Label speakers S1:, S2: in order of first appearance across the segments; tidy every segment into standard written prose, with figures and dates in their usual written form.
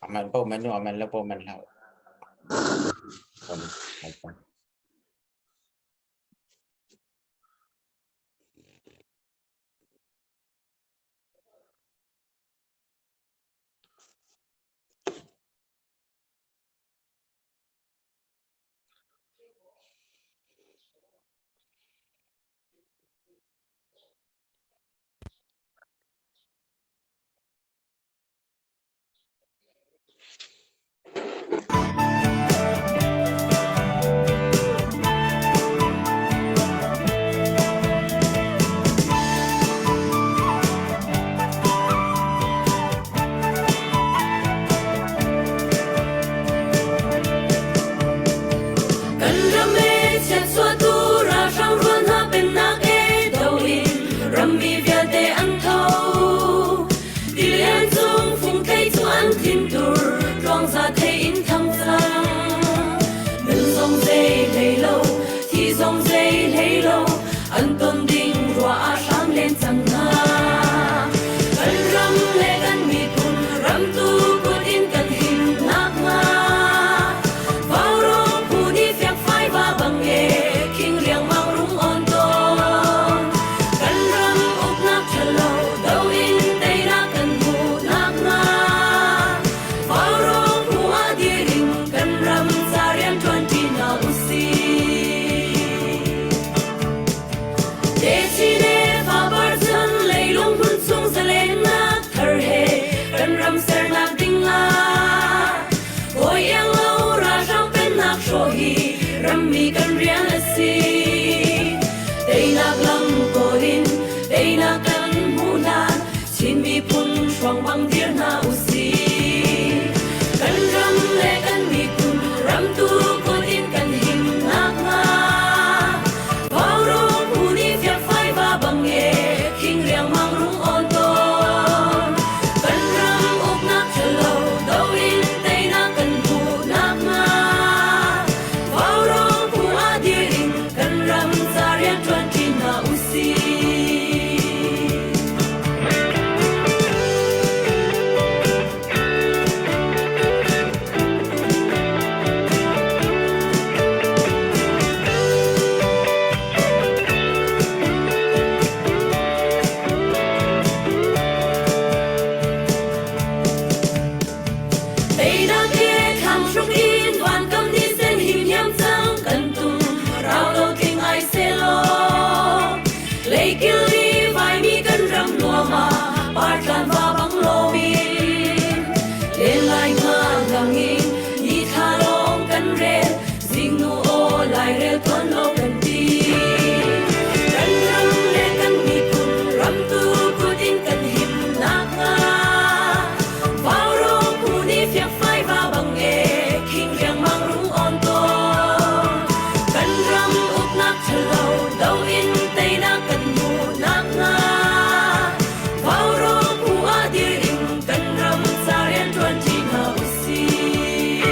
S1: A manh paoh manh u, a manh lo paoh manh hlah u.
S2: Kan ram e chiatchuahtu ralhrang rual hna pennak e do in rammi vialte an tho. Tilian cung fungthei cu an thintur tluangza thei in thang cang. Nun zong zei hlei lo, thi zong zei hlei lo, an ton ding ruah ah hram len cang hna. Kan ram le kan miphun ramtu kut in kan him nakhnga Vaurawng phu nih fiangfai va bang e khing riangmang rung on tawn. Kan ram uknak ṭhalo do in teinak kan hmuh nakhnga Vaurawng phu ah dir in kan ram ca rian ṭuanṭi hna usih. Techi le fapar chan leilung hmun chung zalennak thar he kan ram sernak ding ah Hawi iang lo ralhrang pennak hrawh hi rammi kan rian a si. Teinak lam kawl in teinak kan hmuh hlan Chin miphun hruang bang dir hna usih. Kan ram le kan miphun ramtu kut in kan him nakhnga Vaurawng phu nih fiakfai va bang e khing riangmang rung awn tawn. Kan ram uknak ṭhalo do in teinak kan hmuh nakhnga Vaurawng phu ah dir in kan ram ca rian ṭuanṭi hna usih. Teinak he thlang hruk in vankam ni sen him hiam cang kan tum rau lo tling ai selaw Leikil i vaimi kan ram nuam ah partlan va bang loin len lai nga lang in ni thla lawng kan rel zingnu aw lairel tuan lo kan ti kan ram le kan miphun ramtu kut in kan him nakhnga Vaurawng phu nih fiakfai va bang e khing riangmang rung on tawn kan ram uknak ṭhalo do in teinak kan hmuh nakhnga Vaurawng phu ah dir in kan ram ca rian ṭuanṭi hna usih.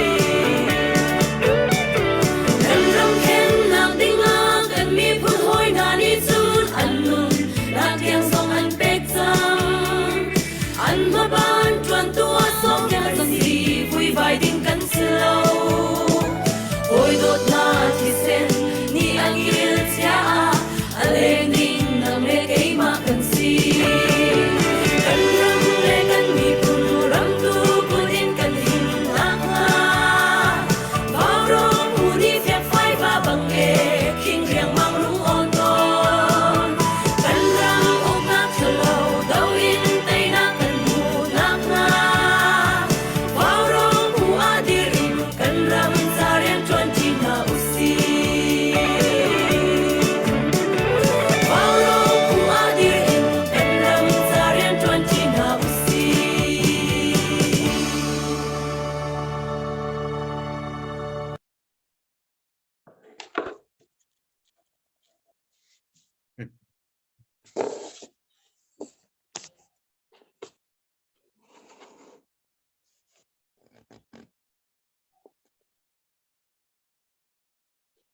S2: Kan ram khennak dingah kan miphun hawi hna nih cun an nun nak tiang zong an pek cang. An hmaban ṭuantu ah sawmkel kan si vuivai ding kan si lo. Hawi dawtnak thisen nih a kil chia ah a leng ding nang le keimah kan si. Kan ram le kan miphun ramtu kut in kan him nakhnga Vaurawng phu nih fiakfai va bang e khing riangmang rung awn tawn. Kan ram uknak ṭhalo do in teinak kan hmuh nakhnga Vaurawng phu ah dir in kan ram ca rian ṭuanṭi hna usih. Vaurawng phu ah dir in kan ram ca rian ṭuanṭi hna usih.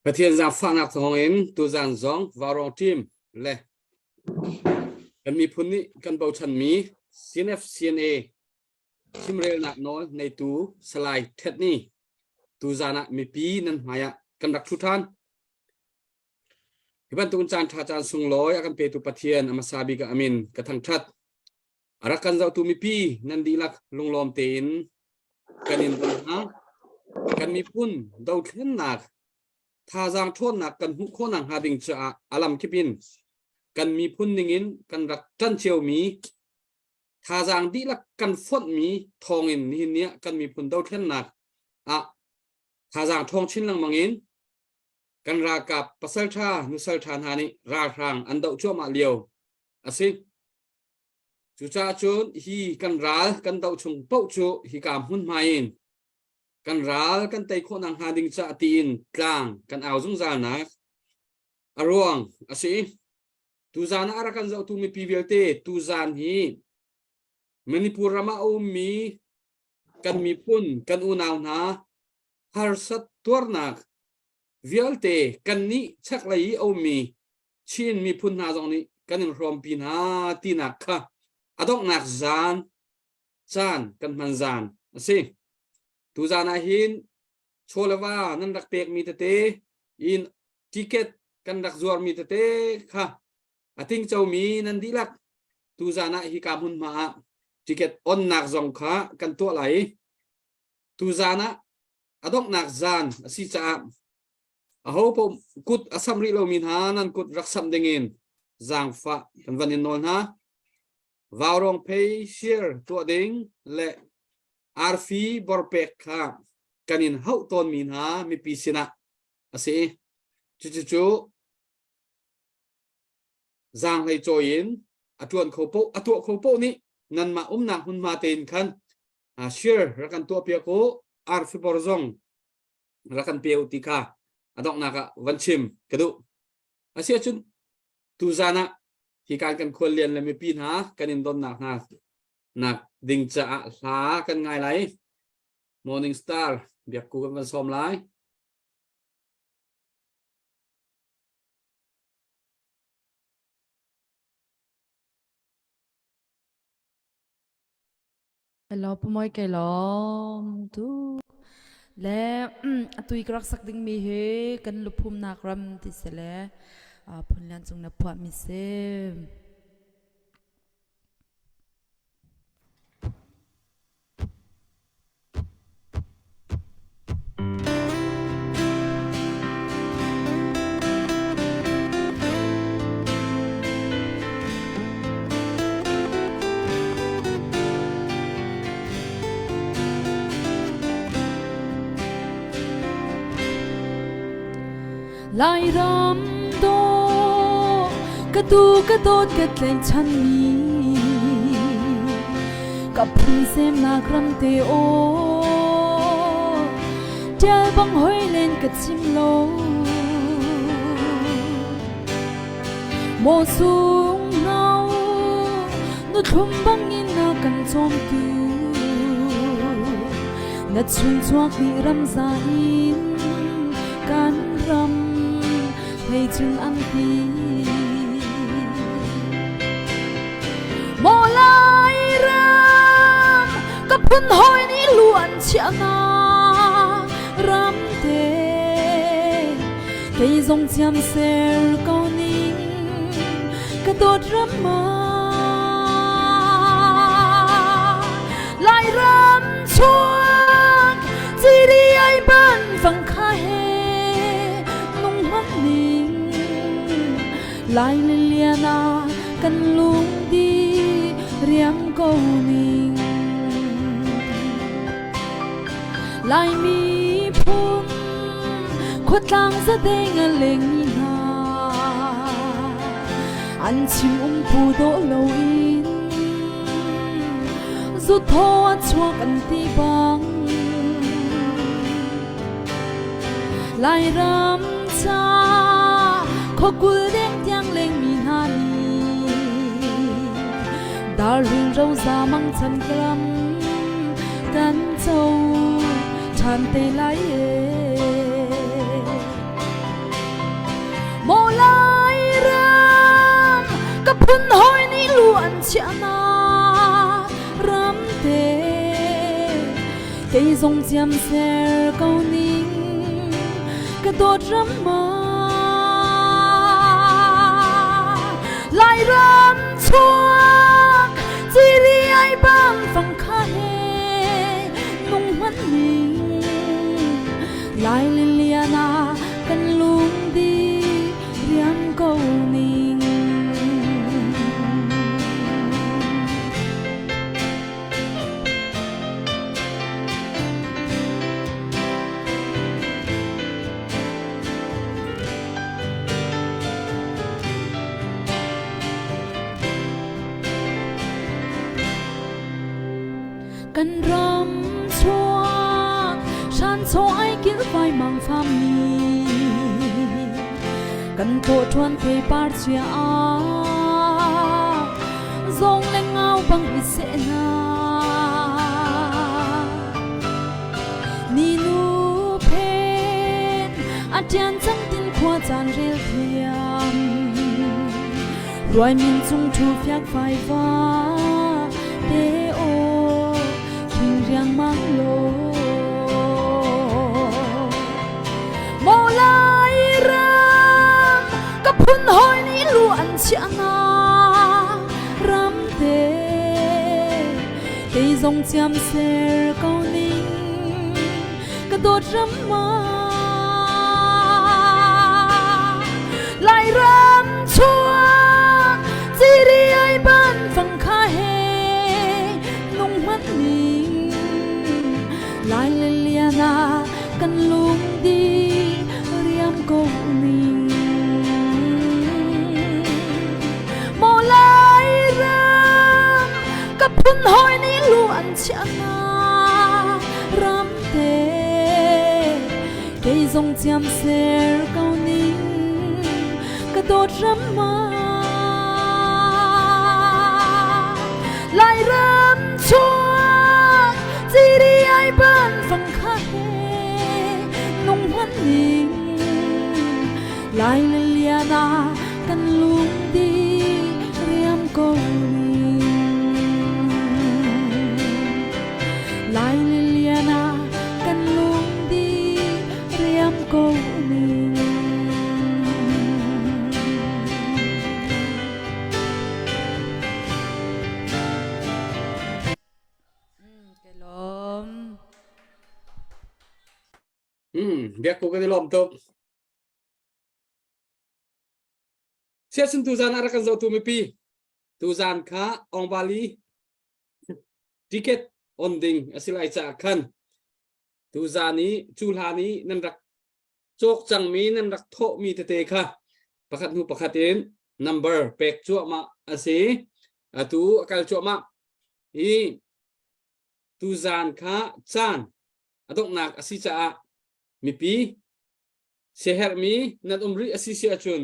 S3: Pathian zaangfahnak thawngin tuzan zong Vaurawng team le kan miphun nih kan bochanmi CNF CNA Chimrelnak nawl neitu Salai Thet Ni tuzan ah mipi nan hmai ah kan rak thu ṭhan. Hi bantuk caan ṭha caan sunglawi a kan petu Pathian a hmasa bik ah amin ka thangṭhat. A rak kan zohtu mipi nan dihlak lunglawm tein kan in don hna. Kan miphun dothlennak thazaang ṭhawnnak kan hmuh khawh nakhnga ding caah a lamkip in kan miphun ningin kan rak ṭan ciomi thazaang dihlak kan fonhmi thawngin nihin ni ah kan miphun dothlennak ah thazaang ṭhawng chin lengmang in kan ralkap pasalṭha nusalṭha hna nih ralhrang an doh cuahmah lio a si. Cucaah cun hi kan ral kan doh chung paoh cu hika hmunhma in kan ral kan tei khawh nakhnga ding caah tiin tlang kan au zungzalnak a ruang a si. Tuzan ah a rak kan zohtu mipi vialte tuzan hi Manipur ram ah a ummi kan miphun kan unau hna harsat tuarnak vialte kannih chaklei i a ummi Chin miphun hna zong nih kan in hrawmpi hna tinak kha a donghnak zan caan kan hman zan a si. Tuzan ah hin chawleva nan rak pekmi tete in ticket kan rak zuarmi tete kha a tingcomi nan dihlak tuzan ah hika hmunhma ah ticket onnak zong kha kan tuah lai i tuzan ah a donghnak zan a si caah aho paoh kut a samh rih lomi hna nan kut rak samh dingin zaangfah kan van in nawl hna. Vaurawng phei share tuah ding le arfi borpek kha kan in hauh tawnmi hna mipi sinah a si. Cucucu zaanghlei cawi in a ṭuan kho paoh a tuah kho paoh nih nanmah umnak hmunhma tein khan share rak kan tuah piak u arfi bor zong rak kan pe u ti kha a donghnak ah van chim ka duh. Asiahcun tuzan ah hi kan kan khuallian le mipi hna kan in donnak hna nak ding caah hla kan ngai lai. Morning Star biakku kan van sawm lai.
S4: Hello, Pumoy kei lawm tu. Le atui ka rak sak ding mi hi kan luphumnak ram ti si le phunlian cung na phuah mi si. Lairam dawh ka tu ka dawt ka tlaihchan mi ka phun semnak ram te aw Tial bang hoi len ka chim lo Maw sung no nu thlum bang in na kan cawmtu na chung chuak nih ram za in kan ram hlei cun an ti Maw lai ram ka phun hawi nih lu an chiah na ram te kei zong chiam ser ko ning ka dawt ram ma Lai ram chuak ciri ai ban fang kha he nung hman ning Lai lian ah kan lung di riam ko ning Laimi phun khuatlang zadeng a leng mi hna an chim um pu dawh loin zu thaw a chuak an ti bang Lairam ca khuakul deng tiang lengmi hna nih darlung roza mang chan ram kan co ṭhan te lai e. Maw Lairam ka phun hawi nih lu an chiah na ram te. Kei zong ciam ser ko ning ka dawt ram ma Lairam chuak ciri ai bang fang kha he nung hman ning Lai liliana kan lung di riam ko ning. Kan ram chuak shan cho ai kil vai mang pham ni kan to thuan thei par chia zong le ngau bang i se na ni nu phen a tian cang tin khua caan rel thiam Ruai min cung thu fiak fai va te o khing riang mang lo Mo lai ram ka phun hoi ni lu an chia na ram te kei zong chiam ser ko ning ka dawt ram ma Lairam chuak ciri ai ban fang kha he nung hman ning Lai le liana kan lung di riam ko ning Mo lai ram ka phun hoi ni lu an chia na ram te kei zong chiam ser ko ning ka dawt ram ma lai ram chuak ciri ai ban fang kha he nung hman ning lai le liana kan lung di riam ko ning Lai lian ah kan lung di riam ko ning. Kelom.
S3: Biak ko kan i lawm tuk. Siasun tuzan ah rak kan zohtu mipi tuzan kha Ongbali ticket on ding a si lai caah khan tuzan i cu hlan i nan rak cawk cangmi nan rak thawhmi tete kha pakhat hnu pakhat in number pek cuahmah a si atu a kal cuahmah i tuzan kha caan a donghnak a si caah mipi siaherhmi nan um rih a si si ahcun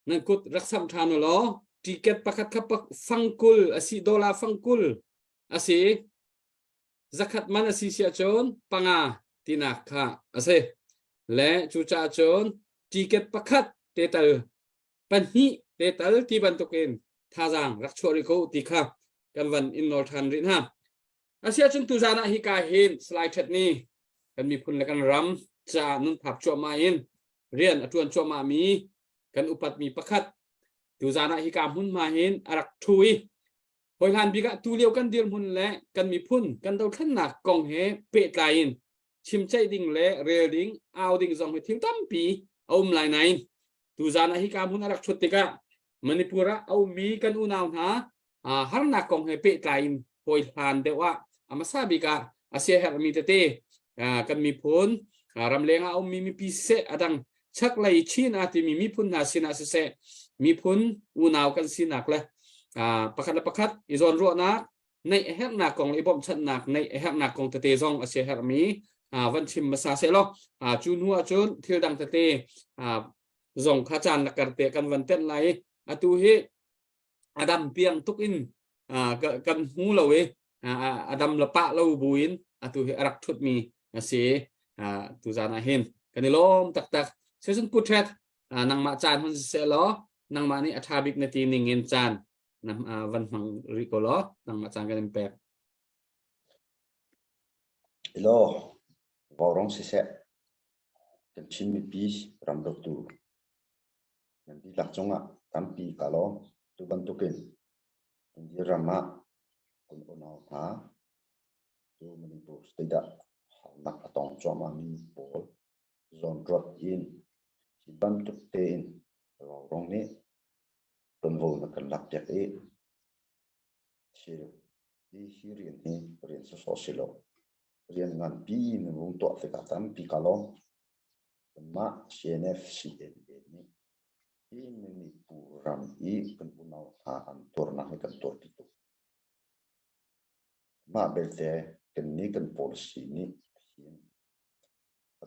S3: nan kut rak samh ṭhan u law ticket pakhat kha fangkul a si dollar fangkul a si zakhat man a si si ahcun panga tinak kha a si le cucaah cun ticket pakhat te tal pahnih te tal ti bantukin thazaang rak chuah rih ko ti kha kan van in nawl ṭhan rih hna. Asiahcun tuzaan ah hika hin Salai Ṭhet nih kan miphun le kan ram caah nunthap cuahmah in rian a ṭuan cuahmah mi kan upatmi pakhat tuzaan ah hika hmunhma hin a rak ṭhu i hawihlan bik ah tulio kan dirhmun le kan miphun kan dothlennak kong he pehtlai in chimceih ding le rel ding au ding zong hi thil tampi a um lai nain tuzaan ah hika hmun a rak ṭhut tikah Manipur ah a ummi kan unau hna harnak kong he pehtlai in hawi hlan deuh ah a hmasa bik ah a siaherhmi tete kan miphun ramleng ah a ummi mipi siseh a dang chaklei Chin a timi miphun hna sinah siseh miphun unau kan sinak le pakhat le pakhat i zawnruahnak neih a herhnak kong le i bawmhchanhnak neih a herhnak kong tete zong a siaherhmi van chim hmasa seh law cu hnu ahcun thil dang tete zong kha caan la kar te kan van tenh lai i atu hi a dam piang tuk in kan hmu lo i a dam la pah lo buin atu hi a rak thutmi a si tu zan ah hin kan i lawm taktak season putret nangmah caan hun siseh law nangmah nih a tha bik na ti ning in caan van hmang rih ko law nangmah caan kan in pek.
S5: Elaw, vaurawng siseh, kan Chin mipi ram dawtu nan dihlak cungah tampi kaa lawm. Tu bantukin India ram ah kan unau hna cu Manipur state ah harnak a tong cuahmahmi pawl zawnruat in hi bantuk tein vaurawng nih tuanvo na kan lakpiak i thil hi hi rian hi rian sawsawh si lo. Rian nganpi na vung tuah tikah tampi kaa lawm. Kanmah CNF CNA nih hi Manipur ram i kan unau hna an tuarnak hi kan tuarpi tuk. Mah belte kannih kan policy nih hin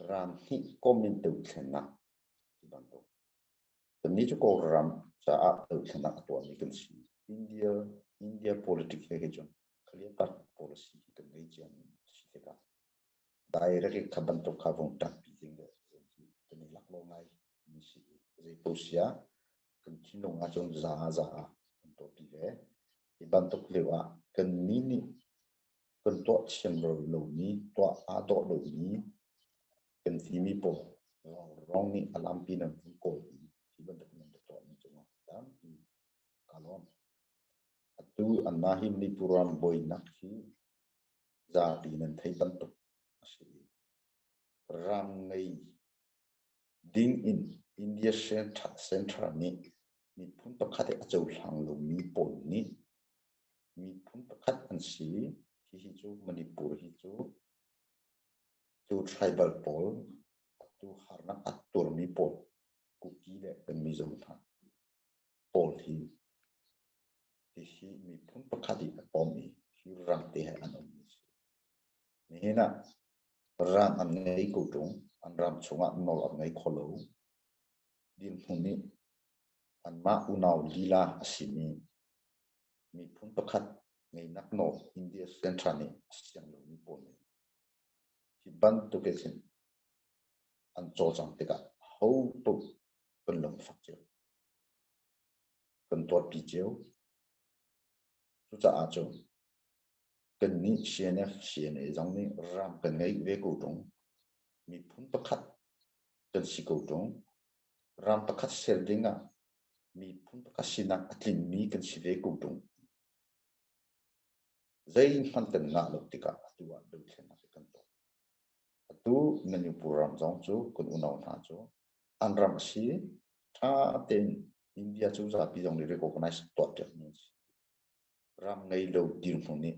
S5: ram hnih kom in dothlennak ti bantuk Kannih cu Kawlram caah dothlennak a tuahmi kan si. India, India politics he cun clear cut policy hi kan ngei ciami a si tikah direct in kha bantuk kha vung ṭanpi ding le kan i lak lo ngai mi si i zei paoh si ah kan thinlung ahcun za ah za ah kan tuahpi ve. Hi bantuk lio ah kannih nih kan tuah thiam lomi, tuah aa dawh lomi kan timi pawl rong nih a lampi nan vun kawl i hi bantuk nan ka tuahmi cungah tampi kaa lawm. Atu anmah hi Manipur ram buainak hi zapi nan thei bantuk a si i ram ngei ding in India Central nih miphun pakhat i a cohlang lomi pawl nih miphun pakhat an si. Hihi cu Manipur hi cu cu tribal pawl atu harnak a turmi pawl Kuki le kan Mizo hna pawl hi hihi miphun pakhat i a pawm i hi ram te he an ummi si. Nihin ah ram an ngei ko ṭung, an ram chungah nawl an ngei kho lo. Dirhmun nih anmah unau lila a simi miphun pakhat ngeinak nawl India Central nih a siang lomi pawl nih hi bantuk in hin an cawlcangh tikah ho paoh kan lungfak cio. Kan tuarpi cio. Cucaah cun kannih CNF, CNA zong nih ram kan ngeih ve ko ṭung. Miphun pakhat kan si ko ṭung. Ram pakhat ser ding ah miphun pakhat sinak a tlinmi kan si ve ko ṭung. Zeihmanh kan ngah lo tikah atu ah dothlennak hi kan tuah. Atu Manipur ram zong cu kan unau hna cu an ram a si. Ṭha tein India cu zapi zong nih recognize tuahpiakmi an si. Ram ngei lo dirhmun nih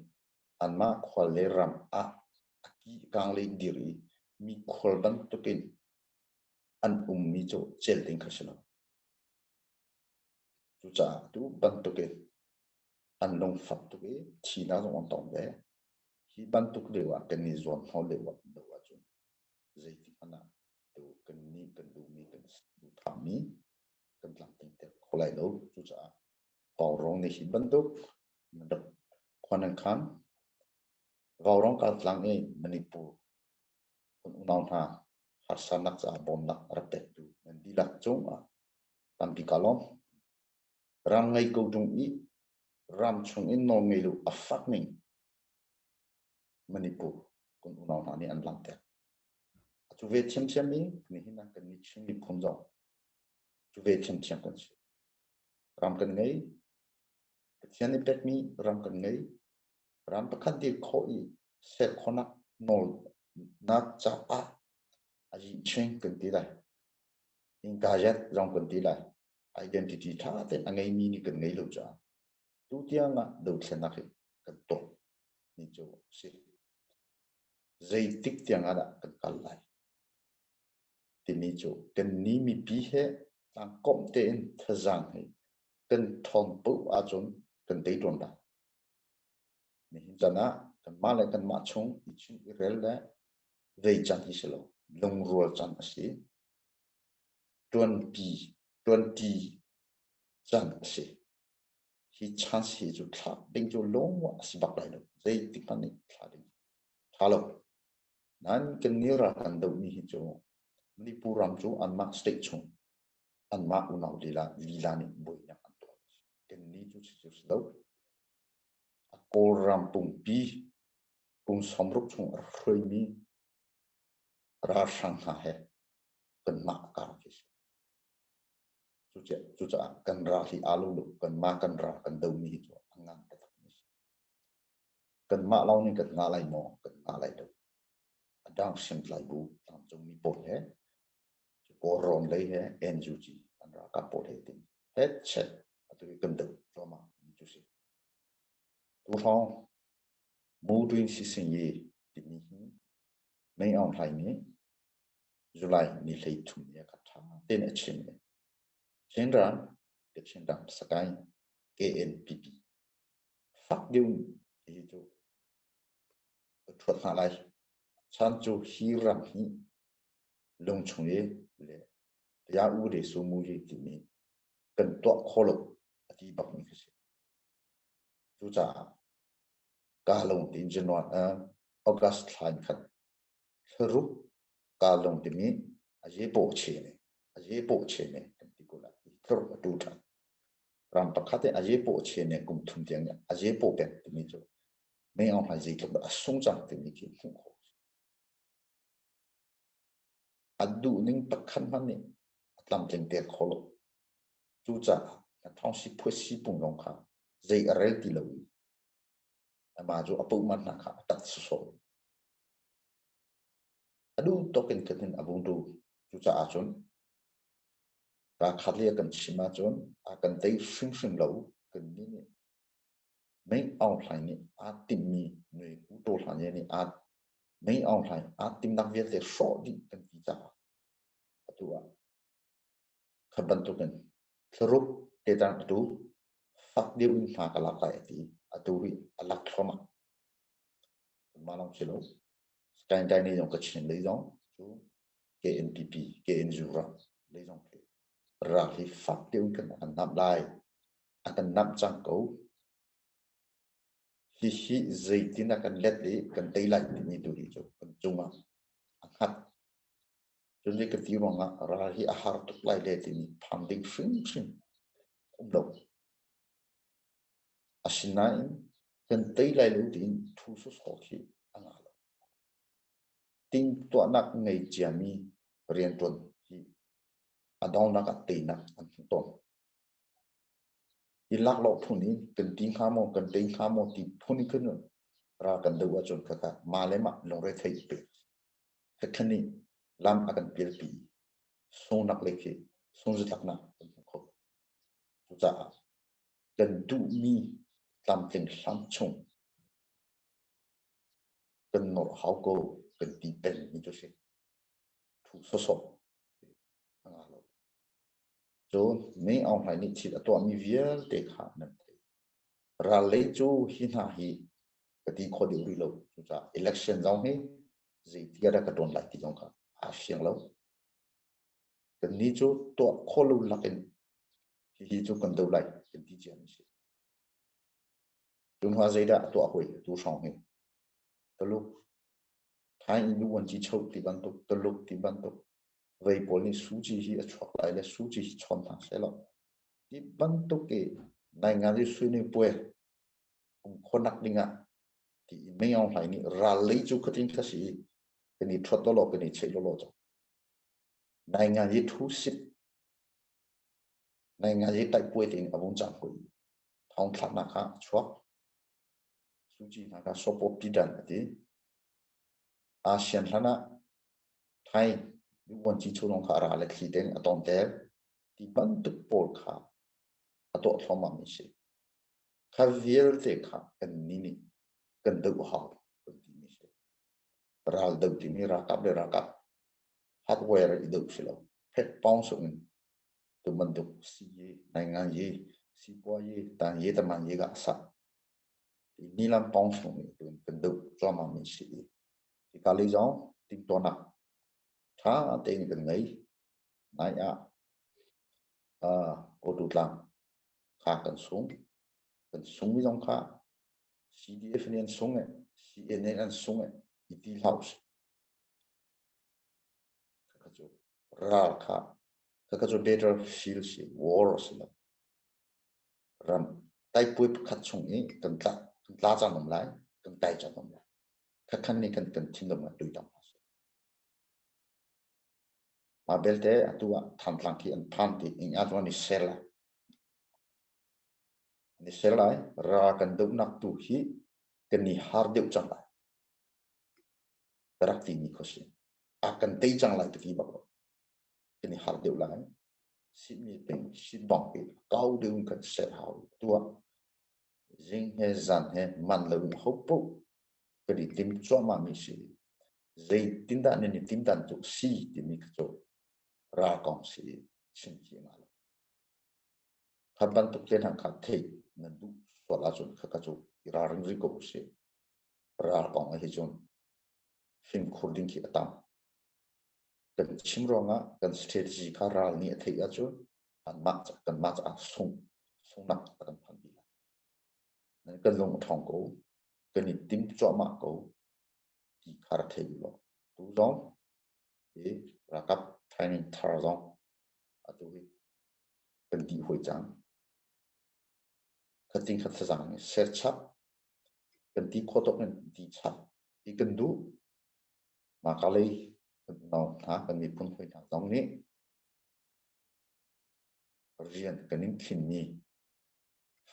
S5: anmah khual le ram ah a ki kang lei dir i mi khual bantukin an ummi cu cel ding kha si lo. Cucaah tu bantukin an lungfak tuk i thihnak zong an tong ve. Hi bantuk lio ah kan i zuam hnawh lio ah lo ahcun zeitik hmanh ah tu kan nih kan duhmi kan duhthahmi kan tlamtling ter kho lai lo. Cucaah Vaurawng nih hi bantuk khua nan khan. Vaurawng kaltlang i Manipur kan unau hna harsanak caah bawmnak a rak pektu nan dihlak cungah tampi kaa lawm. Ram ngei ko ṭung i ram chung in nawl ngei lo a fak ning Manipur kan unau hna nih an langhter. A cu ve ṭhiamṭhiam i nihin ah kan Chin miphun zong cu ve ṭhiamṭhiam kan si. Ram kan ngei. Pathian nih pekmi ram kan ngei. Ram pakhat dir khawh i ser khawhnak nawl nak caah a yihching kan ti lai. Ingkayat zong kan ti lai. Identity ṭha tein a ngeimi nih kan ngei lo caah tu tiang ah dothlennak hi kan tuah ni cu a si. Zeitik tiang ah dah kan kal lai timi cu kannih mipi he tlangkomh tein thazaang hi kan ṭhawn paoh ahcun kan tei ṭuan lai. Nihin caan ah kanmah le kanmah chung i chim i rel le vei can hi si lo, lungrual can a si. Ṭuanpi, ṭuanṭi can a si. Hi chance hi cu thlah ding cu lung a si bak lai lo. Zeitik hmanh nih thlah ding ṭha lo. Nain kan nih ral kan dohmi hi cu Manipur ram cu anmah state chung anmah unau lila lila nih buainak an tuah. Kannih cu si cu si lo. A Kawlram pumpi Kum 60 chung a rak hruaimi ralhrang hna he kanmah kar khi si. Cucaah kan ral hi aa lo lo. Kanmah kan ral kan domi hi cu a ngan taktakmi a si. Kanmah lawng nih kan ngah lai maw? Kan ngah lai lo. A dang hriamtlai bu tlangcungmi pawl he Kawlrawn lei he NUG an ralkap pawl he tin hetchet atu hi kan doh cuahmah mi cu si. Tu hrawng Mudwin Sisinyi timi hi Mei Aung Hlaing nih July ni 13 ni ah kha ṭha tein a chim i Chinram, Kachin ram Sagaing KNPP fak deuh hi cu ka ṭhuat hna lai. Chan cu hi ram hi lungchung i le ya u le su mu hi timi kan tuah khawh lo a ti bakmi khi si. Cucaah kaa lung tiin January, August thla in khan thlaruk kaa lung timi a ye pawh che ne a ye pawh che ne kan ti ko lai. Thlaruk a tu ṭhan. Ram pakhat i a ye pawh che ne kum thum tiang a ye pawh peng timi cu mei aung hlaing zeitluk dah a sung cang timi khi hmuh khawh. A duhning pakhat hmanh nih a tlamtling ter kho lo. Cucaah na thawngsi phuasi pung zong kha zei a rel ti lo i amah cu a pohman hna kha a tat sawsawh. A duh tawk in kan in a vung tu. Cucaah cun ralkhat lei a kan chim ahcun a kan tei hrimhrim lo. Kan nih nih Mei Aung Hlaing nih aa timhmi nui U Taw Hlan Ye nih aa Mei Aung Hlaing aa timhnak vialte hrawh dih kan ti caah atu ah kha bantukin thlaruk tetan atu fak deuh in hma ka lak lai a ti. Atu hi a lak thluahmah. Mah lawng si lo. Skyne Dai zong Kachin lei zong cu KNPP, KNU ram lei zong khi ral hi fak deuh in kan an namh lai. A kan namh cang ko. Hihi zeitin a kan let i kan tei lai timi tu hi cu kan cungah a hngat. Cun hi ka ti ruangah ral hi a har tuk lai le timi phang ding hrimhrim um lo. Asinain kan tei lai lo tiin thu sawsawh khi a ngah lo. Timhtuahnak ngei ciami rianṭuan hi a donghnak ah teinak an hmu tawn. I laklawh phun in kan ti hnga maw, kan tei hnga maw ti phun in khin ral kan doh ahcun khakha mah le mah lungre thei i pek. Khakha nih lam a kan pialpi i sungnak lei khi sungzatlaknak kan hmu kho. Cucaah kan duhmi tlamtling hlam chung kan nawrh hau ko kan ti pengmi cu si. Thu sawsawh a ngah lo. Cun Mei Aung Hlaing nih thil a tuahmi vialte kha nan theih. Ral lei cu hi hna hi ka ti kho deuh rih lo. Cucaah election zong hi zeiti ah dah ka ṭuan lai ti zong kha aa fiang lo. Kannih cu tuah khawh lo lakin hihi cu kan do lai kan ti ciami a si. Cu hnu ah zeidah a tuah hawi tu hrawng hi? Tuluk, Thai in Luwanci cho ti bantuk, Tuluk ti bantuk, vei pawl nih suci hi a chuak lai le suci hi chawn hna seh law ti bantuk i naingan i sui puai um khonak ding ah ti in Mei Aung Hlaing nih ral lei cu khatin kha si kan i thuat lawlaw kan i cheih lawlaw cang. Naingan i thu sip naingan i taihpuai tein a vung cang hoi. Thong thlaknak kha a chuak. Suci hna kha sopo pidan a ti. ASEAN hlan ah Thai vuanci chung kha a ra le thli tein a tonter ti bantuk pawl kha a tuah thluahmahmi a si. Kha vialte kha kannih nih kan doh hau kan timi a si. Ral doh timi ralkap le ralkap hardware i doh si lo. Phet pawng sung in tu bantuk si naingan yi sipuayi tan yi taman yi ga sa nilam pawng sung in kan doh cuahmahmi a si. Hika lei zong timhtuahnak ṭha tein kan ngei. Nai ah Awtu tlang kha kan sung. Kan sungmi zong kha CDF nih an sung i CNA an sung i i ti hlah usih. Khakha cu ral kha khakha cu battlefield si war a si lo. Ram taipui pakhat chung i kan tla kan tla cang um lai, kan tai cang um lai. Khakhan nih kan kan thinlung ah tuitam hna seh. Mah belte atu ah Thantlang khi an phan ti ing ah an i ser lai. An i ser lai. Ra kan dohnak tu hi kan i har deuh cang lai. Ka rak timi kho si. A kan tei cang lai ka ti bak lo. Kan i har deuh lai. Sitmi peng sit bang pe kau deuh in kan ser hau. Tuah zing he zan he man lo in ho poh kan i tim cuahmah mi si. Zeitindah nan i tim dan cu si timi kha cu ral kong si chim khi ngah lo. Kha bantuk te hna kha theih nan duh sual ahcun khakha cu i ralring rih ko usih. Ral kong ah hi cun fimkhur ding khi a tam. Kan chim ruangah kan strategy kha ral nih a theih ahcun anmah kanmah caah sung sungnak a kan phan dih lai. Kan lung a ṭhawng ko, kan i tim cuahmah ko ti kha rak thei law. Tu zong hi ralkap training thar zong atu hi kan dih hoi cang. Khating khat thazang in ser chap kan ti khawh tawk in ti chap hi kan duh. Mah lei kan unau hna kan miphun hawi hna zong nih rian kan in khinmi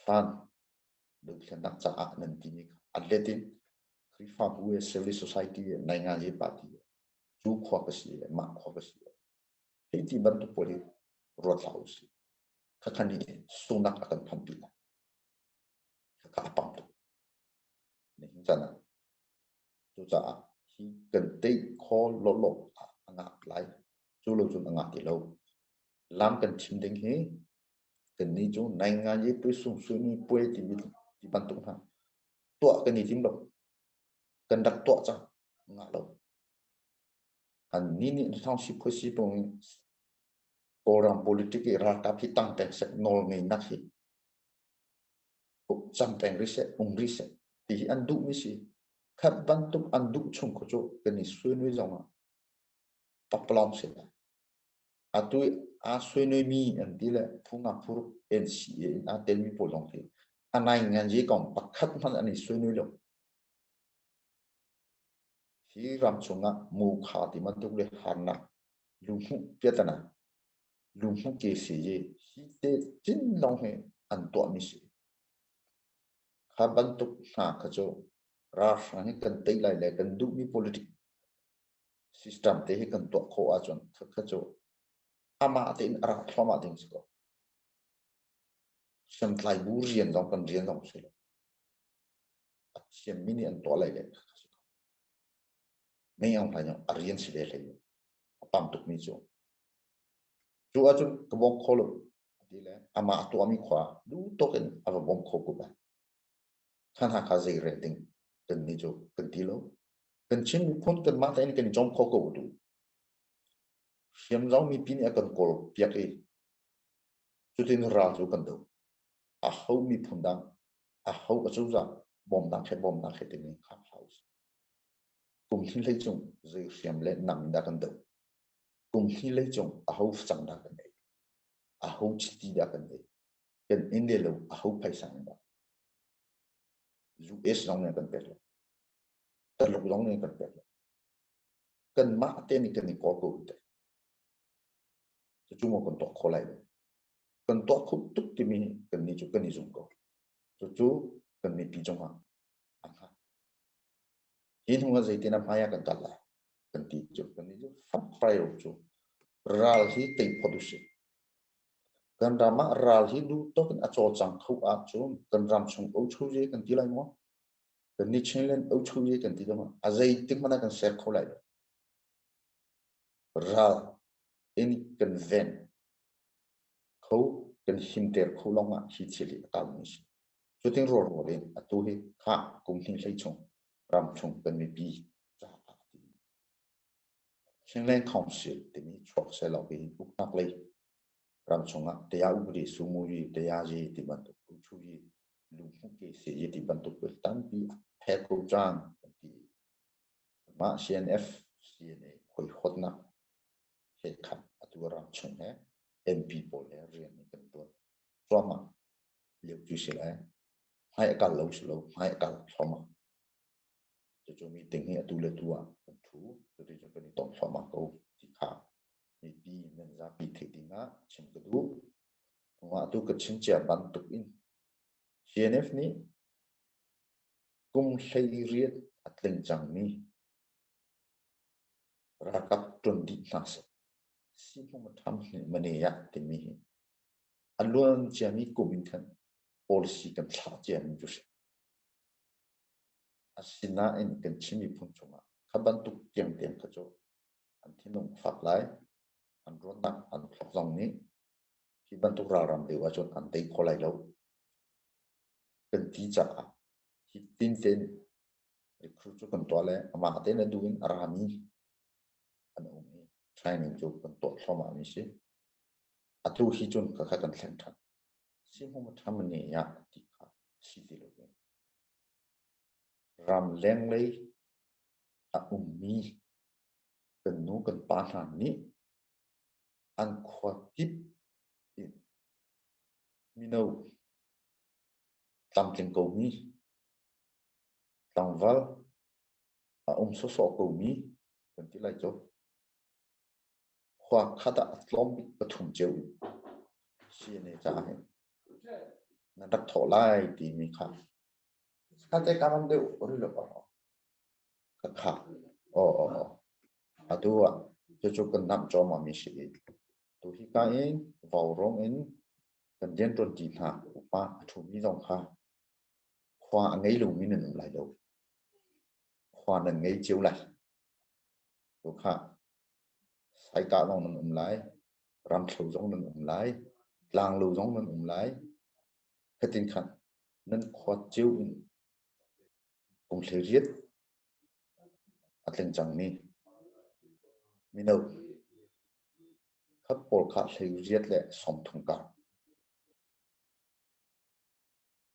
S5: fan dothlennak caah nan timi kha a let in Khrihfabu he civil society he nainganzi party he cu khua ka si le mah khua ka si le hei ti bantuk pawl hi ruat hlah usih. Khakha nih sunak a kan phanpi lai. Khakha a pam tuk. Nihin caan ah cucaah hi kan tei kho lawlaw a ngah lai. Cu lo cun a ngah ti lo. Lam kan thim ding hi kannih cu nainganzi pui sung sui puai timi ti bantuk hna tuah kan i tim lo. Kan rak tuah cang. Ngah lo. An ni nih thong si phui si pung Kawlram politic i ralkap hi tang peng seh nawl ngeinak hi cam peng rih seh um rih seh ti hi an duhmi si. Khat bantuk an duh chung kho cu kan i suinui zong ah pakpalawng si lai. Atu i aa suinuimi an ti le phu nga phu ruk NCA in aa telmi pawl zong hi a nainganzi kong pakhat hmanh an i suinui lo. Hi ram chungah mukha ti bantuk le harnak luhmuh piatana luhmuh ke si i hi te cin lawng hi an tuahmi si. Kha bantuk hna kha cu ralhrang hi kan tei lai le kan duhmi politic system te hi kan tuah khawh ahcun kha cu amah tein a rak thluahmah ding si ko. Hriamtlai bu rian zong kan rian zong si lo. A thiammi nih an tuah lai le kha si ko. Mei Aung Hlaing a rian si ve hlei lo. A tam tukmi cu. Cu ahcun ka bawm kho lo ti le amah a tuahmi khua duh tawk in a va bawm kho ko lai. Kha hna kha zei rel ding kan nih cu kan ti lo. Kan Chin miphun kanmah tein kan i cawm kho ko tu. Hriamzau mipi nih a kan kawl piak i cutin ral cu kan do. A ho miphun dang, a ho acozah bawmnak he bawmnak he timi khak hlah usih. Kum hnih hlei cung zei hriam le nam in dah kan doh. Kum hnih hlei cung a ho facang dah kan ei. A ho chiti dah kan ei. Kan inn le lo a ho phaisa in dah. US zong nih kan pek lo. Taluk zong nih kan pek lo. Kanmah te nih kan i kawl ko te. Cucu maw kan tuah kho lai lo. Kan tuah kho tuk timi kan nih cu kan i zum ko. Cucu kan mipi cungah a hngah. Hi hnu ah zeitin a hmai ah kan kal lai kan ti cu kan nih cu fak pai cu ral hi tei phot usih. Kan ram ah ral hi duh tawk in a cawlcang kho ahcun kan ram chung ochoye kan ti lai maw? Kan ni Chinland ochoye kan ti maw? A zeitik hmanh ah kan ser kho lai lo. Ral in kan ven kho kan himter kho lawng ah hi thil hi a kalmi si. Cutin rualrual in atu hi khah kum hnih hlei chung ram chung kan mipi caah ti Chinland Council timi chuak selaw hi uknak lei ram chungah taya upadi sumuri tayazi ti bantuk uchuyi lunghmu ke se ti bantuk tampi a phe ko cang kan ti. Mah CNF CNA khoi hotnak he khan atu ram chung he MP pawl he rian in kan tuan cuahmah lio cu si lai. Hmai a kal lo si lo, hmai a kal thluahmah. Cucu meeting hi atu le tu ah kan ṭhu. Cuti cun kan i tong thluahmah ko ti kha mipi nan zapi theih ding ah chim ka duh. Mah tu ka chim cia bantuk in CNF nih kum 18 a tling cangmi ralkap ṭuan dih hna seh. Sihmung a ṭham hi mane ah timi hi a luan ciami kum in khan policy kan thlah ciami cu si. Asinain kan Chin miphun chungah kha bantuk tiangtiang kha cu an thinlung a fak lai, an ruahnak an thluak zong nih hi bantuk ralram lio ahcun an tei kho lai lo. Kan ti caah hi tin tein recruit cu kan tuah le amah tein a duh in a rami an um i training cu kan tuah thluahmah mi si. Atu hi cun ka kha kan thlen ṭhan. Sihmung a ṭham ne ya ti kha si ti lo in ram lenglei a ummi kan nu kan pa hna nih an khua kip in mino tlamtling komi tlangval a um sawsawh komi kan ti lai cu khua khat ah a tlawm bik pathum cio in CNA caah hin na rak thawh lai timi kha Kate karam deuh ri lo ka kha aw aw aw atu ah cucu kan namh cawm mi si i tu hi ka in vaurawng in kan rianṭuan ṭi hna upa a ṭhumi zong kha khua a ngei lomi nan um lai lo khua nan ngei cio lai tu kha saikah zong nan um lai ramthlo zong nan um lai tlanglo zong nan um lai khatin khan nan khua cio in kum 18 a tling cangmi mino khat pawl kha 18 le 30 kar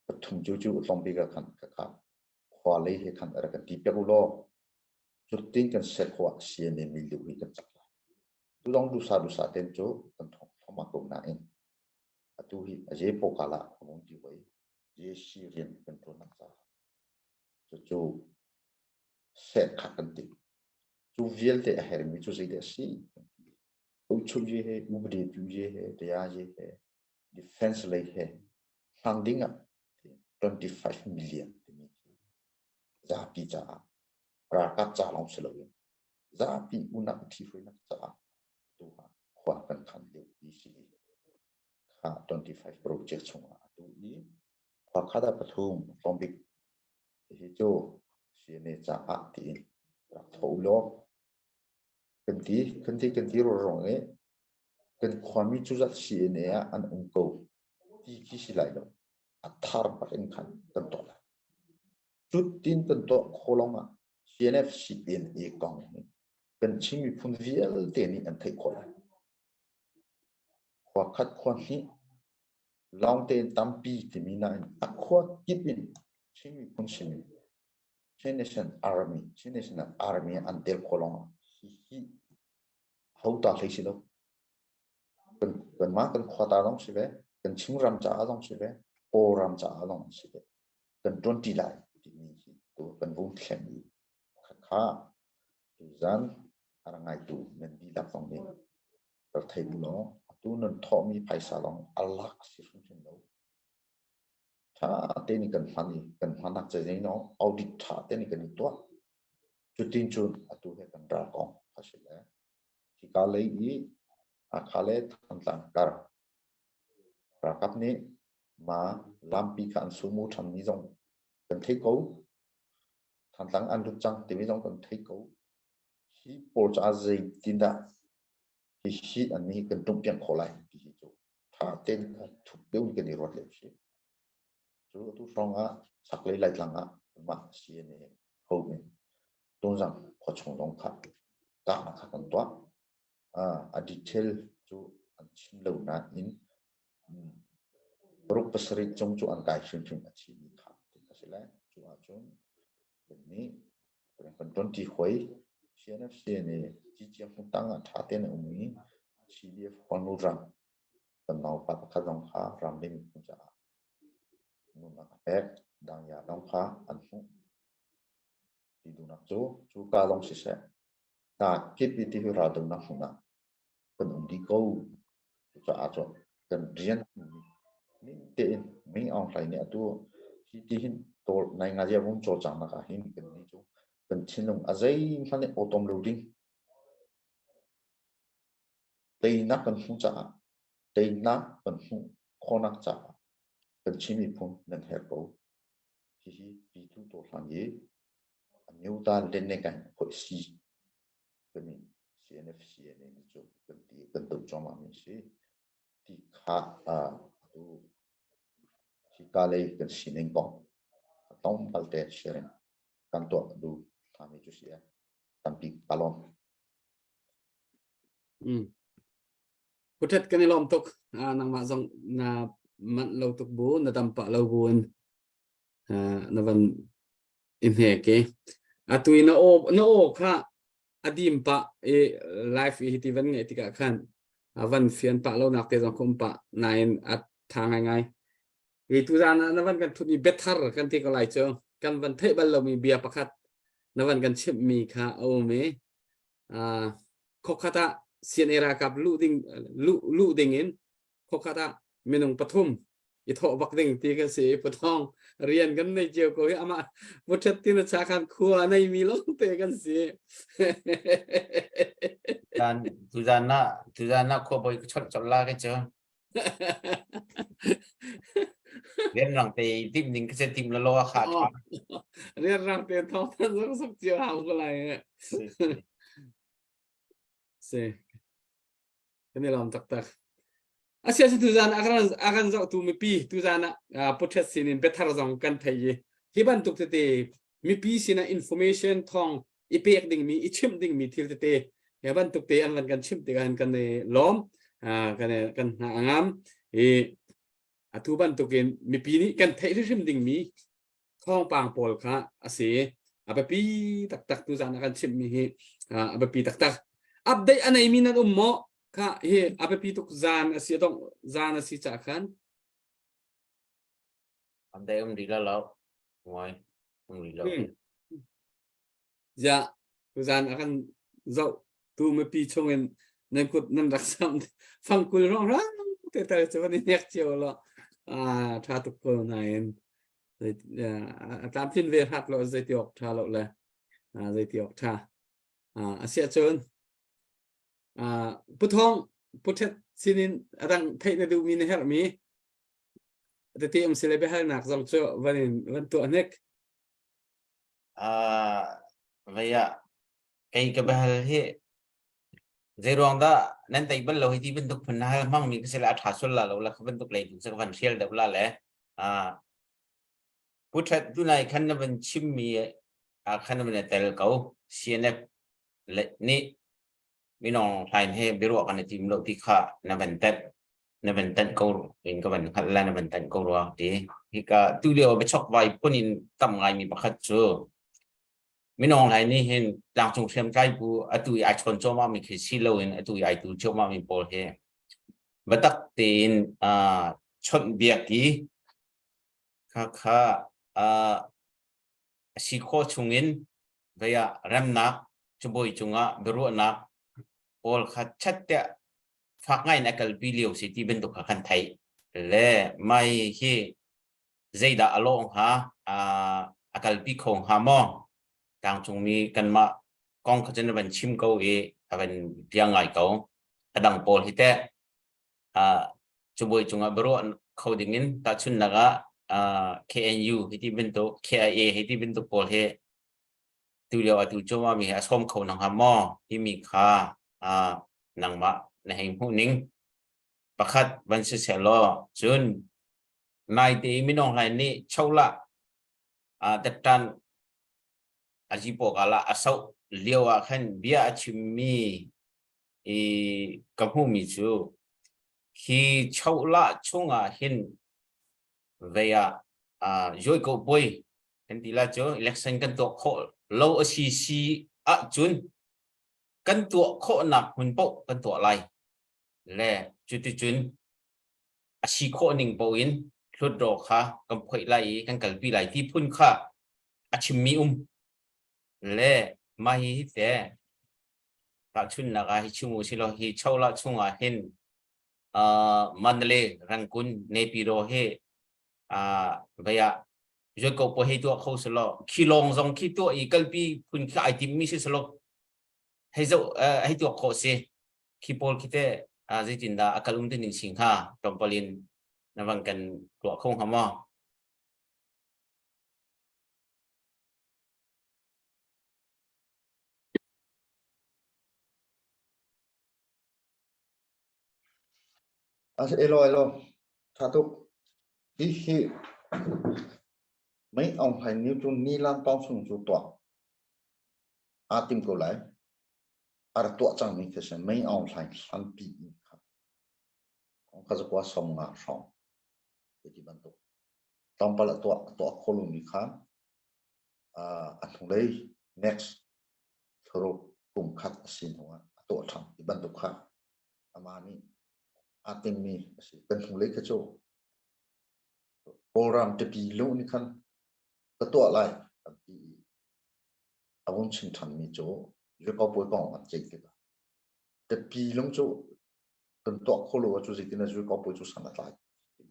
S5: pathum cu cu tlawmbik ah khan ka kha khua lei he khan rak kan ti piak u law cutin kan ser khawh ah CNA milu hi kan cak lai. Tu zong dusa dusa ten cu kan thong thoma ko nain atu hi a je pokala among ti hoi JC rian kan ṭuan nak caah cucu set kha kan ti. Cu vialte a hermi cu zeidah a si? Uchup ye he, upade tu ye he, taya ye he, defense lei he hmang ding ah 25 million timi zapi caah ralkap ca lawng si loin zapi unak ṭhihruainak caah tu ah khua kan khan lio ti si. Kha 25 project chungah atu i khua khat ah pathum tlawmbik hihi cu CNA caah tiin rak tho law kan ti kan ti kan ti rong i kan khuami cu zat CNA ah an um ko ti khi si lai lo a thar bak in khan kan tuah lai cu tin kan tuah kho lawng ah CNF CNA kong hi kan Chin miphun vialte nih an theih khawh lai Khua khat khua hnih lawngte in tampi timi nain a khua kip in Chin miphun sinin Chin Nation Army, Chin National Army an tel khawh lawngah hihi ho ta hlei si lo. Kan kanmah kan khua ta zong si ve, kan Chinram caah zong si ve, Kawlram caah zong si ve. Kan ṭuanṭi lai timi hi tu kan vung thlen i khakha tuzan a ra ngaitu nan dihlak zong nih rak thei u law atu nan thawhmi phaisa zong a lak a si hrimhrim lo. Ṭha tein kan hman i kan hmannak cazin zong audit ṭha tein kan i tuah. Cutin cun atu he kan ral kong kha si le hika lei i Hakha le Thantlang kar ralkap nih ma lampi kha an sumu ṭhanmi zong kan thei ko. Thantlang an lut cang timi zong kan thei ko. Hi pawl caah zeitindah hihi an nih kan ṭumhpiak khawh lai ti hi cu ṭha tein thup deuh in kan i ruat lio si. Cu atu hrawng ah chaklei Laitlang ah mah CNA ho in Tonzang khuachung zong kha kahnak kha kan tuah. A detail cu an chim lo nain paruk pasarih cung cu an kai hrimhrim a thimi kha a si lai. Cu ahcun kannih kan ṭuanṭi hoi. CNFC nih Ciciang hmuntang ah ṭha tein a um i CDF Huanu ram kan naupa pakhat zong kha ramding miphun caah nunnak a pek. Dangya zong kha an hmuh. Ti duhnak cu cu ka lawng siseh ta kip i ti hi raldohnak hmun ah kan um dih ko. Cucaah cun kan rian ning tein Ming Aung Hlaing nih atu hi ti hin tawl nai nga zia vung cawlcanghnak ah hin kan nih cu kan thinlung a zeihmanh in awtom lo ding teinak kan hmuh caah teinak kan hmuh khawhnak caah kan Chin miphun nan herh ko. Hihi Pyithu Tawhlang i amyota lennekan khoi si timi CNF CNA nih cu kan ti kan doh cuahmah mi si. Ti kha atu hika lei kan sining kong tlawmpal te sharing kan tuah duh hlami cu si tampi ka lawm.
S3: Puṭhet kan i lawm tuk. Nangmah zong na manh lo tuk bu, na dam pah lo bu in na van i hnek i atu i na aw na aw kha a dim pah i live i hiti van ngeih tikah khan a van fian pah lo nak te zong khum pah nain a tha ngaingai. I tuzan ah na van kan thut mi biathar kan ti ko lai cu kan van theih bal lomi bia pakhat na van kan chimh mi kha a um i khokhat ah CNA ralkap luh ding luh luh ding in khokhat ah minung pathum i thawh bak ding ti kan si pathong rian kan nei cio ko hi ama vuthet tin a cha khan khua nei mi long te kan si
S1: Dan tuzan na tuzan na khua boi chol chol la ke chu Rian rang te tim ning ka se tim la lo a kha tha.
S3: Rian rang te thong than zong sak cio hau ko lai. Si. Kan i lawm taktak. Asia si tuzan akan akan zoh tu mipi tuzan ah pothet sin in bethar zong kan thei i hi bantuk tete mipi sinah information thong i pek dingmi i chimh dingmi thil tete he bantuk te an van kan chimh tikah hin kan i lawm kan kan hna a ngam i atu bantukin mipi nih kan theih hrimhrim dingmi thawngpang pawl kha a si a biapi taktak tu zan a kan chimhmi hi a biapi taktak update a neimi nan um maw kha hi a biapi tuk zan a si dong zan a si ca khan
S1: update um rih lo ngoi um rih lo
S3: Ziah tuzaan a kan zoh tu mipi chungin nan kut nan rak sam fangkul rong rang te tal cu van i hnek cio lo ah tha tuk ko nain a tlamtlin ve hrat lo zeiti awk tha lo le zeiti awk tha a siah cun puthong puthet sinin adang theih na duhmi na herhmi tete um sile biahalnak zong cu van in van tuah hnek
S1: Uh, vei ah kei ka bahal hi zeiruang dah nan tei bal lo hi ti bantuk phun na hal hmang mi ka si la a tha sul la lo la kha bantuk lei tu ka van hrial deuh la le uh, pu that tu nai khan na van chim mi a khan na van tel ko CNF le nih minong hlain he biruah kan i tim lo ti kha na van tet na van tanh ko in ka van hngalh la na van tanh ko rua ti hika tu lio biachok vai phun in tam ngai mi pakhat cu minong lai nih hin tlangcung hriamtlai bu atu i ai chawn cuahmah mi khi si loin atu i ai tu cuahmah mi pawl hi biatak tein chawnh biak i kha kha a si khawh chungin vei ah remnak cabuai cungah biaruahnak pawl kha chat tiah fak ngai in a kalpi lio si ti bantuk kha kan theih le mai hi zeidah a lawh hnga a kalpi kho hnga maw tlangcungmi kanmah kong kha cun a van chim ko i a van bia ngai ko a dang pawl hi teh cabuai cungah biaruah kho dingin tahchunhnak ah KNU hi ti bantuk KIA hi ti bantuk pawl hi tu lio atu cuma mi hi a sawm kho nang ha maw timi kha nangmah na hei hmuh ning pakhat van si seh law cun naite minong hlai nih chola tettan aji po kala aso lio ah khan bia a chimmi i ka hmuhmi cu hi chola chungah hin vei ah yoi ko poi kan ti la cu election kan tuah khawh lo a si si ahcun kan tuah khawhnak hmun paoh kan tuah lai le cuticun a si khawh ning paoh in hlutdaw kha kan phoih lai i kan kalpi lai ti phun kha a chimmi um. Le mah hi hi te tahchunhnak ah hi chim u silaw hi cholah chungah hin uh, Mandalay, Rangoon, Naypyidaw hi uh, vei ah zualko pawl hei tuah kho selaw khi lawng zong khi tuah i kalpi phun khi ai timmi si selaw hei zoh hei tuah khawh si khi pawl khi te zeitindah a kal um ti ning si hnga tlawmpal in na van kan tuah kho hnga maw?
S5: Elo elo tha tuk hi hi mei Aung Hlaing nih cun nilan pawng chung cu tuah aa tim ko lai. A rak tuah cangmi khi si Mei Aung Hlaing hlanpi in kha kha zakua som nga hrawng ti bantuk tlawmpal a tuah a tuah kho lomi kha a hnulei next thlaruk kum khat a si hnu ah a tuah ṭhan ti bantuk kha amah nih aa timmi a si. Kan hnulei kha cu Kawlram tipi lu nih khan ka tuah lai kan ti i a vung chim ṭhanmi cu Jacob pawl kong an ceih tikah tipi lung cu kan tuah kho lo ahcun zeitin dah Jacob pawl cu san a tlai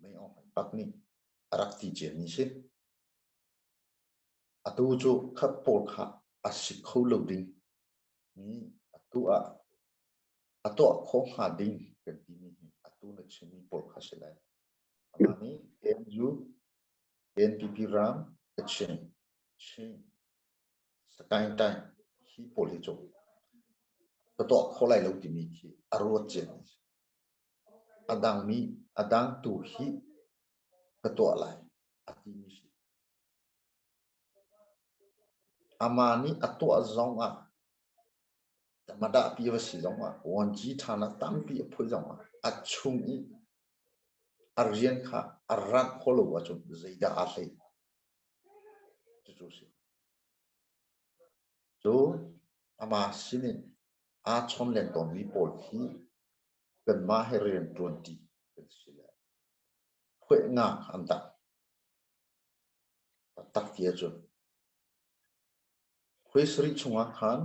S5: mei Aung Hlaing bak nih a rak ti ciami si. Atu cu khat pawl kha a si kho lo ding mi atu ah a tuah khawh hnga ding kan timi hi atu na chimmi pawl kha si lai. Amah nih KNU, KNPP ram, Kachin, Chin, Sagaing Time hi pawl hi cu ka tuah kho lai lo timi khi a ruat ciami a si. A dangmi, a dang tu hi ka tuah lai a timi si. Amah nih a tuah zong ah Madahpi va si zong ah vuanci ṭhanak tampi a phul zong ah a chung i a rian kha a ranh khawh lo ahcun zeidah aa hlei? Cucu a si. Cu amah sinin aa chawn len tawnmi pawl hi kanmah he rian ṭuanṭi kan si le phuaihnak an dak taktak ti ahcun Khui sarih chungah khan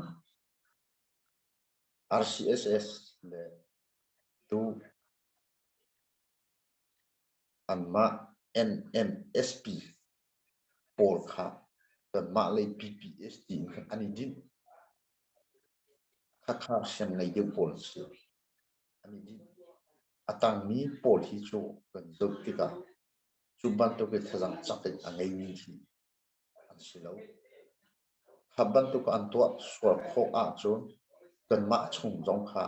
S5: RCSS le tu anmah NMSP pawl kha kanmah lei PPS tiin khan an i dinh. Khakha siang ngei deuh pawl an si. An i dinh. A tangmi pawl hi cu kan zoh tikah cu bantuk in thlazang cak in a ngeimi khi an si lo. Kha bantuk an tuah sual khawh ahcun kanmah chung zong kha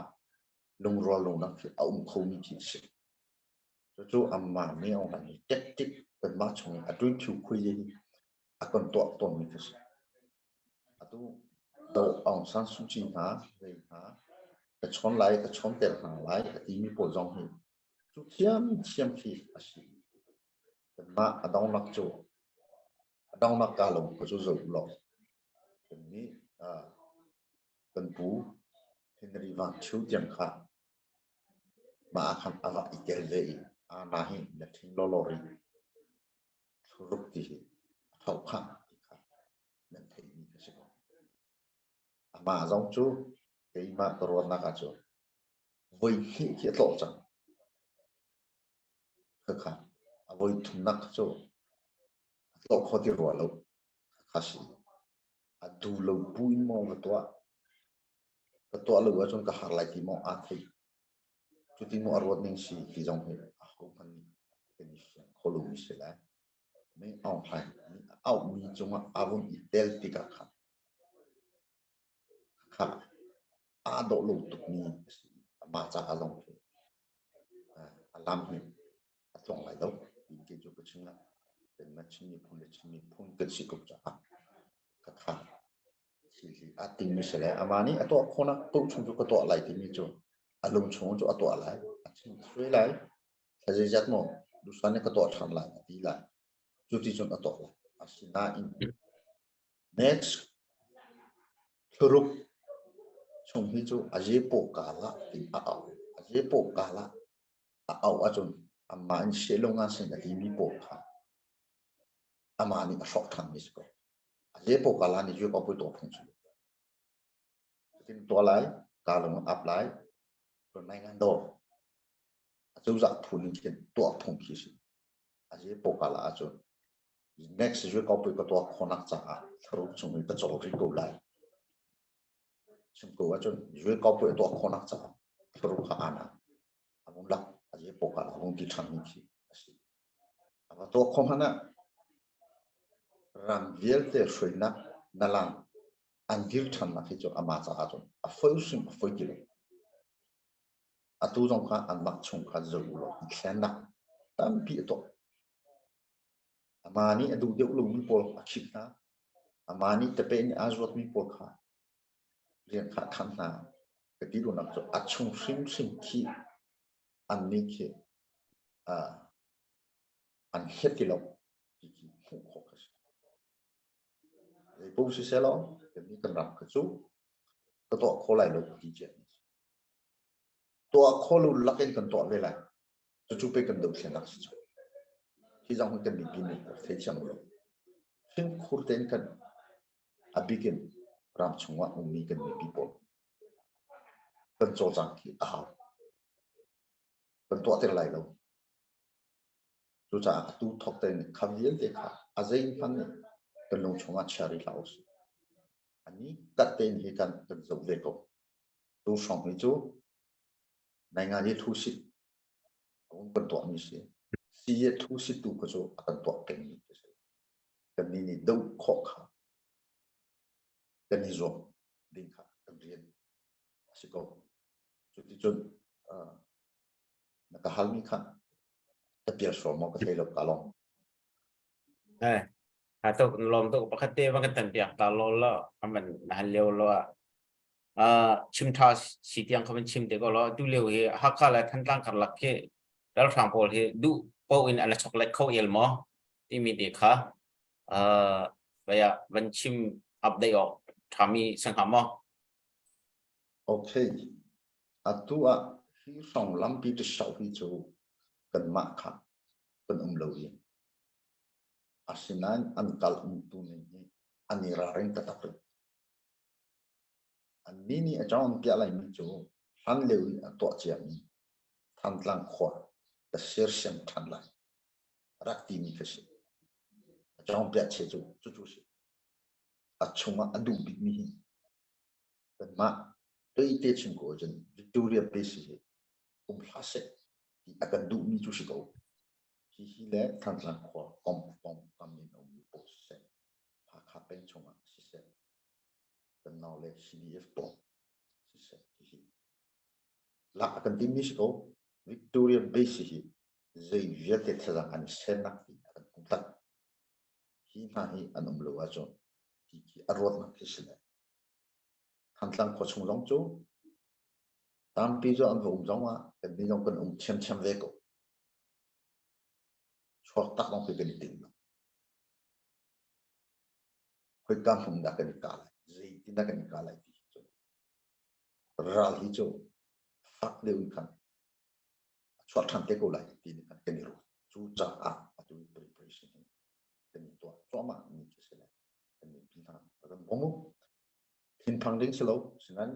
S5: lungrual lonak khi a um khomi khi a si. Cucu anmah nih an kan i tactic kanmah chung in a ṭuiṭhiu khui hi a kan tuah tawnmi khi a si. Atu Do Aung San Suu Kyi hna, zei hna, ka chawn lai, ka chawnter hna lai a timi pawl zong hi cu thiamthiam khi a si. Kanmah a donglak cu a donglak ka lung ka cu zoh law kannih kan pu Henry Van Ṭhio tiang kha mah ah khan a va i tel ve i ana hi na ṭhing lawlaw rih thluruk ti hi a tho phah ti kha nan theihmi ka si ko. Amah zong cu keimah ka ruahnak ah cun voi hnih khi a tlawh cang. Khakha a voi thumnak kha cu a tlawh kho ti rua lo. Khakha si. A duh lo bu in maw ka tuah. Ka tuah lo ahcun ka har lai ti maw aa thei. Cuti maw a ruat ning si ti zong hi a ho hmanh nih kan i fiang kho lomi si lai. Mei Aung Hlaing nih a auhmi cungah aa vun i tel tikah khan kha aa dawh lo tukmi a si. Amah caah zong khi a lam hi a tluang lai lo ti kei cu ka chim lai. Kanmah Chin miphun le Chin miphun kan si ko caah khakha thil hi aa timmi si le amah nih a tuah khawhnak paoh chung cu ka tuah lai timi cu a lung chung cu a tuah lai, a chim thluai lai, thla zeizat maw duhsan nih ka tuah ṭhan lai a ti lai. Cu ti cun a tuah lai. Asinain next Thuruk chung hi cu a zepaw kaa ti a auh. A zepaw kaa a auh ahcun amah in seh lo ngan sin a timi pawl kha amah nih a hrawk ṭhanmi si ko. A zepo kala nih cu ka pui tuah phung si. Cutin tuah lai, ka lung ap lai, nai ngan do. A cozah phu ning khin tuah phung khi si. A zepo kala ahcun next cu ka pui ka tuah khawnak caah thlaruk chung i ka cawl rih ko lai. Chim ko ahcun zui ka pui tuah khawnak caah thlaruk kha ana a vung lak a zepo kala a vung ti ṭhan mi khi a si. A va tuah kho hmanh ah ram vialte hruainak na lang an dir ṭhannak hi cu amah caah cun a foi hrim a foi ti lo. Atu zong kha anmah chung kha zoh u law thlennak tampi a tuah. Amah nih a duh deuh lomi pawl a khit hna. Amah nih tepe nih aa zuatmi pawl kha rian kha a kham hna. Ka ti duhnak cu a chung hrimhrim khi annih khi an hlet ti lo ti khi hmuh khawh a si. Zeipaoh siseh law kannih kan ram kha cu ka tuah kho lai lo ti cia mi si. Tuah kho lo lakin kan tuah ve lai. Cucu pei kan dothlennak si cu. Hi zong hi kan mipi nih theithiam u law. Fimkhur tein kan a bikin ram chungah ummi kan mipi pawl kan cawlcang khi a hau. Kan tuah ter lai lo. Cucaah atu thawk tein kha vialte kha a zeihmanh nih kan lung chungah chia rih hlah usih. Ani kat tein hi kan kan zoh ve ko. Tu hrawng hi cu naingan i thu sit a um kan tuahmi si. Si i thu sit tu kha cu a kan tuah pengmi khi si. Kannih nih doh khawh kha kan i zuam ding kha kan rian a si ko. Cuticun uh, na ka halmi kha ka pial sual maw ka thei lo ka lawm.
S1: Eh, ha tuk lawm tuk pakhat te van kan tan piak ta lo lo aman na hal lio lo ah chim tha si tiang kha van chim te ko lo tu lio hi Hakha le Thantlang karlak khi ralhrang pawl hi duh po in an chok let kho el maw timi te kha vaya van chim update ok thami sangha maw
S5: Okay Atu ah hi hrawng lampi ṭišoh hi cu kanmah kha kan um lo i asinain an kal umtu ning hi an i ralring taktak rih. Annih nih a cawnpiak laimi cu hlan lio i a tuah ciami Thantlang khua ka sersiam ṭhan lai rak timi kha si. A cawnpiak chia cu cucu si. A chungah a duh bikmi hi Kanmah tuite chim ko ahcun Victoria Base hi um hlah seh ti a kan duhmi cu si ko. Hihi le Thantlang khua kom pawngkam in a ummi pawl siseh, Hakha peng chungah siseh, kan nau le CDF pawl siseh hihi lak a kan timmi si ko. Victoria Base hi zei vialte thazaang an i sennak ti a kan hmuh tak. Hi hna hi an um lo ahcun hi khi a ruatnak khi si le Thantlang khua chung zong cu tampi cu an va um zong ah kannih zong kan um ṭhiamṭhiam ve ko. Chuak tak lawng khi kan i tim lo. Khoika hmun dah kan i kah lai, zeitin dah kan i kah lai ti hi cu ral hi cu fak deuh in khan a chuak ṭhan te ko lai ti nih khan kan i ruat. Cucaah atu preparation hi kan i tuah cuahmah mi khi si lai. Kan mipi hna kan bawm u. Thinphang ding si lo. Sinain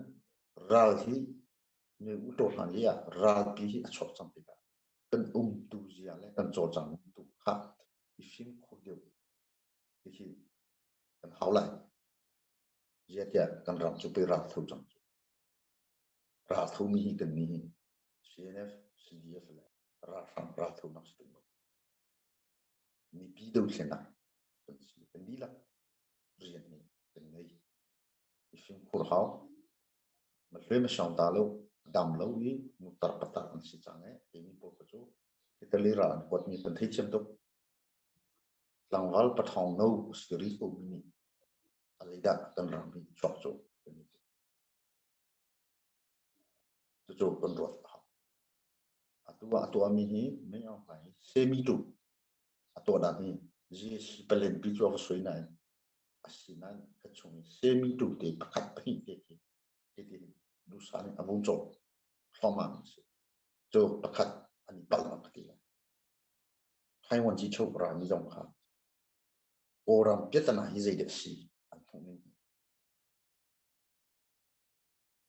S5: ral hi mi utaw hlan li ah ralpi hi a chuak cang tikah kan umtu zia le kan cawlcang tu kha i fimkhur deuh hihi kan hau lai. Ziatiah kan ram cu pei ral tho cang cu. Ral thomi hi kan ni hi CNF, CDF le ralhrang ral thonak si tung lo. Mipi dothlenak kan si. Kan dihlak rian hi kan ngei. I fimkhur hau. Ma hlue ma siang ta lo, dam lo i mutar patar an si cang e. Timi pawl kha cu Italy ral an kuatmi kan thei thiam tuk. Tlangval pathawng no si rih ko mi nih a zeidah kan ram hi chuak cu kan i Cucu kan ruat a hau. Atu ah a tuahmi hi mei Aung Hlaing hi semi tu a tuah dan hi GSC palen pi cu a va soi nain asinain ka chung i semi tu te pakhat pahnih te khi hitin dusa nih a vung cawh thluahmah mi si. Cu pakhat an i palh ka ti lai. Taiwan ci chuk ra mi zong kha. Kawlram piatana hi zeidah a si an hmuh ning hi.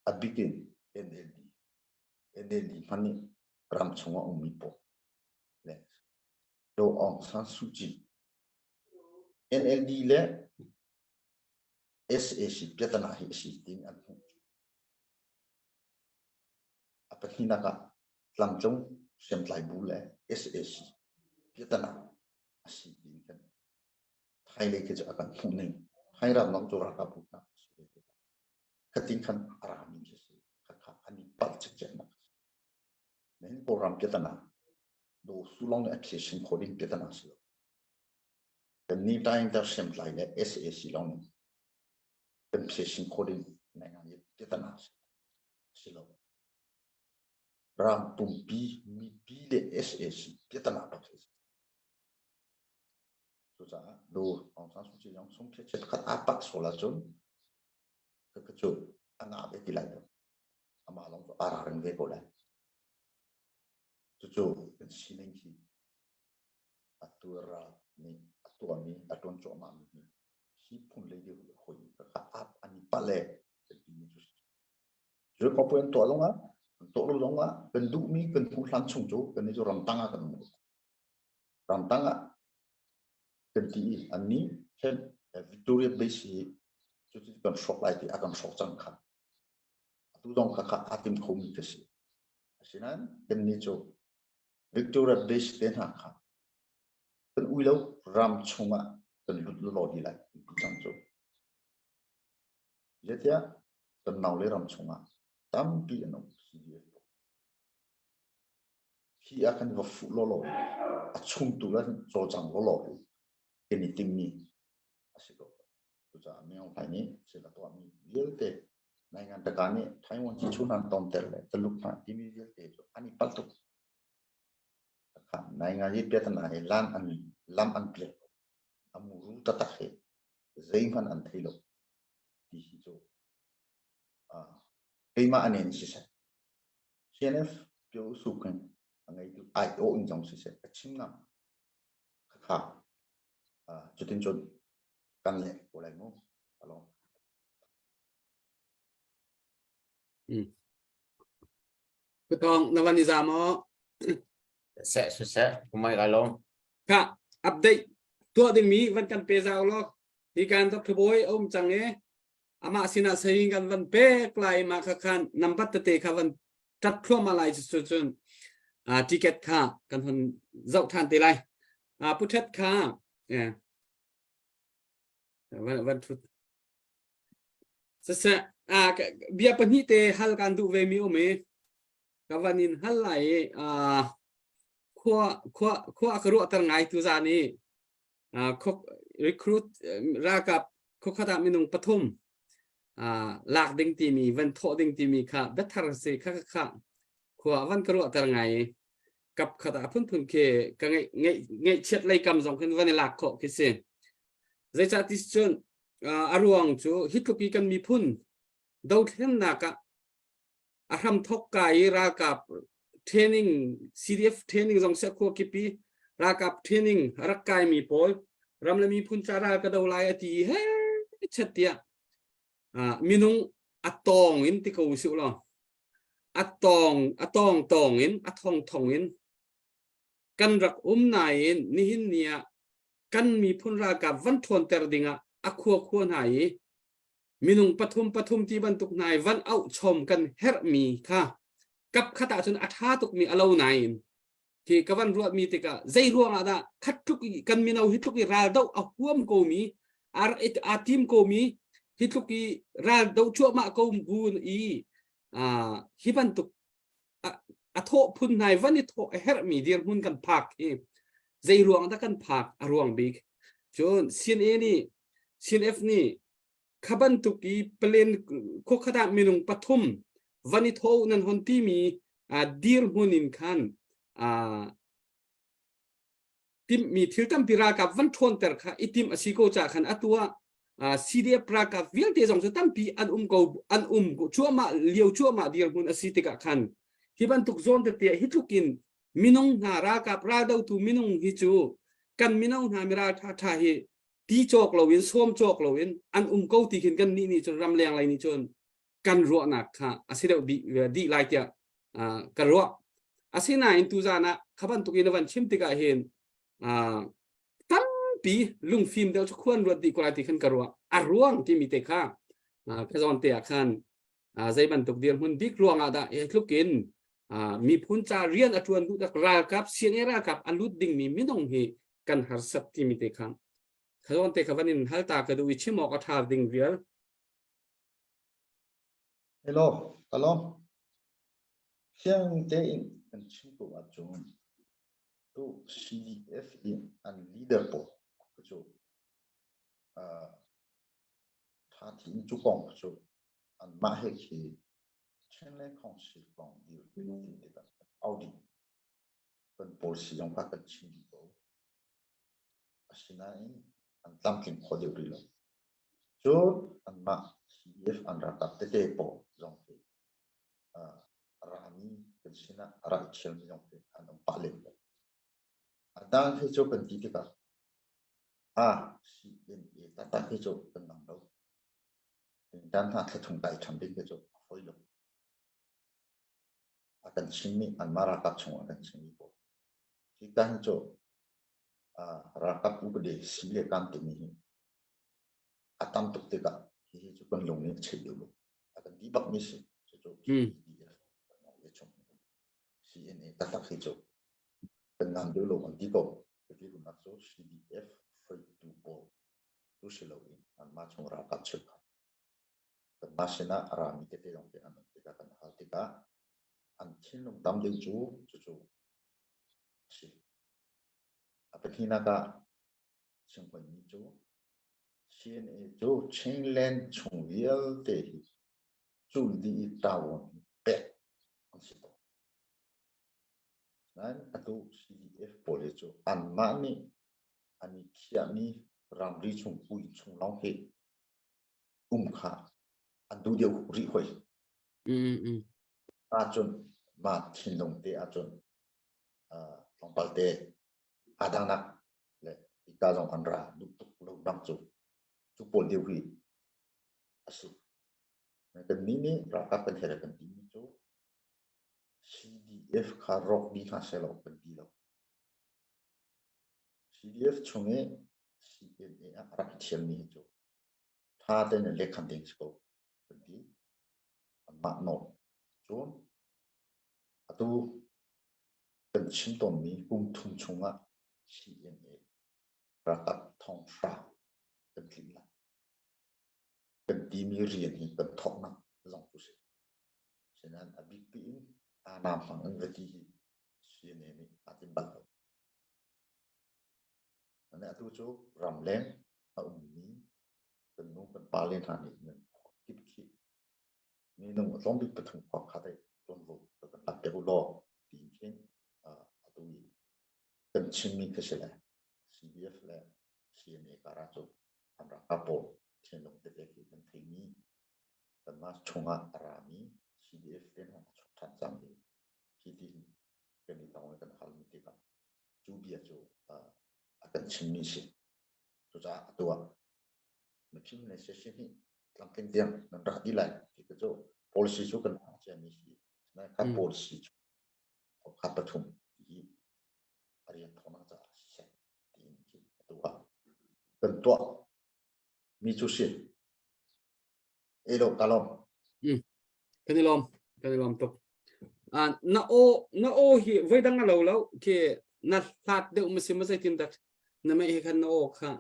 S5: A bik in NLD. NLD hmanh nih ram chung ah ummi pawl le Daw Aung San Suu Kyi NLD le SAC piatana hi a si tiin an hmuh. A pahnihnak ah tlangcung hriamtlai bu le SAC piatana a si tiin kan Thai lei khi cu a kan hmuh ning Thai ram lawng cu ralkap bu hna a si ve tikah khatin khan a rami khi si khakha an i palh cikceknak a si. Nihin Kawlram piatana Daw Su lawng nih a phisin khawh ding piatana si lo. Kan ni taing-ter hriamtlai le SAC lawng nih kan phisin khawh ding naingan piatana si lo. Ram pumpi mipi le SAC piatana bak si. Cucaah Daw Aung San Suu Kyi zong sungphiat khat aa pak sual ahcun ka cu a ngah ve ti lai lo. Amah lawng cu aa ralring ve ko lai. Cucu kan sining hi atu ral nih a tuahmi a ṭuan cuahmahmi hi hi phun lei deuh hoi kha ap an i palh e kan timi cu cu papu an tuah zongah an tuah lo zongah kan duhmi kan hmuh hlan chung cu kan nih cu ramtang ah kan um ramtang ah kan ti i an nih hen Victoria Base hi cuti kan hrawk lai ti a kan hrawk cang kha atu zong kha kha aa tim khomi ka si. Asinain kannih cu Victoria Base te hna kha kan ui lo ram chungah kan lut lawlaw dih lai ti cang cu. Zeitiah kan nau le ram chungah tampi an um CDF pawl. Hi ah kan va fuh lawlaw i a chungtu le cawlcang lawlaw hi kan i timmi a si ko. Cucaah Min Aung Hlaing nih thil a tuahmi vialte Naingan Taka nih Taiwan ci chuhnan tonter le Taluk hna timi vialte cu an i palh tuk. Naingan hi piatana hi lan an lam an piak ko. A muru taktak hi zeihmanh an thei lo ti hi cu keimah an in siseh CNF pyo su khin a ngeitu ai-awh in zong siseh a chim ngam khakha cutin cun kan leh ko lai mu along
S3: Kutong na van i za maw?
S1: Seh siseh kumai ka lawm.
S3: Ka update tuah dingmi van kan pe zau law hi kan Dr. Boy a um cang i amah sinah saying kan van pek lai ma kha khan number tete kha van tat thluahmah lai cu cun ticket kha kan hun zoh than te lai. Pu Thet kha van van thut siseh bia pahnih te hal kan duh ve mi um i ka van in hal lai i khua khua khua ka ruahter ngai tu zan i recruit ralkap khuakhat ah minung pathum lak ding timi van thawh ding timi kha biathar si kha kha khua van ka ruahter ngai i kap khat ah phunphun khi ka ngeih ngeih ngeihchiat lei kam zong khin van i lak khawh khi si. Zeicah ti cun a ruang cu hi tluk i kan miphun dothlennak ah a hram thok ka i ralkap training CDF training zong seh khua kipi ralkap training rak kai mi pawl ram le miphun ca ral ka do lai a ti he chet tiah minung a tawng in ti ko usih law a tawng a tawng tawng in a thong thong in kan rak um nain nihin ni ah kan miphun ralkap van ṭhawnter dingah a khua khua hna i minung pathum pathum ti bantuk hna i van auh chom kan herhmi kha kap khat ahcun a ṭha tukmi a lo nain khi ka van ruahmi tikah zei ruangah dah khat tluk i kan mino hi tluk i ral doh a huam komi aa tim komi hi tluk i ral doh cuahmah ko bu i hi bantuk a thawh phun hna i van i thawh a herhmi dirhmun kan phak hi zei ruang dah kan phak a ruang bik cun CNA nih CNF nih kha bantuk i palen khuakhat ah minung pathum van i tho nan hon timi dirhmun in khan timmi thil tampi ralkap van ṭhawnter kha i tim a si ko ca khan atu ah CDF ralkap vialte zong cu tampi an um ko an um cuahmah lio cuahmah dirhmun a si tikah khan hi bantuk zawn tete hi tluk in minung hna ralkap raldotu minung hi cu kan mino hna miral ṭha ṭha hi. Ti cawk loin sawm cawk loin an um ko ti khin kan nih nih cun ramleng lei nih cun kan ruahnak kha a si deuh dih lai tiah ka ruah. Asinain tuzan ah kha bantuk in a van chim tikah hin tampi lungfim deuh cu khuan ruat dih ko lai ti khan ka ruah. A ruang timi te kha ka zawn te ah khan zei bantuk dirhmun bik ruang ah dah hi tluk in miphun ca rian a ṭuan duh tak ralkap CNA ralkap a lut dingmi minung hi kan harsat timi te kha kha zawn te kha van in hal ta ka duh i chim awk a ṭha ding vial.
S5: Hello, hello. Fiang tein kan chim ko ahcun tu CDF i an leader pawl cu ṭha in cu kong cu anmah he khi Chinland Council kong dirpi ti tikah audit kan policy zong kha kan chim dih ko. Asinain an tlamtling kho deuh rih lo. Cun anmah CDF an ralkap tete pawl zong hi a rami kan sinah a rak i ṭhialmi zong hi an um pah len lo. A dang hi cu kan ti tikah a CNA taktak hi cu kan nang lo. Dan hna thla chung kai ṭhan ding hi cu a fawi lo. A kan chimmi anmah ralkap chung a kan chimmi pawl. Hi ka hi cu ralkap upadi si le kan timi hi a tam tuk tikah hihi cu kan lung nih a cheih deuh lo. A kan ti bakmi si. Cucu CDF chung CNA taktak hi cu kan ngam deuh lo an ti ko. Cuti runak cu CDF hruaitu pawl tu si loin anmah chung ralkap cheukhat kanmah sinah a rami tete zong te an um tikah kan hal tikah an thinlung tam deuh cu cucu a si. A pahnihnak ah chimhmi cu CNA cu Chinland chung vialte hi cul dih i tawon hi pek an si tawn. Nain atu CDF pawl hi cu anmah nih an i khiahmi ramri chung ui chung lawng hi um kha an duh deuh rih hoi. Ahcun mah thinlung te ahcun tlawmpal te aa dangnak le ika zong an ra duh tuk lo bang cu cu pawl deuh hi a si. Kan nih nih ralkap kan here kan timi cu CDF kha rawk dih hna seh law kan ti lo. CDF chung i CNA ah a rak i thiammi hi cu ṭha tein in lehkhan ding si ko kan ti. Anmah nawl. Cun atu kan chim tawnmi kum thum chungah CNA ralkap thonghra kan tlinh lai. Kan timi rian hi kan thawknak zong cu si. Sinain a bikpi in aa hmang in va ti hi CNA nih aa tim bal lo. Ane atu cu ramleng a ummi kan nu kan pale hna nih nan kip khi minung a tlawm bik pathum khua khat ai tuanvo kan lak piak u law tiin khin atu i kan chimmi khi si le CDF le CNA kara cu an ralkap pawl thinlung tete khi kan theimi kanmah chungah a rami CDF te hna a chuak ṭhan cang i hi ti kan i tong i kan halmi tikah cu bia cu a kan chimmi si. Cucaah atu ah mifim le siasi nih tlamtling tiang nan rak dih lai ti cu policy cu kan hmang ciami si. Nain kha policy cu kha pathum hi a rian thawnak caah siseh tiin atu ah kan tuah mi cu si. Elo ka lawm.
S3: Kan i lawm. Kan i lawm tuk. Ah, na aw na aw hi voi dang a lo lo khi na hlat deuh ma si ma zeitin dak na mei he khan na aw kha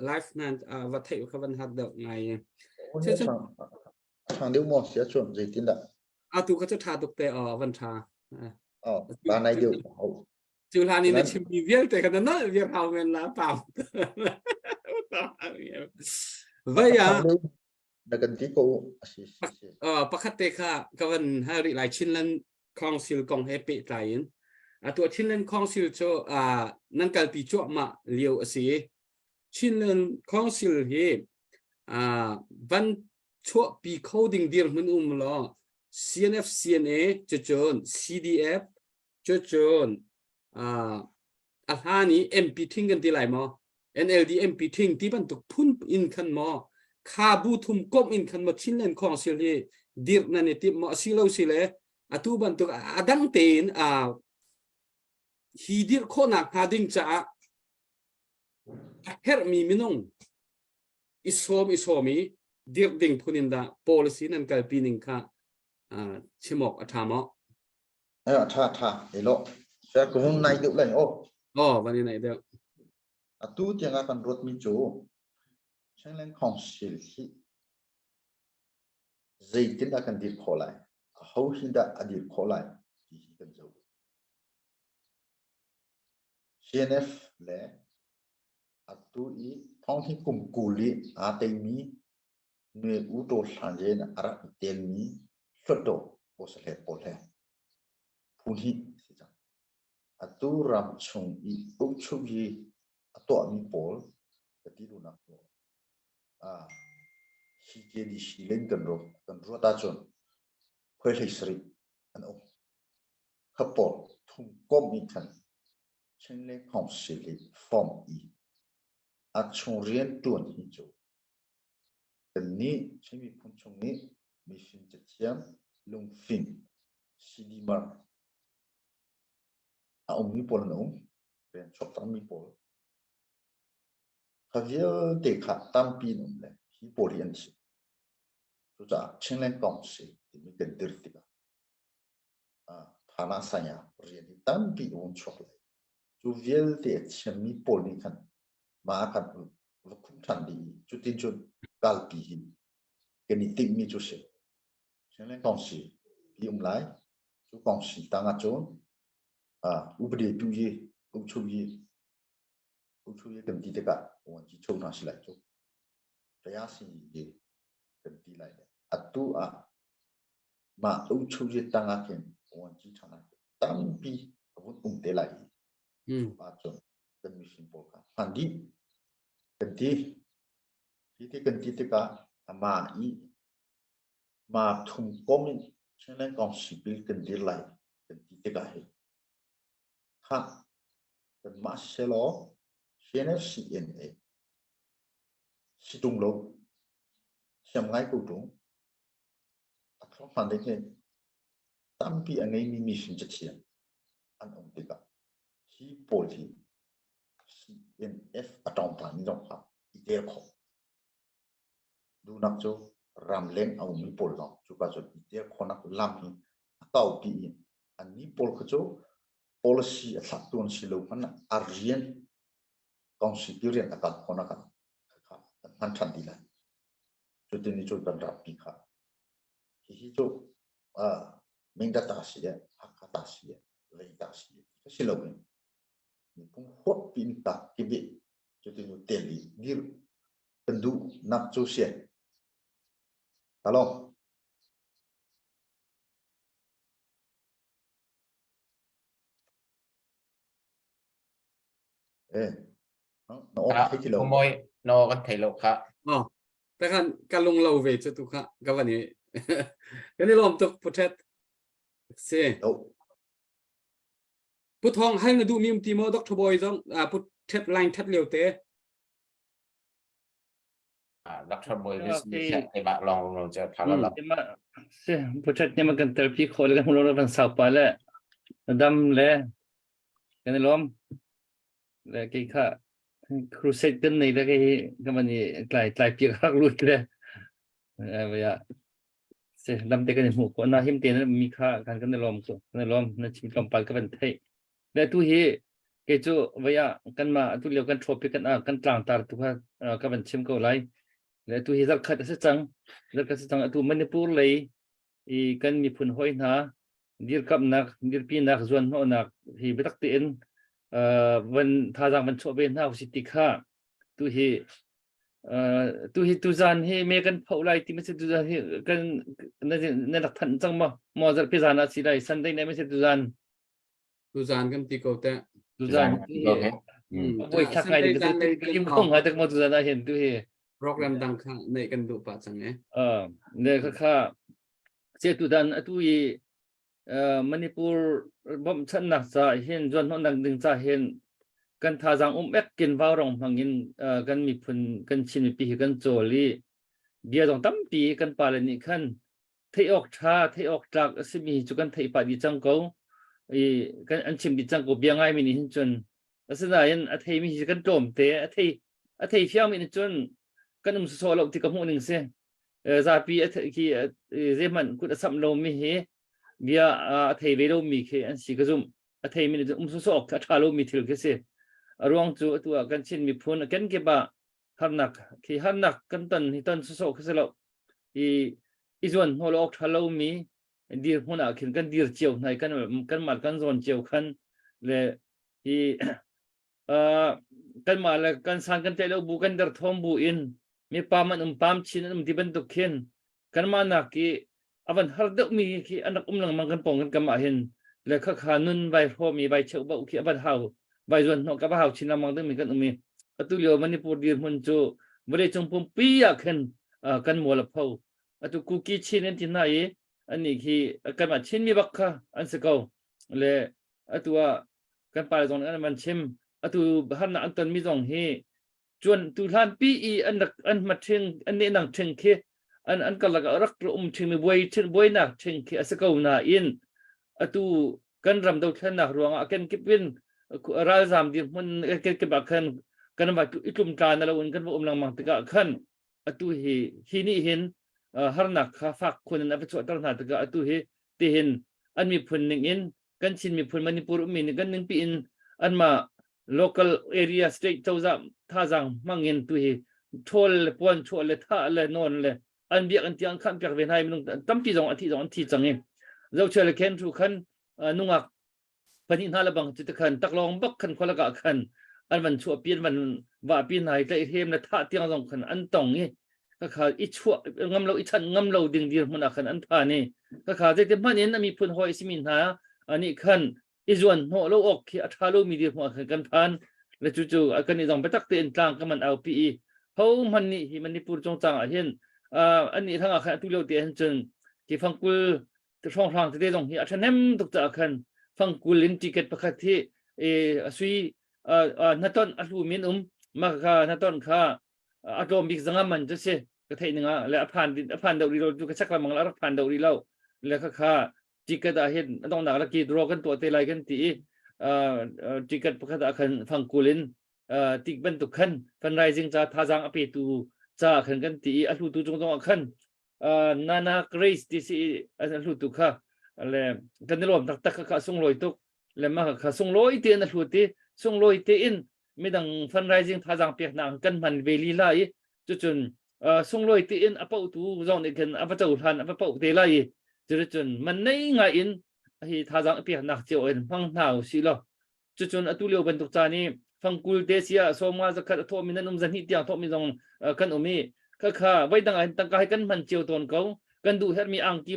S3: live nan va theih kha van hat deuh ngai.
S5: Thang deuh maw sia chun zeitin dah?
S3: Atu kha cu tha tuk te aw van tha.
S5: Oh, ba nai deuh.
S3: Cu hlan in na chimmi vialte kha na nolh viar hau men la pau. Vai ah
S5: na kan ti ko asi si.
S3: Pakhat te kha ka van hal rih lai Chinland Council kong he pehtlai in atu Chinland Council cu nan kalpi cuahmah lio a si. Chinland Council hi van chuahpi kho ding dirhmun um law CNF CNA cucun CDF Cucun a hlan i MP thing kan ti lai maw? NLD MP thing ti bantuk phun in khan maw kha bu thum komh in khan maw Chinland Council hi dirh nan i timh maw asilo si le atu bantuk a dang tein hi dirh khawhnak hnga ding caah a herhmi minung i sawm i sawm i dirh ding phun in dah policy nan kalpi ning kha chim awk a ṭha maw?
S5: A ṭha ṭha elo sa ka hung nai deuh lai o.
S3: Oh van i nai deuh.
S5: Atu tiang ah kan ruatmi cu Chinland Council hi zeitin dah kan dir khawh lai aho hi dah a dir khawh lai ti hi kan zoh. CNF le atu i thong hi kum 20 i aa teimi Nue U Taw Hlan in a rak i telmi Hluttaw Kawsahle pawl he phu hnih si cang. Atu ram chung i ukchuk hi a tuahmi pawl ka ti duhnak cu CKDC len kan ruat kan ruat ahcun khuai hlei sarih an um. Kha pawl thum komh in khan Chinland Council i form i a chung rian ṭuan hi cu Kannih Chin miphun chung i mifim cathiam, lungfim, CDMar a ummi pawl an um, rian chuak cangmi pawl. Kha vialte kha tampi an um le hi pawl hi an si. Cucaah Chinland Council timi kan dir tikah thana saya rian hi tampi a um chuak lai. Cu vialte a thiammi pawl nih khan mah kan va khumh ṭhan dih i cutin cun kalpi hi kan i timhmi cu si. Chinland Council ti um lai. Cu council tang ah cun upadi tu yi, ukchu yi, ukchu yi kan ti tikah vuanci cho hna si lai cu. Kaya si yi kan ti lai le atu ah mah ukchu yi tang ah khin vuanci ṭhan ah tampi a vun um te lai i cu ahcun kan mifim pawl kha hman dih kan ti. Hi ti kan ti tikah amah i ma thum kom in Chinland Council bil kan dir lai kan ti tikah hi kha kanmah selaw CNFCNA si tung lo siam ngai ko tung a thlong hman ding hi tampi a ngeimi mifim cathiam an um tikah hi pawl hi CNF a ṭawngṭami zong kha i tel khawh. Duhnak cu ramleng a ummi pawl zong cuka cun i tel khawhnak lam hi a kaupi i annih pawl kha cu policy a thlaktu an si lo hmanh ah a rian council rian a kal khawhnak ah kha kan hman ṭhan dih lai. Cutin cun kan rampi kha hihi cu Mindat ta si eh, Hakha ta si eh, Lei ta si eh, ti si loin miphun huap piin ta kibi cutin tel i dir kan duh nak cu si. Hello. Eh, na aw thei ti lo.
S1: Moi, no kan thei lo kha.
S3: Oh, ta khan ka lung lo ve chu tu kha ka van i kan i lawm tuk puthet si. Pu Thawng hal na duhmi um ti maw Dr. Boy zong pu Thet line that lio te.
S1: Dr. Boy this ni te ba long long che tha la.
S6: Si pu Thet ne ma kan therapy kho le kan hulo van sau pa le dam le kan i lawm le kei kha crusade kan nei le kei ka man i tlai tlai pi rak lut le ya se lam te kan i hmuh ko na him te na mi kha kan kan i lawm cu kan i lawm na chim tlawmpal ka van theih le tu hi kei cu vaya kan ma tu lio kan topic kan kan tlang tar tu kha ka van chim ko lai le tu hi zarkhat a si cang zarkhat si cang atu Manipur lei i kan miphun hoi hna dirkamnak dirpinak zuanhnawhnak hi biatak tein van thazaang van chuah ve hna usih ti kha tu hi tu hi tuzan hi me kan pho lai ti ma si tuzan hi kan na na rak thanh cang ma mo zarpi zan ah si lai Sunday ne ma si tuzan
S3: Tuzan kan ti ko te.
S6: Tuzan Oi thak ngai ding ka im khong ha tek mo tuzan ah hin tu hi
S3: program dang kha nei kan duh pa chang e.
S6: Ne kha kha che tu dan atu i Manipur bom channak ca hin zuan hnawh nak ding ca hin. Kan thazaang um ek kin vaurong hmang in kan miphun kan Chin mipi hi kan cawl i bia zong tampi kan pale nih khan theih awk ṭha theih awk tlak a simi cu kan theih pah dih cang ko i kan an chim dih cang ko bia ngaimi nih hin cun asinain a theimi hi kan tlawm te a thei a thei fiangmi nih cun kan um sawsawh lo ti ka hmuh ning si zapi a khi zeihmanh kut a samh lomi hi bia a thei ve lomi khi an si ka zumh a theimi nih cun um sawsawh awk a ṭha lomi thil khi si a ruang cu atu ah kan Chin miphun a kenkip ah harnak khi harnak kan ton hi ton sawsawh khi si lo i i zuan hnawl awk ṭha lomi dirhmun ah khin kan dir cio hna i kan kanmah kan zawn cio khan le hi uh, kanmah le kan san kan tlaih lo bu kan derthawm bu in mi pam an um pam chin an um ti bantuk khin kanmah nak i avan har deuh mi khi an rak um lengmang kan pawng kan kam ah hin le kha kha nun vai hrawm i vai cheu bauh khi avan hau vai zuan hnawh ka va hau chin lengmang ding mi kan um i atu lio Manipur dirhmun cu vawlei cung pumpi ah khin kan mual a pho atu Kuki Chin an ti hna i annih khi kanmah Chin mi bak kha an si ko le atu ah kan pa zong an van chim atu harnak an ton mi zong hi cuan tu hlan pi i an rak an hma ṭhing an nehnang ṭhing khi an an karlak ah rak um ṭhing mi buai ṭhin buainak ṭhing khi a si ko nain atu kan ram dothlennak ruangah kenkip in ralzam dirhmun kenkip ah khan kan va i tlumtla na lo in kan va um lengmang tikah khan atu hi hi nih hin harnak kha fak khun in a va chuahter hna tikah atu hi tihin an miphun ning in kan Chin miphun Manipur ummi nih kan ningpi in anmah local area state cozah thazaang hmang in tu hi ṭhawl le puan chuah le thah le nawn le an biak an tiang khan piak ve hna i minung tampi zong a thi zong an thi cang i zohchia le khen thu khan nungak pahnih hna le bang cu khan taklawng bak khan khualak ah khan an van chuah pi an van vah pi hna i tlaihhrem le thah tiang zong khan an tong i khakha i chuah ngam lo i chanh ngam lo ding dirhmun ah khan an phan i khakha zeiti hmanh in a miphun hawi simi hna anih khan i zuan hnawh lo awk khi a ṭha lomi dirhmun ah khan kan phan le cucu kan i zong biatak tein tlang kan man aupi i ho hmanh nih hi Manipur cungcang ah hin annih hrang ah khan atu lio te hin cun ki fangkul hrawnghrang tete zong hi a ṭhahnem tuk caah khan fangkul in ticket pakhat hi a sui hnaton a hlu min um mah kha hnaton kha a tlawm bik zanga man cu si ka theih ning ah le a phan a phan deuh rih lo cu ka chek lengmang la a rak phan deuh rih lo le kha kha ticket ah hin a donghnak la ki draw kan tuah te lai kan ti i ticket pakhat ah khan fangkul in tik bantuk khan fundraising ca thazaang a petu ca khan kan ti i a hlutu cung zong ah khan Nana Grace ti si a hlutu kha le kan i lawm taktak kha kha sunglawi tuk le mah kha sunglawi tein a hlut i sunglawi tein midang fundraising thazaang peknak kan hman ve lila i cucun sunglawi tein a potu zong nih khin a va cohlan a va poh te lai i cuticun man nei ngai in hi thazaang peknak cio in hmang hna u sih law cucun atu lio bantuk caan i fangkul te sia sawmnga zakhat a thawhmi nan um zahnih tiang thawhmi zong kan um i khakha voidang ah hin tangka hi kan hman cio tawn ko kan duh herhmi angki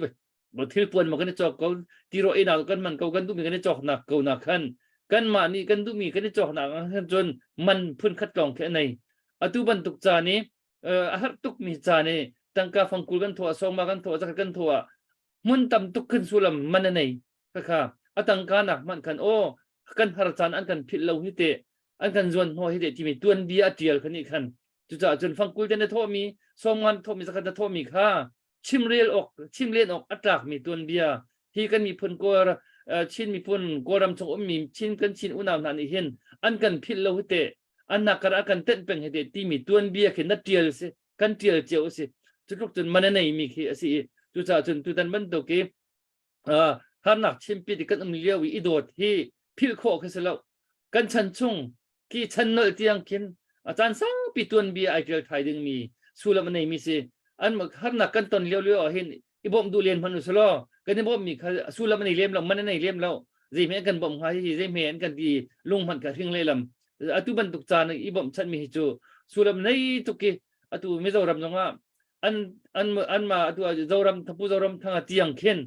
S6: thil puan ma kan i cawk ko tiraw einak kan hman ko kan duhmi kan i cawk nak ko na khan kanmah nih kan duhmi kan i cawk nak khan cun man phun khat lawng khi a nei atu bantuk caan i a har tukmi caan i tangka fangkul kan thawh sawma kan thawh zakhat kan thawh ah hmun tam tuk khin sulam man a nei khakha a tangka nak hmanh khan aw kan har caan an kan philh lo hi te an kan zuan hnawh hi te timi tuanbia a tial khan nih khan cucaah cun fangkul te na thawhmi sawmngan thawhmi zakhat na thawhmi kha chimrel awk chimlen awk a tlakmi tuanbia hi kan miphun Kawl Chin miphun Kawlram chung ummi Chin kan Chin unau hna nih hin an kan philh lo hi te an nakar a kan tenh peng hi te timi tuanbia khi na tial si kan tial cio si cutluk cun man a neimi khi a si i cucaah cun tutan bantuk i harnak chimpi ti kan um lio i i dawt hi philh khawh khi si lo kan chan chung ki chan nolh tiang khin a caan saupi tuanbia ai ṭial thai dingmi sullam a neimi si an harnak kan ton lio lio ah hin i bawmh duh len hmanh usulaw kan i bawmhmi kha sullam a nei lem lo man a nei lem lo zeihme an kan bawmh hnga hi zeihme an kan ti lung hmanh kha hring lehlam atu bantuk caan i bawmh chanmi hi cu sullam nei tuk i atu Mizoram zongah an an an ma atu Zoram Thapu Zoram thanga tiang khin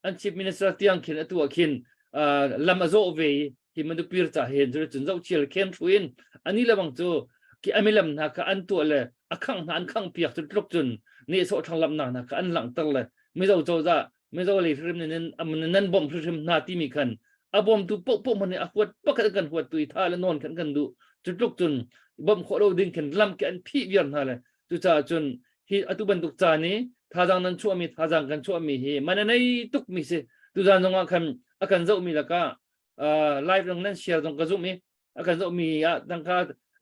S6: an chief minister tiang khin atu ah khin lam a zawh ve i hi manupir ca hen cu cun zohchial khen thruin ani lebang cu ki amilam hna kha an tuah le a khang hna an khang piak cu tluk cun ne sawh thang lam nak hna kha an langhter le mizo cozah mizo lei hrim nin nan bawmh hrim hna timi khan A bawmtu paohpaoh hmanh nih a huat pakhat kan huat tu i tha le nawn khan kan duh. Cu tluk cun bawmh khawh lo ding khin lam khi an phih viar hna le cucaah cun hi atu bantuk caan i thazaang nan chuahmi thazaang kan chuahmi hi man a nei tukmi si. Tuzaan zongah khan a kan zohmi lakah uh, live zong nan share zong ka zumh i a kan zohmi ah tangka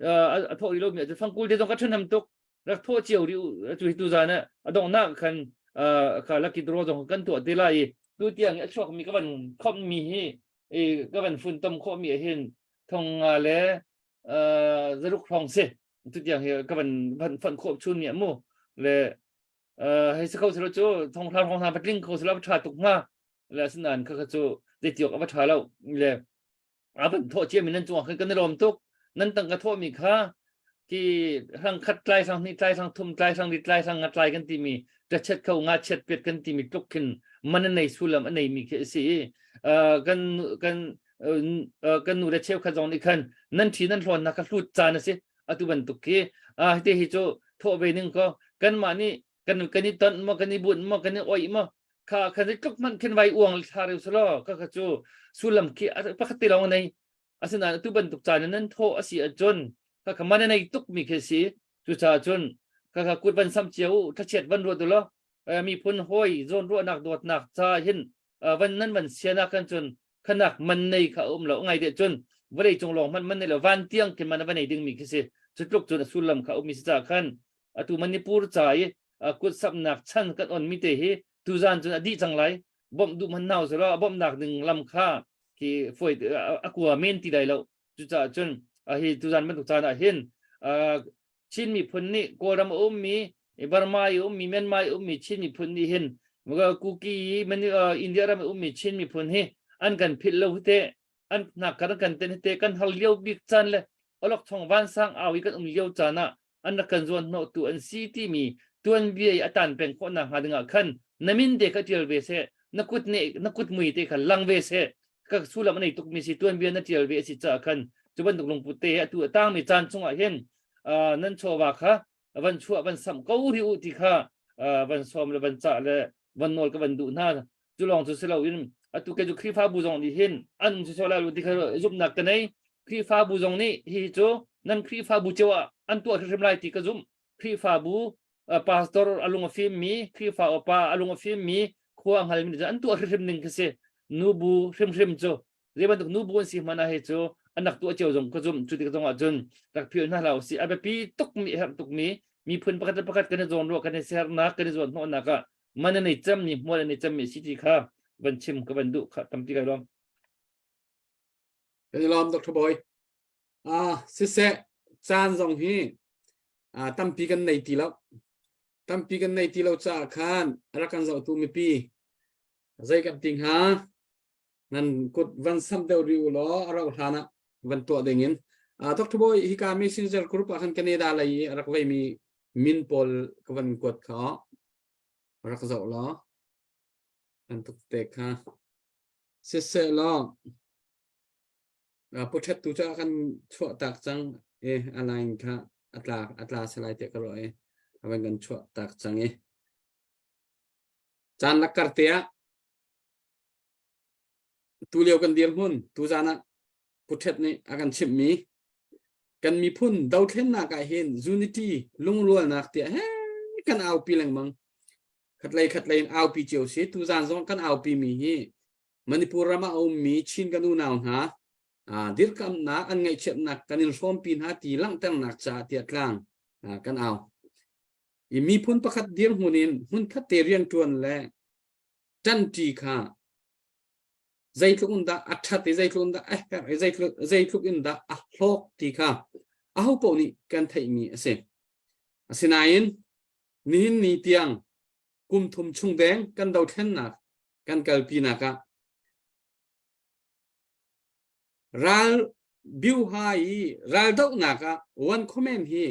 S6: uh, a thawh rih lomi ah fangkul te zong ka ṭhahnem tuk rak thawh cio rih u cu hi tuzaan ah a donghnak khan uh, kha lucky draw zong kan tuah te lai i tu tiang a chuakmi ka van khomhmi hi i ka van funtom khawhmi ah hin thong nga le uh, zaruk hrawng si tu tiang hi ka van van fon khawh chun mi mu le uh, hei si kho selo cu thong hla hrawng hna patling kho selo tha tuk hnga le asinain kha kha cu zeitiok a va tha lo le a van thawh cia mi nan cungah khan kan i lawm tuk nan tangka thawh mi kha ki hrang khat tlai hrang hnih tlai hrang thum tlai hrang li tlai hrang nga tlai kan ti mi chet kho nga chet piat kan ti mi tluk khin man a nei sullam a nei mi khi a si i kan kan kan nu le cheukhat zong nih khan nan ṭhi nan hlawn nak kha hlut caan a si atu bantuk khi te hi cu thawh ve ning ko kanmah nih kan kan i ton maw kan i bunh maw kan i oih maw kha kha tluk hmanh khin vai uang thla reu selaw kha kha cu sullam khi pakhat te lawng nei asinain atu bantuk caan in nan thawh a si ahcun kha kha man a nei tuk mi khi si cucaah cun kha kha kut van sam cio u thlachiat van ruat u law miphun hawi zawn ruahnak dawtnak ca hin van nan van sianak kan cun khanak man nei kha um lo ngai de cun vawlei cung lawng hmanh man nei lo van tiang khin man a va nei ding mi khi si cu tluk cun a sullam kha um mi si ca khan atu Manipur ca i kut samnak chan kan on mi te hi tuzan cun a dih cang lai bawmh duh man nau selaw a bawmhnak ding lam kha khi foi a kua men ti lai lo cucaah cun hi tuzan bantuk caan ah hin Chin miphun nih Kawlram a ummi Burma i ummi Myanmar i ummi Chin miphun nih hin Kuki India ram i ummi Chin miphun hi an kan philh lo te an hnak kan kan ten te kan har lio bik caan le olok chong vansang au i kan um lio caan ah an rak kan zuan hnawh tu an si timi tuanbia i a tan peng khawh nak hnga dingah khan na min te kha tial ve seh na kut ne na kut mui te kha lang ve seh ka sullam a nei tuk mi si tuanbia na tial ve a si caah khan cu bantuk lungput te atu a tangmi caan chungah hin nan chawva kha van chuah van samh ko rih u ti kha van sawm le van cah le van nawl ka van duh hna cu lawng cu si loin atu ke cu Khrihfabu zong nih hin an um sisawh lai lo ti kha zumhnak ka nei Khrihfabu zong nih hi cu nan Khrihfabu cio ah an tuah hrimhrim lai ti ka zumh Khrihfabu pastor a lung a fim mi Khrihfa upa a lung a fim mi khua a hngal mi an tuah hrimhrim ning khi si nubu hrimhrim cu zei bantuk nubu an si hmanh ah hei cu an rak tuah cio zong ka zumh cu tik zong ah cun rak philh hna hlah usih a biapi tukmi a herh tukmi miphun pakhat le pakhat kan i zawn ruah kan i sernak kan i zawn hnawhnak ah man an i cemmi hmual an i cemmi si ti kha van chim ka van duh kha tampi kai lawm
S3: Kan i lawm Dr. Boy. Ah siseh caan zong hi ah tampi kan nei ti lo. Tampi kan nei ti lo caah khan a rak kan zohtu mipi zei kan ti hnga nan kut van samh deuh rih u law a rauh hlan ah van tuah ding in uh, Dr. Boy hika messenger group ah khan Canada lei i a rak veimi min pawl ka van kuat kha rak zoh law kan tuk te kha siseh law portrait tu cu kan chuah tak cang e a line kha a tla a tla salai te ka ruah e a van kan chuah tak cang e caan lakkar te ah Tu lio kan dirhmun tuzan ah Pu Ṭhet nih a kan chimhmi kan miphun dothlennak ah hin unity lungrualnak tiah he kan aupi lengmang. Khatlei khatlei in aupi cio si. Tuzan zong kan aupi mi hi Manipur ram ah a ummi Chin kan unau hna dirkamnak an ngaihchiatnak kan in hrawmpi hna ti langhternak caah tiah tlang kan au. I miphun pakhat dirhmun in hmunkhat te rianṭuan le ṭanṭi kha zeitluk in dah a ṭhat i zeitluk in dah a herh i zeitluk, zeitluk in dah a hlawk ti kha ahopaoh nih kan theihmi a si. Asinain nihin ni tiang kum thum chung deng kan dothlennak kan kalpinak ah ral biuha i ral dohnak ah one comment hi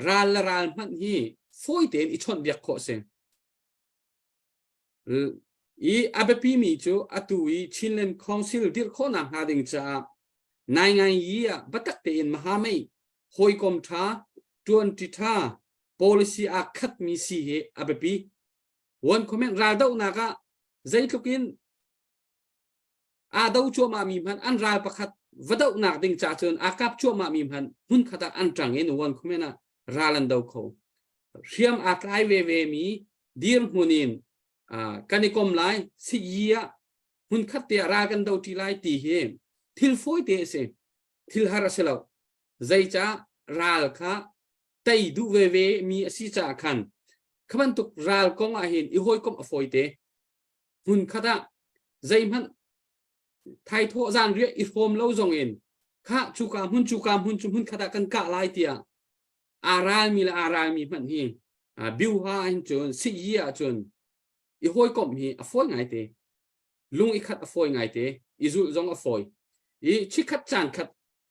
S3: ral le ral hmanh hi fawi tein i chawnhbiak khawh a si. I a biapimi cu atu i Chinland Council dirh khawhnak hnga ding caah nainganyi ah biatak tein mahamei hawikom ṭha, ṭuanṭi ṭha, policy aa khatmi si hi a biapi. One comment raldohnak ah zeitluk in. Aa do cuahmah mi hmanh an ral pakhat va dohnak ding ca cun aa kap cuahmah mi hmanh hmun khat ah an ṭang in one comment ah ral an do kho. Hriam aa tlai veve mi dirhmun in kan i kom lai siyi ah hmun khat te ah ral kan do ṭi lai ti hi thil fawi te a si. Thil har a si lo. Zeicah ral kha tei duh veve mi a si caah khan kha bantuk ral kong ah hin i hawikomh a fawi te. Hmun khat ah zeihmanh thaithawh zanriah i hrawm lo zong in kha cuka hmun cuka hmun cu hmun khat ah kan kah lai tiah aa ralmi le aa ralmi hmanh hi biuha hin cun siyi ah cun i hawikomh hi a fawi ngai te. Lung i khat a fawi ngai te. I zulh zong a fawi. I chikhat caan khat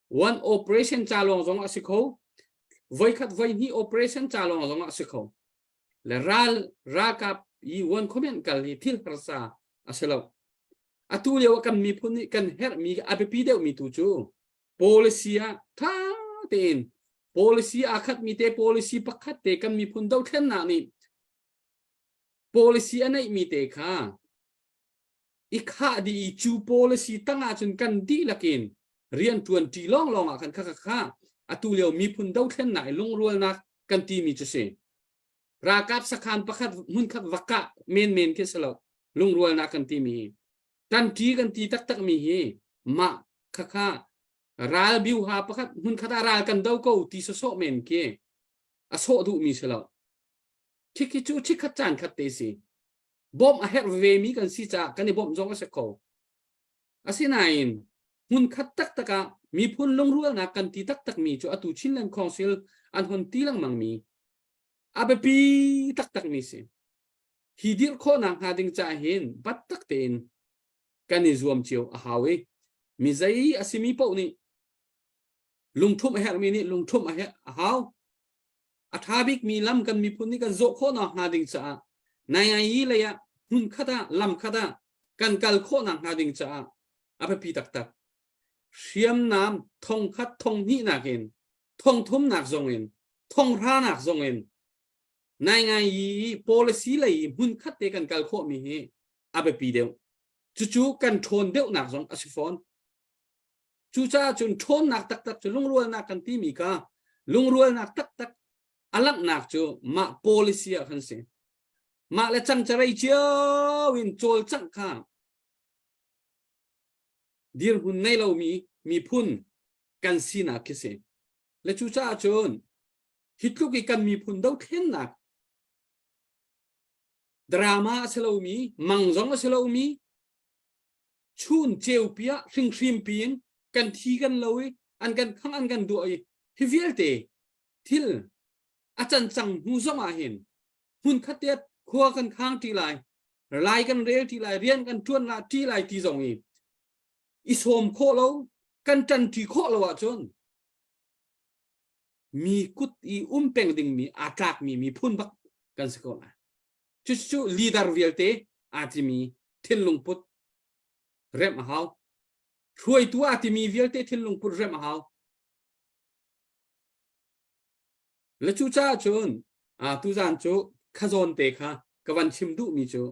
S3: one operation ca lawng zong a si kho. Voikhat voihnih operation ca lawng zong a si kho. Le ral ralkap i one comment kal hi thil harsa a si lo. Atu lio ah kan miphun nih kan herhmi a biapi deuhmi tu cu policy ah tha tein policy aa khatmi te policy pakhat te kan miphun dothlennak nih policy a neihmi te kha i khah dih i cu policy tang ahcun kan dihlak in rian ṭuan ṭi lawnglawng ah khan kha kha kha atu lio miphun dothlennak i lungrualnak kan timi cu si. Ralkap sakhan pakhat hmunkhat va kah menmen khi si lo lungrualnak kan timi hi. Kan ṭi kan ti taktak mi hi mah khakha ral biuha pakhat hmunkhat ah ral kan do ko ti sawsawh men khi a sawh duhmi si lo. Khikhi cu chikkhat caan khat te si. Bawmh a herh vemi kan si caah kan i bawmh zong a si kho. Asinain hmunkhat taktak ah miphun lungrualnak kan ti taktakmi cu atu Chinland Council an hon ti lengmangmi a biapi taktakmi si. Hi dirh khawhnak hnga ding caah hin bat tak tein kan i zuam cio a hau i mi zei a simi paoh nih lungthumh a herhmi nih lungthumh a herh a hau. A ṭha bikmi lam kan miphun nih kan zawh khawhnak hnga ding caah naingai lei ah hmun khat ah lam khat ah kan kal khawhnak hnga ding caah a biapi taktak. Hriamnam thong khat thong hnih nakin thong thumnak zong in thong hranak zong in naingai i policy lei i hmun khat te kan kal khawhmi hi a biapi deuh. Cucu kan ṭhawn deuhnak zong a si fawn. Cucaah cun ṭhawnnak taktak cu lungrualnak kan timi kha lungrualnak taktak a langhnak cu mah policy ah khan si. Mah le cangcarei cio in cawlcangh kha dirhmun nei lomi miphun kan sinak khi si. Le cucaah cun hi tluk i kan miphun dothlennak drama a si lomi, mang zong a si lomi, chun ceupi ah hringhrim piin kan thi kan lo i an kan khang an kan duah i hi vialte thil a can cang hnu zong ah hin hmun khat te khua kan khang ṭi lai lai kan rel ṭi lai rian kan ṭuan la ṭi lai ti zong i i sawm khawh lo kan ṭan ṭi khawh lo ahcun mi kut i um peng dingmi aa tlakmi miphun bak kan si ko lai. Cucu leader vialte aa timi thinlung put remh a hau. Hruaitu aa timi vialte thinlung put remh a hau. Le cucaah cun tuzaan cu khazawn te kha ka van chim duhmi cu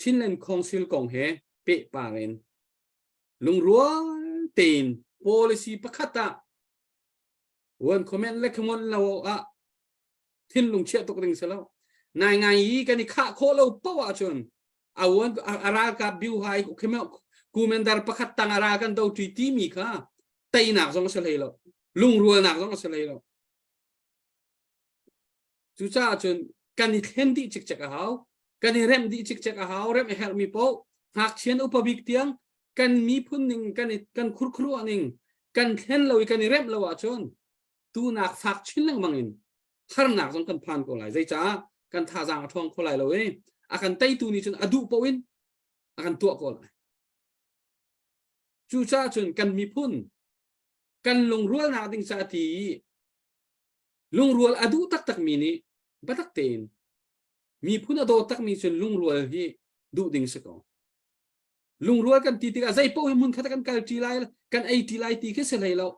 S3: Chinland Council kong he pehpar in lungrual tein policy pakhat ah one comment le comment lo ah thinlung chiah tuk ding si lo nai ngai i kan i khah khawh lo poh ahcun a wan a ralkap biu hai kumendar pakhat tang a ral kan do ṭi timi kha teinak zong a si hlei lo lungrualnak zong a si hlei lo cucaah cun kan i thlen dih cikcek a hau kan i remh dih cikcek a hau remh a herhmi paoh ngakchian upa bik tiang kan miphun ning kan i kan khurkhruah ning kan thlen lo i kan i remh lo ahcun tunak fak chin lengmang in harnak zong kan phan ko lai zeicah kan thazaang a ṭhawng kho lai lo i a kan teitu nih cun a duh paoh in a kan tuah ko lai cucaah cun kan miphun kan lungrualnak ding ca ti i lungrual a duh taktakmi nih biatak tein miphun a daw takmi cun lungrual hi duh ding si ko lungrual kan ti tikah zei paoh hi hmun khat kan kal ṭi lai kan ei ṭi lai ti khi si hlei lo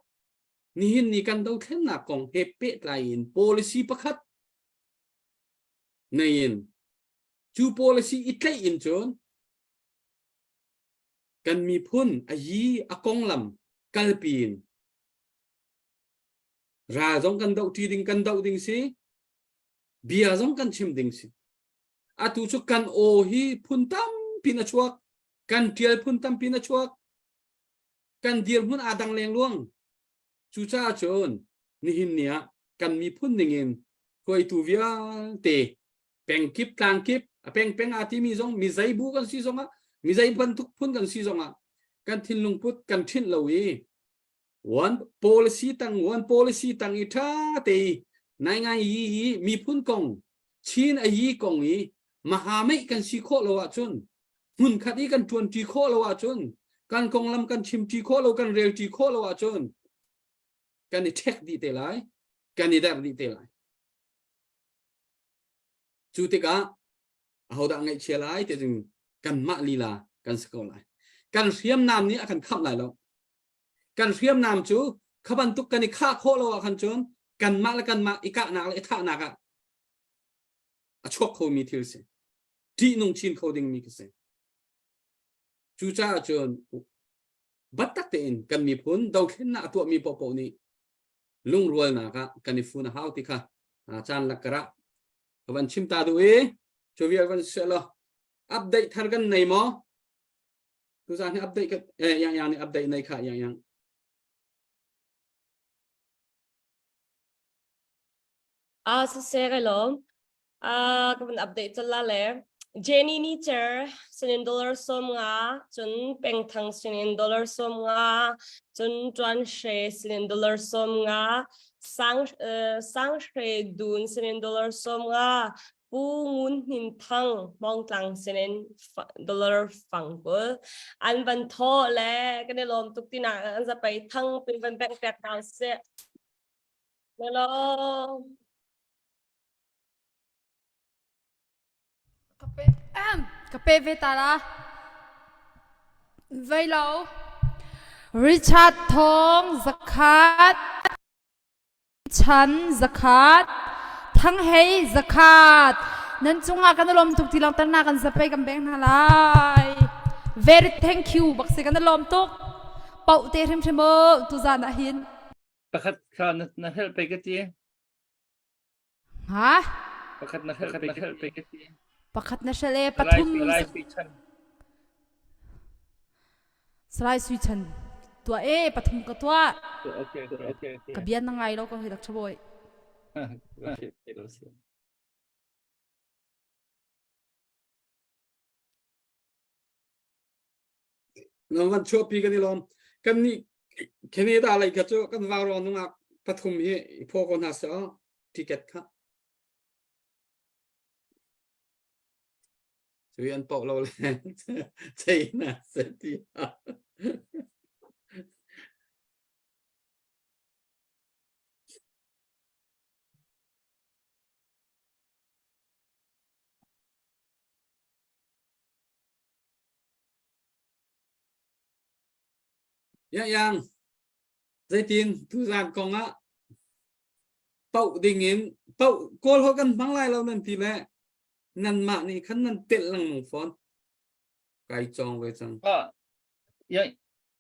S3: Nihin ni kan dothlennak kong he pehtlai in policy pakhat nei in cu policy i tlaih in cun. Kan miphun a yi a konglam kalpi in ral zong kan doh ṭi ding kan doh ding si bia zong kan chim ding si atu cu kan aw hi phun tampi na chuak kan ṭial phun tampi na chuak kan dirhmun aa dang lengluang cucaah cun nihin ni ah kan miphun ningin hruaitu vialte pengkip tlangkip a pengpeng aa timi zong mi zei bu kan si zongah mi zei bantuk phun kan si zongah kan thinlung put kan ṭhinh lo i one policy tang one policy tang i ṭha te i nai ngai yi i miphun kong Chin a yi kong i mahamei kan si khawh lo ahcun hmunkhat i kan ṭuanṭi khawh lo ahcun kan konglam kan chimṭi khawh lo kan relṭi khawh lo ahcun kan i ṭhek dih te lai kan i derh dih te lai Cu tikah ahodah ngaihchia lai ti cun kanmah lila kan si ko lai. Kan hriamnam nih a kan khamh lai lo. Kan hriamnam cu kha bantuk kan i khah khawh lo ah khan cun kanmah le kanmah i kahnak le i thahnak ah a chuak khomi thil si. Ṭihnung chin kho dingmi khi si. Cucaah cun battak tein kan miphun dothlennak a tuahmi paohpaoh nih lungrualnak ah kan i fun a hau ti kha caan lakkarah ka van chim ta duh i cu vial van se law update thar kan nei maw tuzan hi update ka eh yang yang nih update nei kha yang yang
S7: Ah, siseh ka lawm. Ah, ka van update col la le. Jenny ni cer sinin dollar 50 cun pengthang sinin dollar 50 cun tuan hre sinin dollar 50 sang uh, sang hre dun sinin dollar 50 pu ngun hnin thang mongtlang sinin dollar 50 an van tho le kan i lawm tuk tina an zapai thang pin van bank pek hna seh Hello.
S4: Ka pe ka pe ve ta la. Vei lo. Richard Thong zakhat Chan zakhat Thang Hei zakhat nan cungah kan lawm tuk ti lang tarna kan zapei kan beng hna lai. Very thank you bak si kan lawm tuk. Pau te hrim hrim o tu zan ah hin.
S6: Pakhat kha na na helh pe ka ti.
S4: Ha?
S6: Pakhat na hrelh pe ka ti.
S4: Pakhat na hrelh e pathum.
S6: Salai Sui Chan.
S4: Salai Sui Chan. Tuah e pathum ka tuah.
S6: Okay, okay, okay.
S4: Ka bian na ngai lo ka hoi dak chaboy.
S6: Okay,
S3: Nan van chuahpi kan i lawm. Kan nih Canada lei kha cu kan vaurawng nungak pathum hi i phaw ko hna seh aw ticket kha. Cui an poh lo le chei na se ti. Yang yang zeitin tuzan kong ah pauh ding in pauh kawl ho kan hmang lai lo nan ti le nanmah nih khan nan telh lengmang fawn kai cawng ve cang.
S6: Ah, yang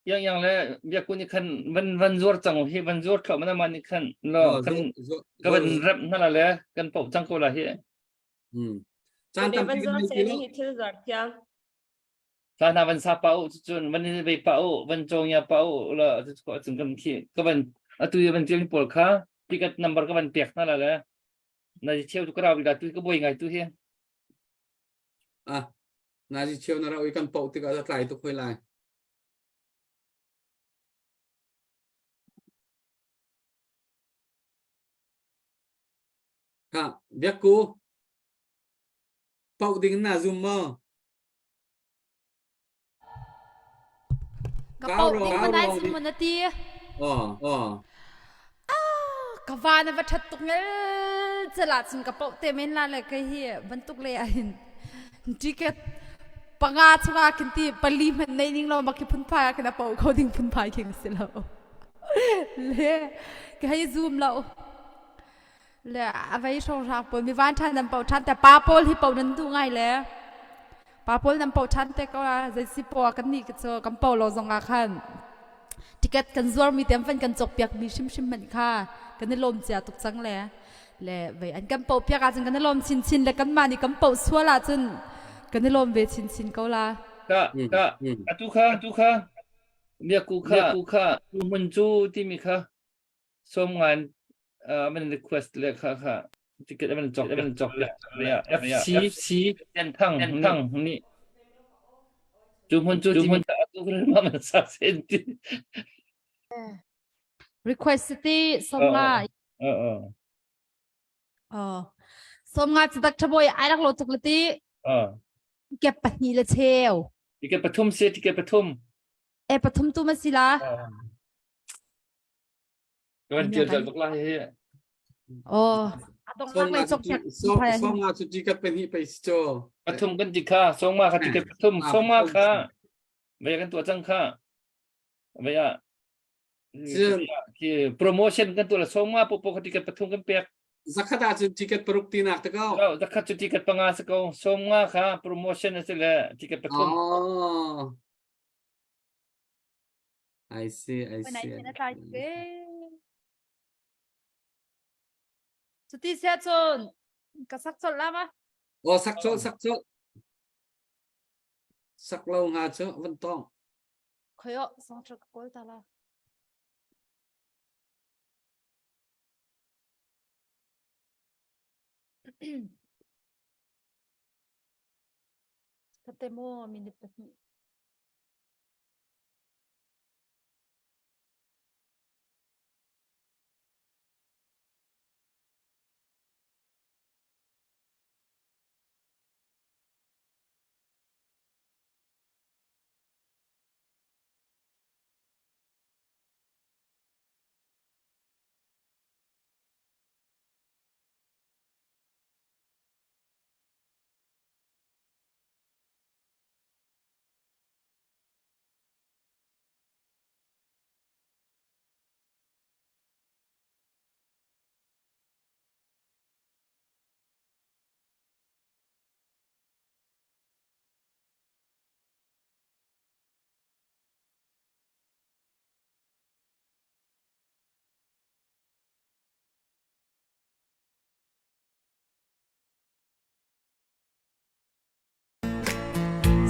S6: yang yang le biakun nih khan van van zuar cang hi van zuar thlo mana man nih khan lo kan ka van rep hna la le kan pauh cang ko la hi.
S3: Hmm. Caan tampi
S7: kan nei ti lo. Thil zuar thiang.
S6: Sa hna van sa pa u cun van ve pa u van cawngya pa u la cu cun kan khi ka van atu i van tial pawl kha ticket number ka van pek hna la le na ji cheu tu ka rawi la tu ka boi ngai tu hi
S3: ah na ji cheu na rawi kan pau tikah tlai tu khoi lai Ha biakku pauh ding na zum maw?
S4: Ka pauh ding ma nai zum na ti.
S3: Aw aw.
S4: Ah, ka va na va that tuk ngel cela cun ka pauh te men la le kai hi bantuk le ahin ticket panga chunga kin ti pali hman nei ning lo maki phun phai ah khin a pau kho ding phun phai king si lo le ka hei zoom lo Le a vei hrawnghrang pawl mi van ṭhan nan pau ṭhan te pa pawl hi pau nan duh ngai le.
S8: Pa pawl nan poh ṭhan te ko a zei si poah kan nih cu kan po lo zong ah khan ticket kan zuar mi te van kan cawk piak mi hrimhrim hmanh kha kan i lawm cia tuk cang le le vei an kan poh piak ahcun kan i lawm chinchin le kanmah nih kan poh sual ahcun kan i lawm ve chinchin ko la.
S6: Ka ka atu kha atu kha miaku kha miaku kha tu hmun cu timi kha som ngan man request le kha kha ticket man chok man chok le FC FC ten thang thang ni tu hmun cu timi atu kha ma man sa sen ti
S8: request ti somnga Oh. Somnga chu dak thaboi ai rak lo tuk le ti. Ticket pahnih le cheu.
S6: Ticket pathum se ticket pathum.
S8: E pathum tu ma si la.
S6: Kan tial jal bak la hi.
S8: Oh. Adong nak lai chok chak.
S3: Song nga chu ticket pahnih pe si cho.
S6: Pathum kan ti kha song ma kha ticket pathum song ma kha. Ve kan tua chang kha. Ve ya Khi promotion kan tuah la sawma po po kha ticket pathum kan pek.
S3: Zakhat ahcun ticket paruk tinak te ko.
S6: Oh, zakhat cu ticket panga si ko. Sawma kha promotion a si le ticket pathum.
S3: Oh. I see, I see.
S8: Cuti sia cun ka sak colh la ma?
S3: Oh, sak colh, sak colh. Sak lo nga cu van tong.
S8: Khoi oh, song ka kawl ta la. Kate mo minute pahnih.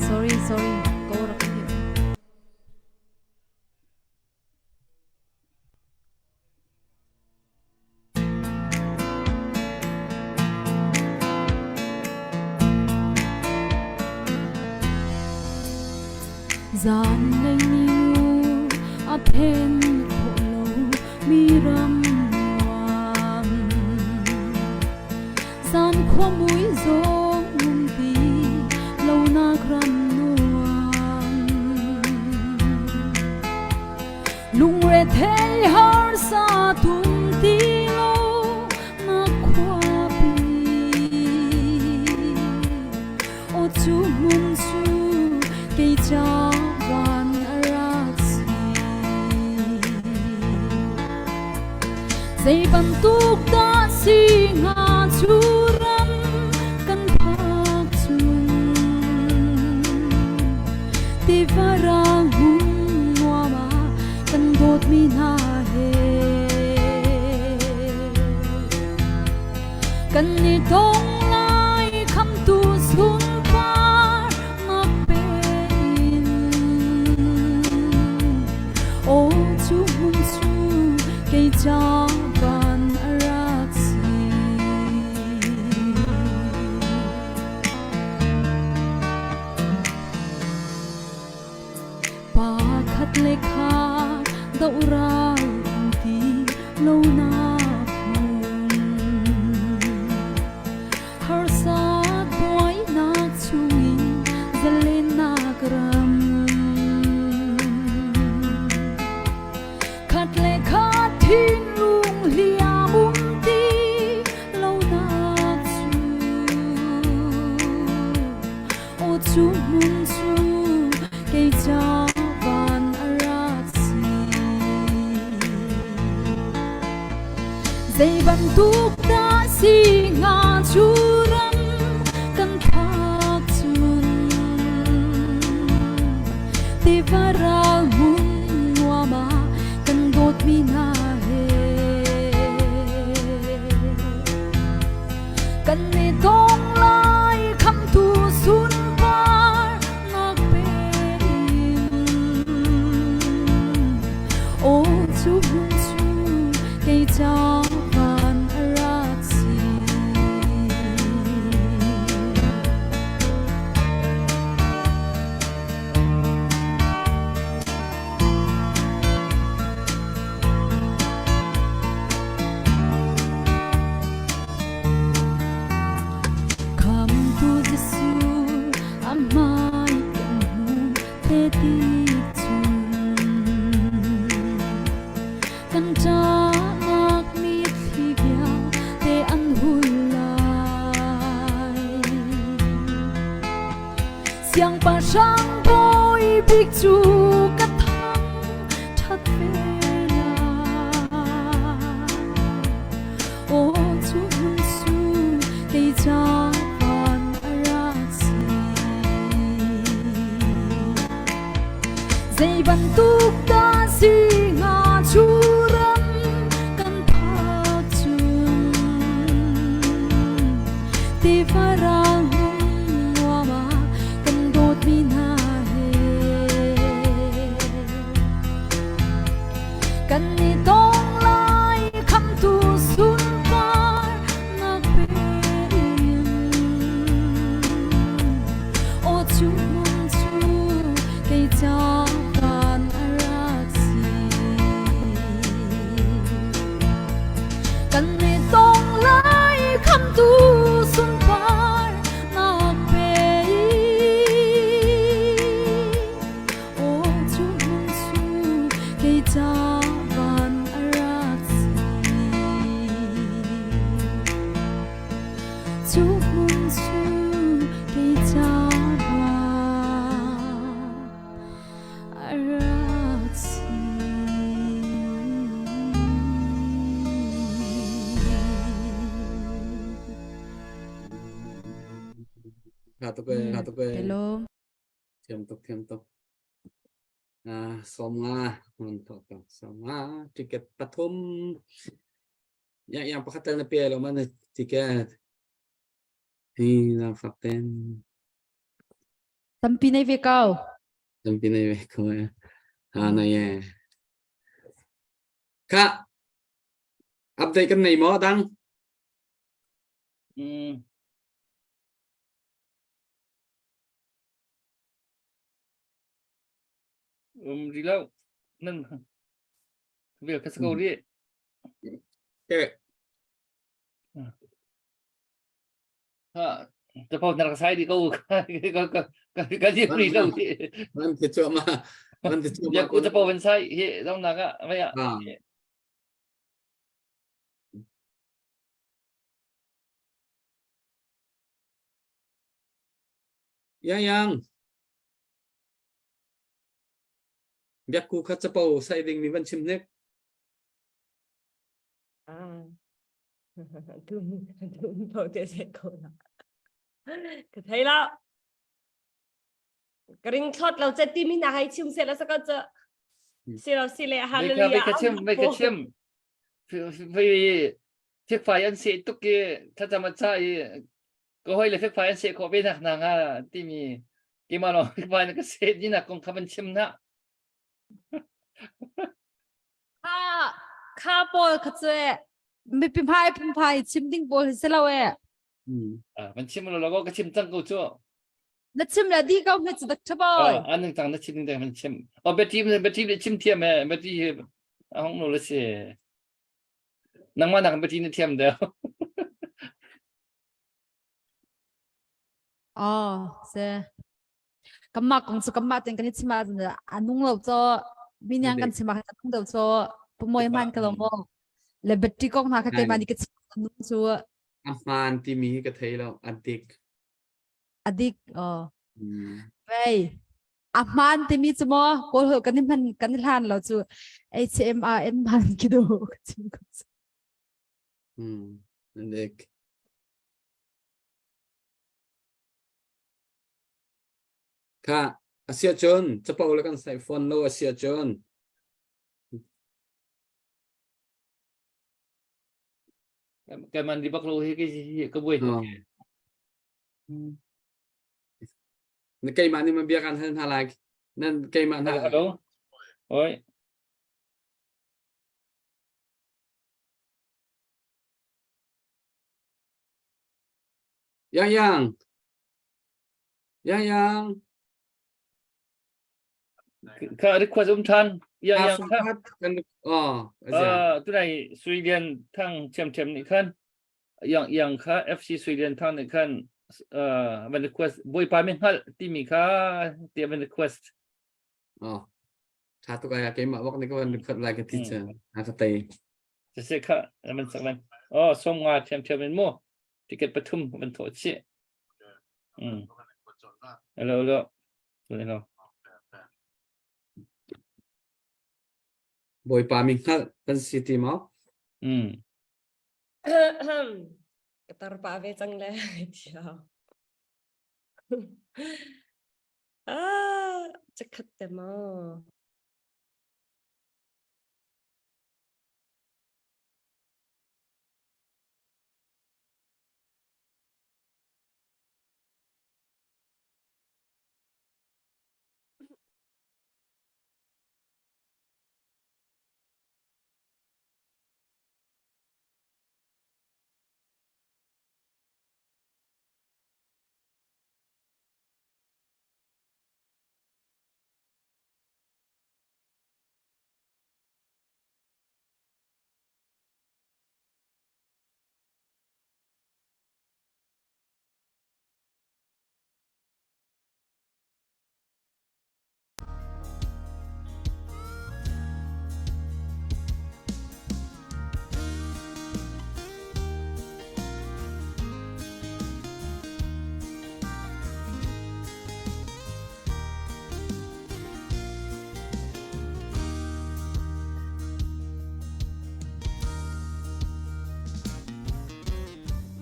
S8: Sorry, sorry. Ko rak him.
S4: Zanlei ni a phen khawh lo mi ram nuam Zan khua mui zong um ti lo nak ram nuam Lungre thei harsa tum ti lo na khuapi O cu hmun cu kei ca van a rak si Zei bantuk dah si hnga cu ram kan phak cun Tiva rang hung nuam ah kan dawtmi hna he kan i tong lai khamtu sunpar nak pe in aw cu hmun cu kei ca van a rak si. Pakhat le khat dohral ti lonak hmun harsat buainak chungin zalennak ram khat le khat thinlung hliam um ti lonak cu Aw cu hmun cu kei ca van a rak si. Zei bantuk dah si hnga cu ram kan phak cun. Tiva ral hmun nuam ah kan dawtmi hna he kan i tong lai khamtu sunpar nak pe in aw cu hmun cu kei ca van a rak si. Khamtu Jesuh a hmai kan hmu te tik cun kan ṭahnak mitthli vialte an hul lai. Siangpahrang bawi bik cu ka thang ṭhat ve lai. Aw cu hmun cu kei ca van a rak si. Zei bantuk dah si hnga cu ram kan phak cun tiva ral hmun nuam ah kan dawtmi hna he kan i tong lai khamtu sunpar nak pe in aw cu hmun cu kei ca van a rak si kan i tong lai khamtu sunpar nak pe Aw cu hmun cu kei ca van a rak si. Cu hmun cu kei ca van a rak si.
S3: Tha tuk ee, tha tuk ee.
S8: Hello.
S3: Thiam tuk, thiam tuk. 50 mun thok ka 50 ticket pathum ya yang pakhat tel na pe lo man ticket hi na fak ten
S8: Tampi nei ve ko.
S3: tampi nei ve ko eh ha na ye ka update kan nei mo dang
S6: Um rih lo. Nan vel kha ko rih.
S3: Okay.
S6: Ha, te pau na sai di ko ka ka ka ka di ri lo.
S3: Man ti chu ma. Man ti chu ma.
S6: Ya ku te pau ven sai hi dong na ka vai ya.
S3: Yang yang. Biakku kha capo sai ding mi van chim hnik.
S7: Ah. Tu tu po te se ko na. Ka thei la. Ka ring thlot lo che ti mi na hai chim se la sa ka cha. Si lo si le hallelujah.
S6: Ka chim, ka chim. Vei fikfai an se tuk i thlacam a ca i ka hoi le fikfai an seh khawh ve nak hna hnga timi keimah lawng fikfai na ka seh ni nak kong kha van chim na
S8: Kha kha pawl kha cu e mipi hmai phunphai chim ding pawl hi si lo e.
S6: Van chim lo lo ka chim cang ko cu.
S8: Na chim le di ko hme cu dak thaboy.
S6: An nang tang na chim ding van chim. O beti beti le chim thiam e beti hi ahong no le si. Nangmah nak beti na thiam deuh.
S8: Oh, se. Kamah kong cu kamah ten kan i chim ah a nung lo cho miniang kan chim ah a nung lo cho pumoi man ka lo mo le battery kong hna kha keimah nih ka chim nung cu
S3: A hmaan timi hi ka thei lo. A dik.
S8: A dik oh. Vei. A hmaan timi cu mo kawl holh kan i hman kan i hlan lo cu HMRN hman ki do ka chim ko.
S3: A dik. Kha. Asiah cun capo le kan sai fawn lo asiah cun
S6: Kai man di bak lo hi hi ka buai tuk.
S3: Na keimah nih ma bia kan hal hna lai. Nan keimah hna.
S6: Hello. Oi.
S3: Yang yang. Yang yang.
S6: Kha request um than. Yang yang kha.
S3: Kan oh.
S6: Ah, tu nai Sweden thang chem chem nih khan. Yang yang kha FC Sweden thang nih khan uh van request Bawipa min hngalh timi kha ti van request.
S3: Oh. Tha tuk ai keimah bak nih ka van request lai ka ti cha. A ka tei.
S6: Siseh kha man sak lai. Oh, som nga thiam thiam in mu. Ticket pathum van thawh chih. Mm. Hello, hello. Hello.
S3: Bawipa mi hngalh kan si ti maw?
S6: Mm.
S7: Ka tar pa ve cang le tia. Ah, cakhat te maw.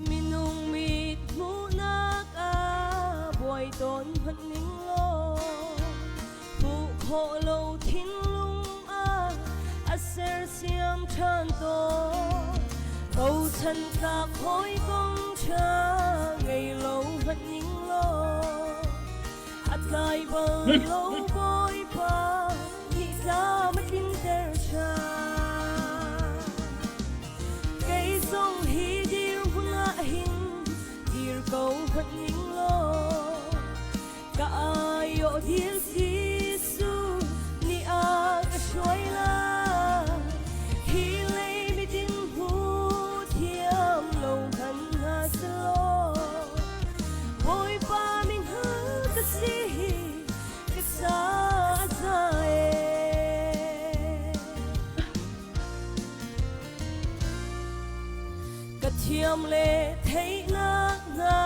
S7: Minung mit hmuhnak ah buai tawn hmanh ning law hmuh khawh lo thinlung ah a sersiam ṭhan tawn. Bochan tlak hawikom ṭha ngei lo hmanh ning law a tlai bal lo Bawipa nih tlam a tlinter ṭhan. Kei zong hi dirhmun ah hin dir ko hmanh ning law ka aiawh dir Jesuh nih a ka hruai lai. Hi lei miding hmu thiam lo hmanh hna selaw Bawipa min hngal ka si ka sa a e. Ka thiam le theihnak hna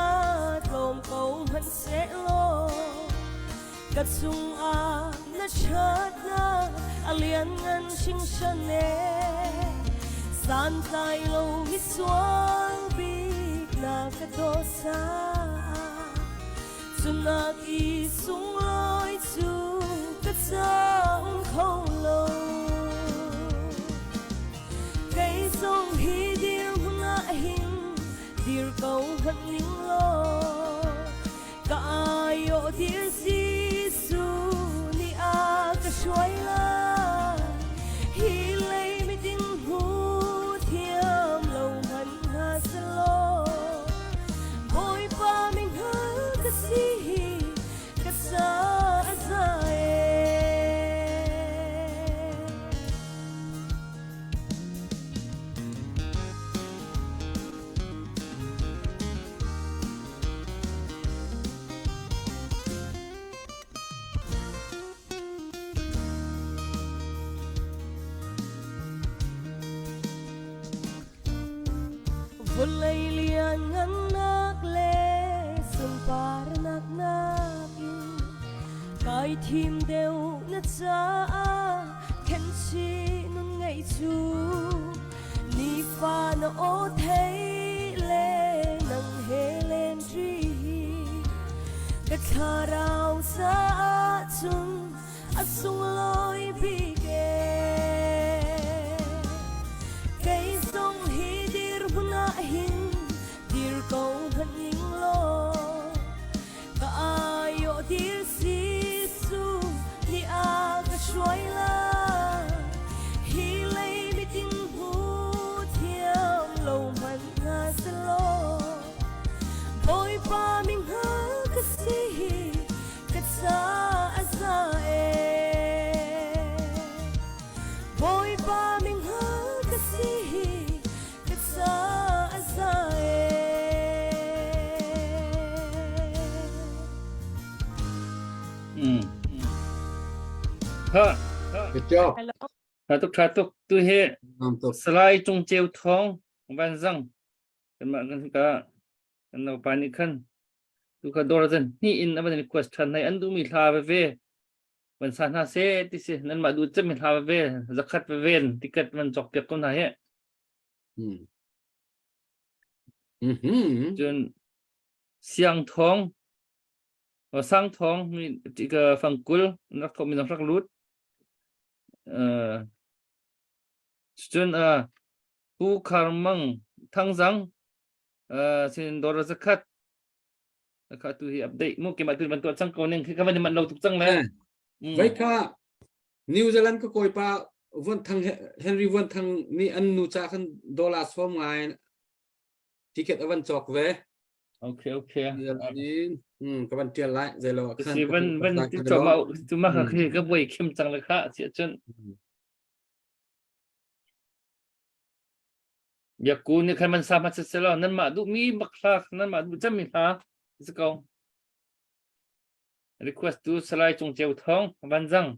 S7: tlawm ko hmanhsehlaw ka chungah na ṭhatnak a lianngan hringhran e. Santlai lo misual bik na ka dawt caah cunak i sunglawi cu ka cang kho lo. Kei zong hi dirhmun ah hin dir ko hmanh ning law ka aiawh dir Jesuh nih a ka hruai lai. Hi lei miding hmu thiam lo hmanh hna selaw Bawipa min hngal ka si ka ca a za e. Vawlei lianngannak le sunparnak nakin kai thim deuh na caah khenchih nun ngeih cu nifa na aw thei le nang he len ṭi ka thlarau caah.
S6: Mm. Ha.
S3: Good job.
S7: Hello.
S6: Tha tuk tha tuk tu hi
S3: Nam tuk.
S6: Salai Cung Ceu Thawng Van Zang kanmah kan ka kan naupa nih khan tu kha dawr zan hnih in a van request than nai an duhmi hla veve van sa hna se ti si nan mah duh cemmi hla veve zakhat veve ticket van cawk piak ko hna he
S3: Hmm. Mhm.
S6: cun siang thawng sang thawng mi tika fangkul rak thawk mi rak lut cun Pu Khar Mang Thangzang sin dawr zakhat kha tu hi update mu ke ma tu ban tu cang ko ning khi ka van man lo tuk cang le
S3: Vai kha New Zealand ka kawipa Vuan Thang Henry Vuan Thang nih an nu cha khan dollar som ngai ticket avan cawk ve
S6: Okay okay.
S3: Hmm ka van tial lai zei lo
S6: khan. Si van van ti cho ma tu ma kha khi ka buai khim cang le kha si cun. Biakku nih khan man sa ma se lo nan mah duh mi bak hla nan mah duh cem mi hla si ko. Request tu Salai Cung Ceu Thong Vanzang.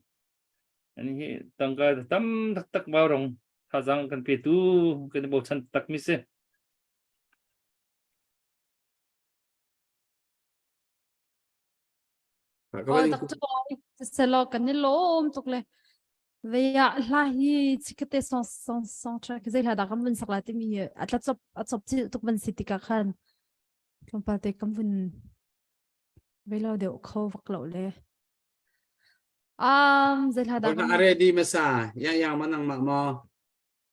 S6: Ani hi tangka tam tak tak bau rong thazang kan pe tu kan bochan tak mi si.
S8: Oh, tak tu selo kan ni lom tuk le veya hla hi chikate song song song track zei hla da kan vun sak la ti mi atla chop a chop chi tuk van si tika khan tlawmpal te kan vun velo deuh kho vak lo le um zei hla da kan
S3: ready masa ya ya manang ma mo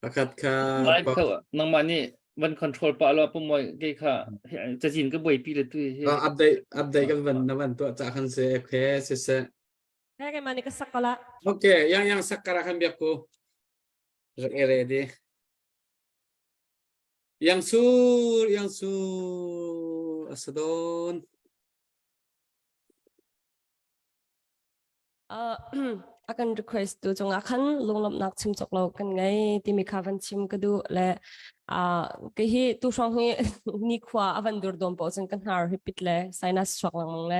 S3: Pakhat kha
S6: Lai kho nangmah nih van control pa lo pumoi ke kha cazin ka buai pi le tu hi.
S3: Update update kan van na van tuah cha khan se okay se se.
S7: He ke mani ka sak kala.
S3: Okay yang yang sak kara khan biak ku. Rak e ready. Yang sur yang sur asadon.
S7: A kan request tu cungah khan lunglawmhnak chim cawk lo kan ngei timi kha van chim ka duh le kei hi tu hrawng hi nikhua a van dur dawm paoh cun ka hnar hi pit le sinus chuak lengmang le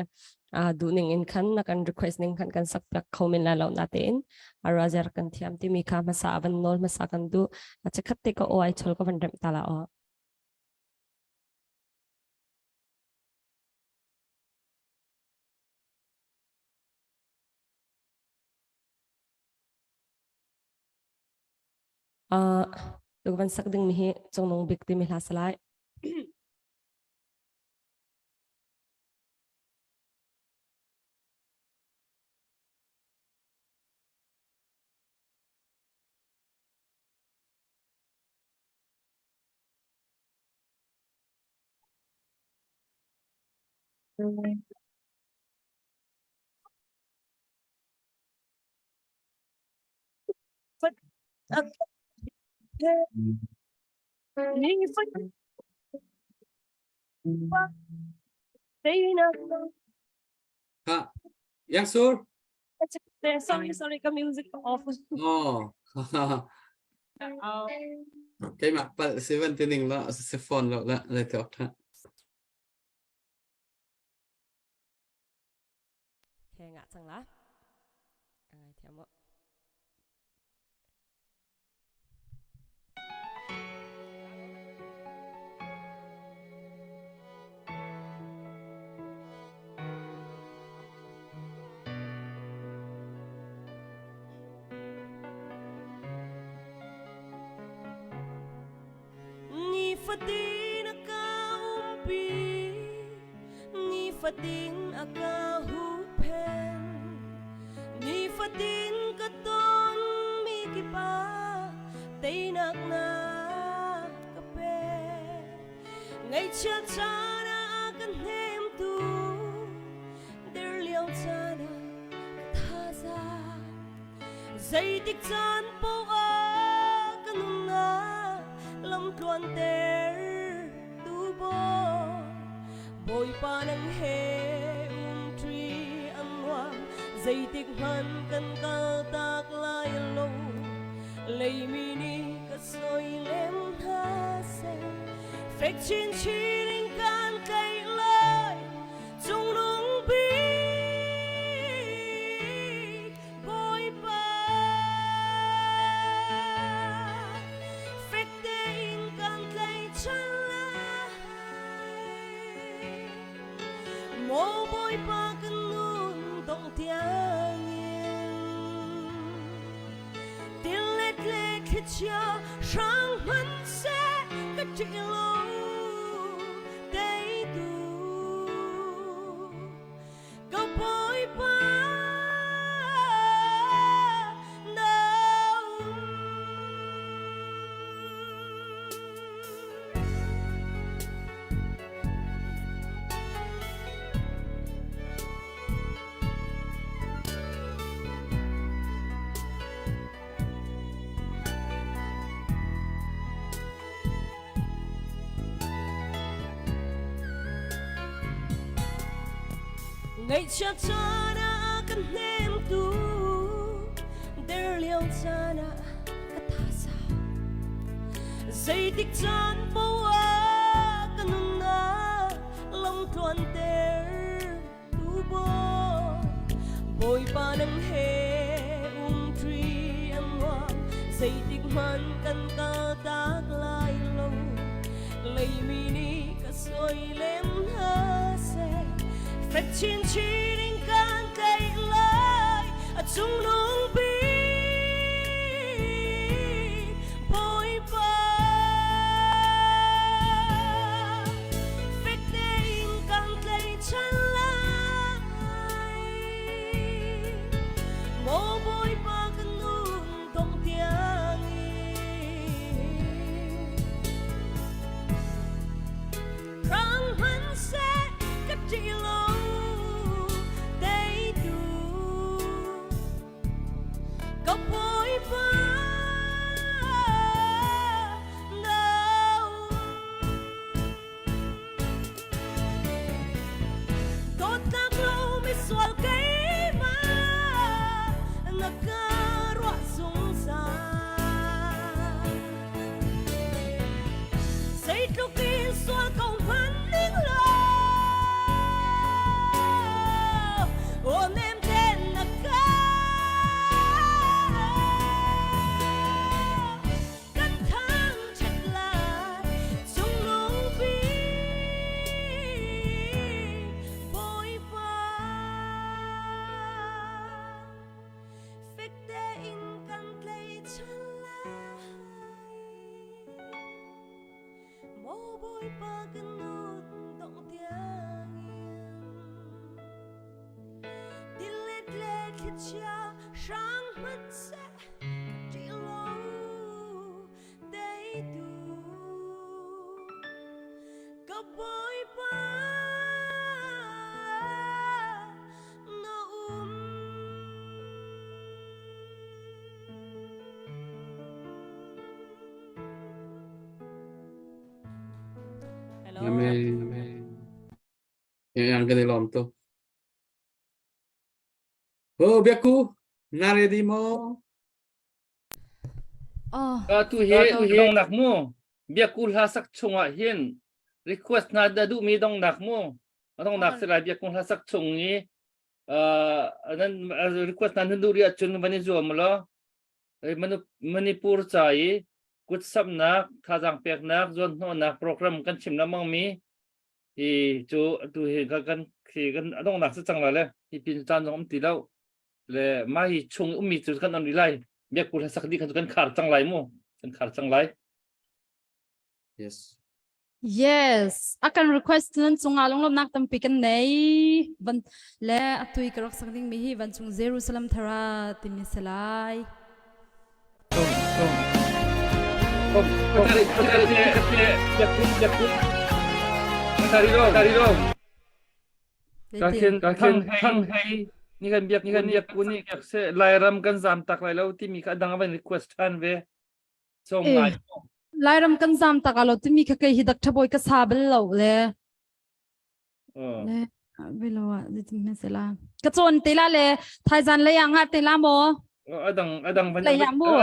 S7: duh ning in khan na kan request ning khan kan sak piak kho men lai lo na tein arazer kan thiam timi kha hmasa van nawl hmasa kan duh a chakhat te ka o ai chol ka van rem ta la o. Uh, van sak ding mi hi cungnung bik timi hla salai.
S3: Ha, Yang Sur.
S7: Sorry, sorry, ka music off.
S3: Oh. Keimah pal seven tining la se phone lo la le te ok tha.
S7: Okay, ngah cang la. Ka ngaithiam mu. Nifatin a ka umpi Nifatin a ka huhphen Nifatin ka ton mi kipa Teinak na ka pe Ngaihchia caan ah ka hnemtu Der lio caan ah ka thazaang Zeitik caan paoh ah ka nunnak lamtluan ter tu bawi Bawipa nang he umṭi an nuam zeitik hmanh kan kaltak lai lo leimi nih ka soi lem hna seh fek chinchin in kan tlaih lai cungnung bik.
S2: tiangin Tilet le thlichia hrang hmanhseh ka ṭih lo teitu Ka Bawipa na um. Ngaihchia caan ah kan hnemtu der lio caan ah ka thazaang zeitik caan poah ka nunnak lamtluan ter tu Bawipa nang he umṭi an nuam zeitik hmanh kan kaltak lai lo leimi nih ka sawi lem hna seh fek chinchin in kan tlaih lai a cungnung bik Bawipa fek tein kan tlaihchan lai. Maw Bawipa kan nun dong tiangin Rang hmanhseh ka ṭih lo teitu Ka Bawipa na Dawtnak lo misual keimah na ka ruah zungzal. Zeitluk in sual ko hmanh ning law, aw nem ten na ka kan thangṭhat lai cungnung bik Bawipa fek tein kan tlaihchan lai Maw Bawipa kan nun dongh tiangin tilet le thlichia hrang hmanh seh ṭih lo teitu ka Bawipa na um. Hello.
S3: Amen. Amen. Yang kan i lawm tuk. Oh, biakku, na ready maw?
S8: Oh.
S6: Tu hi dongnak mu biakku hla sak chungah hin request na da duhmi dongnak mu dongnak si lai biakku hla sak chung i nan request na nan duh ri ahcun van i zuam law Manipur ca i kutsamnak thazaang peknak zuanhnawhnak program kan chim lengmang mi hi cu tu hi kan khi kan donghnak si cang lai le hi pin caan zong um ti lo le mah hi chung ummi cu kan on rih lai biakku hla sak dih khan cu kan khar cang lai mu kan khar cang lai
S3: yes
S8: Yes, a kan request nan cungah lunglawmhnak tampi kan nei. Van le atui ka rak sak ding mi hi vancung Jerusalem thara timi si lai.
S6: Thang hei ni kan biak ni kan biak ku ni biak se Lairam kan zam tak lai lo timi kha dang van request than ve so ngai
S8: Lairam kan zam tak alo timi kha kei hi dak thaboi ka sa bal lo le le velo ah zeitin hme se la ka cawn te la le thaizan lei ah nga te la maw
S6: adang adang van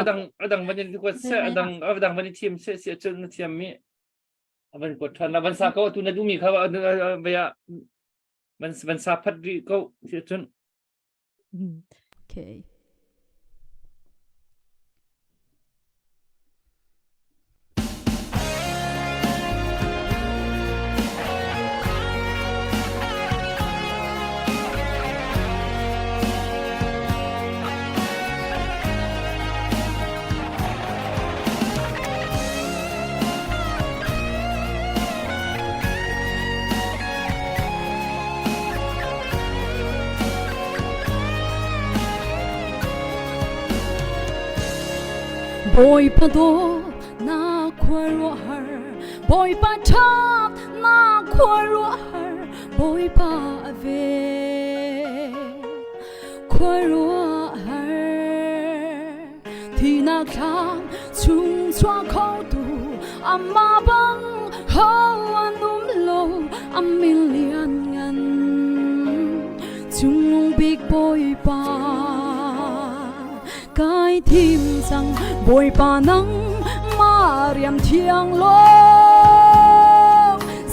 S6: adang adang van request se adang adang van thiam se si chun na thiam mi van ko than la van sa ko tu na du mi kha va van van sa phat ri ko si chun
S4: okay Bawipa dawtnak khuaruahhar Bawipa ṭhatnak khuaruahhar Bawipa a vel khuaruahhar Thihnak thlam chung chuak khotu amah bang ho an um lo a min lianngan Cungnung bik Bawipa kai thim cang Bawipa nang ma riam thiang lo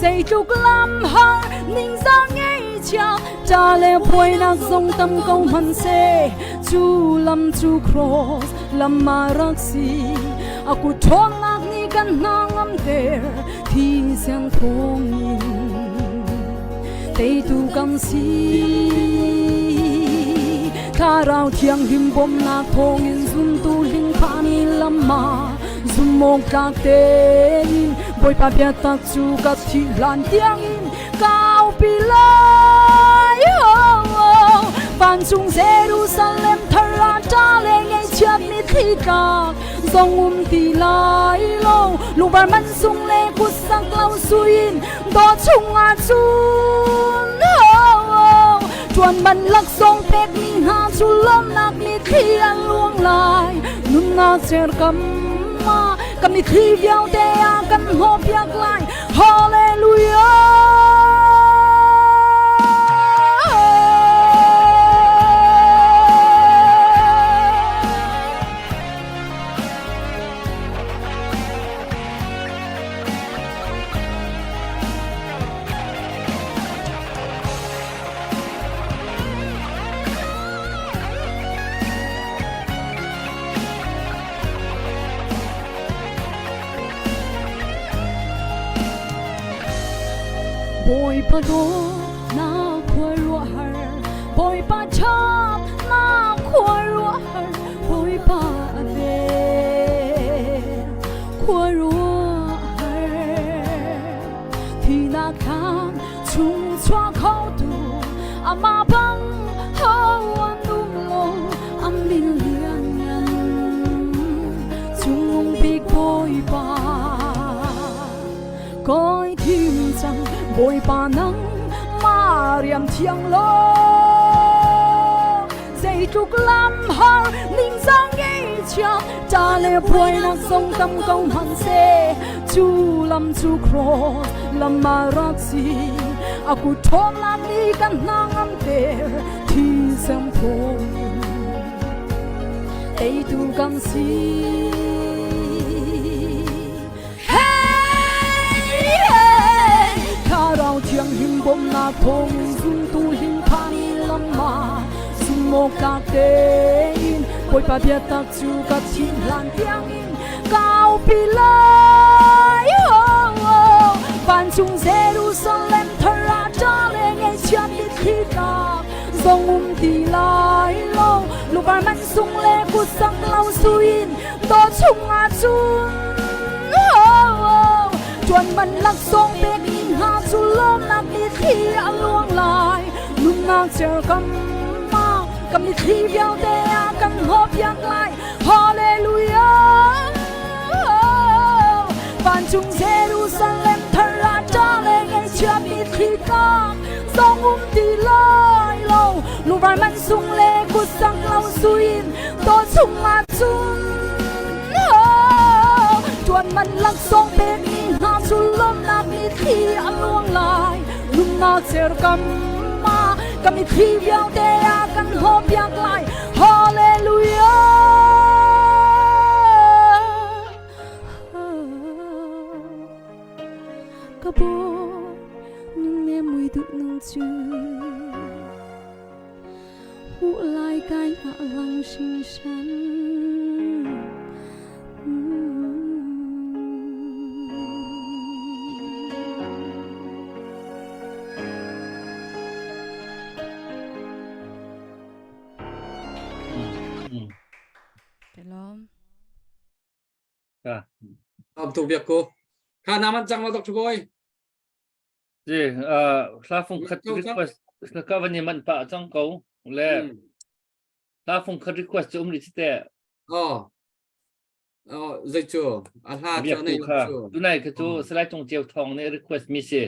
S4: zeitluk lam har ningzang ngeihchia cha le buainak zong tam ko hmanh seh cu lam cu cross lam ma rak si a kut ṭhawnnak nih kan hna ngamter thi siang thawngin teitu kan si thlarau thianghlim bawmhnak thawngin zumtu hlingphani lam ah zumawk tlak tein Bawipa biatak cu ka thih hlan tiangin ka aupi lai oh, oh. Vancung Jerusalem thar ah ṭa le ngaihchiat mitthli tlak zong um ti lai lo lungvar man sung le kutsak lo suin dawh chungah cun ṭuan man laksawng pekmi hna cu lawmhnak mitthli an luang lai nunnak cerkam ah ka mitthli vialte ah kan hnawhpiak lai Hallelujah! Bawipa dawtnak khuaruahhar Bawipa ṭhatnak khuaruahhar Bawipa a vel khuaruahhar Thihnak thlam chung chuak khotu amah bang ho an um lo a min lianngan Cungnung bik Bawipa Koi thim cang Bawipa nang Mariam thiang lo Zeitluk lam har ningzang ngeihchia ṭa le buainak zong tam ko hmanh seh cu lam cu cross lam ah rak si a kut ṭhawnnak nih kan hna ngamter thisen thawngin teitu kan si. Hey, hey, Thlarau thianghlim bawmhnak thawngin zumtu hlingphang lam ah zumawk tein Bawipa biatak cu ka thih hlan tiangin ka aupi lai. Oh, oh. Vancung Jerusalem thar ah ṭa le ngaihchiat mitthli tlak zong um ti lai lo lungvar man sung le kutsak lo suin dawh chungah cun ṭuan man laksawng pekmi hna cu lawmnak mitthli a luang lai nunnak cerkam ah ka mitthli vialte ah kan hnawhpiak lai Hallelujah vancung Jerusalem thar ah ṭa le ngaihchia mitthli tlak zong um ti lai lo lungvar man sung le kutsak lo suin dawh chungah cun ṭuan man laksawng pekmi hna cu lawmhnak mitthli a luang lai nunnak cerkam ah ka mitthli vialte ah kan hlawhpiak lai Hallelujah Ka bawi nung mui duh nung cu Hmuh lai kai hngahhlang hringhran. Ka lawm.
S3: Am tuk biak ko. Kha na man cang lo Dr. Boy.
S6: Ji, hla fung khat request ka van i manh pah cang ko le hla fung khat request cu um rih te.
S3: Oh. Oh, zei cu? A hla cu
S6: Biak
S3: a
S6: tu
S3: nei lo
S6: kha.
S3: cu.
S6: Tunai kha cu
S3: Oh.
S6: Salai Cung Ceu Thawng nih request mi si.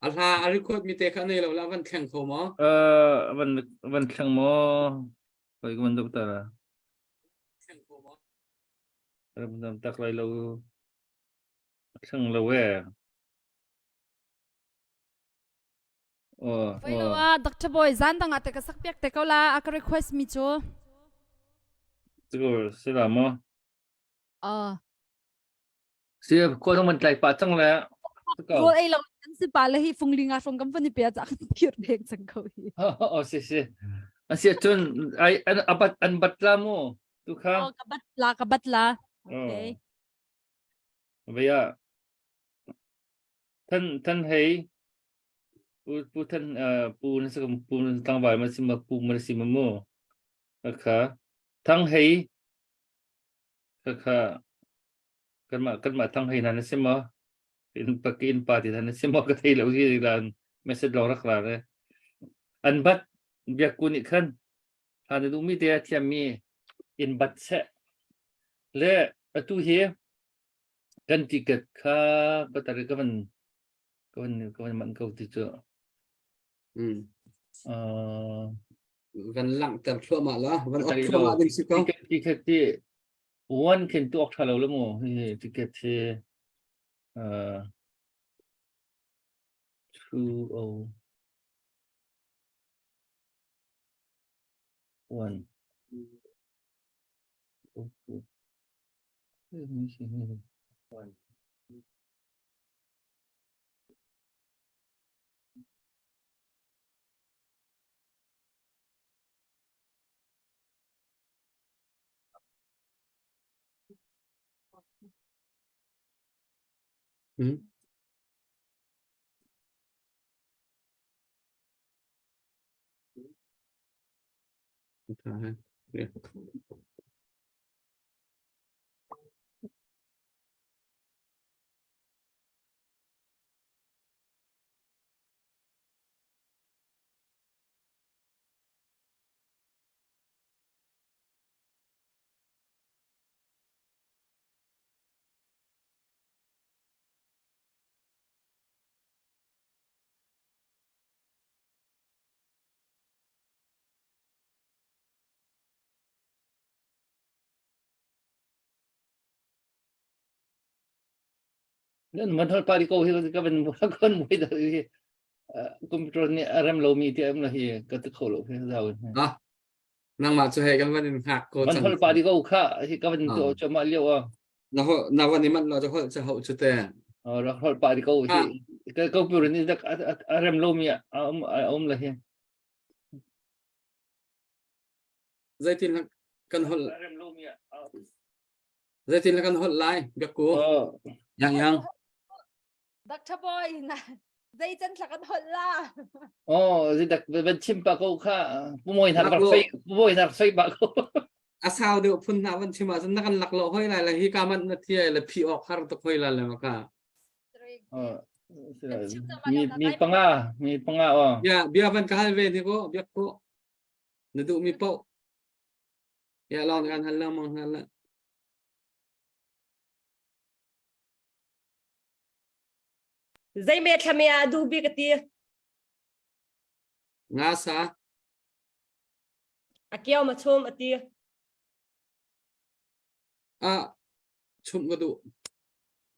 S3: A hla a record mi te kha nei lo la van thleng kho maw?
S6: Uh, van van thleng maw? Koi ka van dok ta la.
S3: Thleng kho maw?
S6: Ram dam tak lai lo. Thleng lo e. Oh,
S8: Voi lo
S6: oh.
S8: ah Dr. Boy zan dang ah te ka sak piak te ko la a ka request mi cu.
S6: Cu si la maw?
S8: Ah.
S6: Si ko dong man tlai pa cang le.
S8: Rawl ei lo kan si pa le hi fungli nga hrawng kan van i pe cak thir deng cang ko hi.
S6: Oh, si si. Asi cun ai an abat an bat la mu tu kha.
S8: Oh, ka bat la ka bat la. Okay.
S6: Vaya Than than hei pu pu than uh, pu na sa pu na tlangval ma si ma pu ma si ma mu kha thang hei kha kha kanmah kanmah thang hei na na si ma in pa in pa ti na si ma ka thei lo hi lan message long rak la re an bat biak ku nih khan han du mi te thiam mi in bat se le atu hi Kan ticket kha ka tar ka van ka van ka van manh ko ti cu.
S3: Mm.
S6: Uh,
S3: Van langhter thluahmah la, van
S6: ka
S3: ot
S6: tar lo.
S3: thluahmah ding si ko.
S6: Ticket ticket ti one khin tu ok tha lo le mu. Hi ticket hi uh 2 0 1 0 2
S3: Mm. Okay. Yeah.
S6: Nan man hol pari ko hi ka van ka van mui da hi computer nih a rem lomi ti am la hi ka ti kho lo hi zau
S3: Ah nangmah cu hei kan van in hngak ko
S6: van hol pari ko kha hi ka van to chama lio a
S3: na ho na van i man lo chu hol chu ho chu te
S6: rak hol pari ko hi ka computer nih a rem lomi a um a um la hi
S3: Zeitin kan holh Zeitin kan holh lai biakku yang yang
S8: Dr. Boy na zei can thla kan holh la
S6: Oh zi dak van chim pa ko kha pu moi na rak sei pu moi na rak sei ba ko
S3: a sau deuh phun na van chim ahcun na kan lak lo hoi lai la hi ka man na thiai la phi ok har tuk hoi la le ma ka
S6: mi mi panga mi panga o
S3: ya bia van ka hal ve ni ko biak ko Na duhmi paoh ya lawng kan hal lengmang hna la.
S7: Zei me thlame ah duh bik a ti?
S3: Nga sa.
S7: A kio ma chum a ti.
S3: A chum ka duh.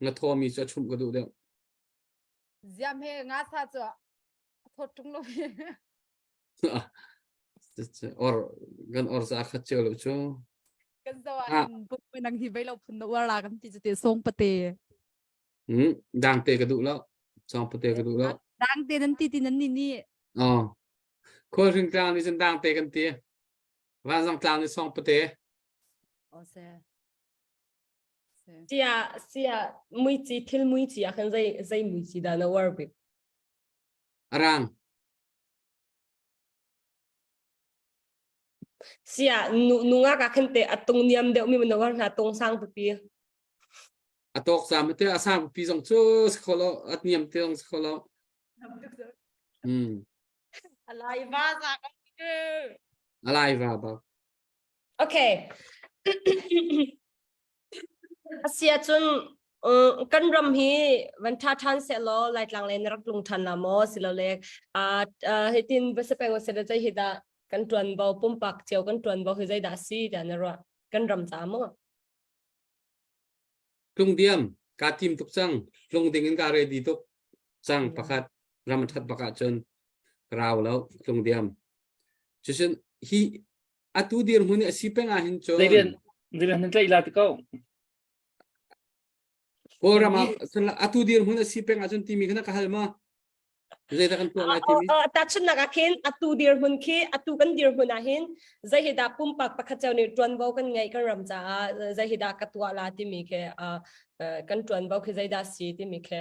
S3: Nga thawmi cu a chum ka duh deuh.
S8: Ziam he nga sa cu a thawt ṭung lo
S3: Or kan or za khat cio lo cu.
S8: Kan zo ah hin pum nang hi vei lo phun na uar la kan ti cu te song pate.
S3: Hmm, dang te ka duh lo. Song pate ka duh lo.
S8: Dang te nan ti ti nan ni ni.
S3: Oh. Khual hring tlang ni cun dang te kan ti. Vanzang tlang ni song pate.
S8: Oh se.
S7: Sia sia muici thil muici ah khan zei zei muici dah na uar bik?
S3: Arang.
S7: Sia nu nungak ah khan te a tung niam deuh mi manawar hna tung sang pipi.
S3: A tawk zam te a sang pipi zong cu si kho lo a niam te zong si kho lo. Hmm.
S8: Alai va za ka
S3: Alai va ba.
S7: Okay. Asi ahcun kan ram hi van ṭha ṭhan sehlaw Laitlang lei na rak tlung ṭhan la maw silole hitin va si peng usih zei hi dah kan ṭuanvo pumpak cio kan ṭuanvo hi zeidah a si tiah na ruah kan ram ca maw?
S3: Tlung diam kaa tim tuk cang tlung ding in kaa ready tuk cang pakhat ram a ṭhat bak ahcun rau lo tlung diam cucun hi atu dirhmun i a si peng ah hin cun
S6: Zeirian zeirian nan tlaih la ti ko.
S3: Kawlram ah atu dirhmun a si peng ahcun timi kha na ka hal ma? Zeidah kan tuah lai timi?
S7: Tahchunhnak ah khin atu dirhmun khi atu kan dirhmun ah hin zei hi dah pumpak pakhat cio nih ṭuanvo kan ngeih kan ram caah zei hi dah ka tuah la timi khi kan ṭuanvo khi zeidah si timi khi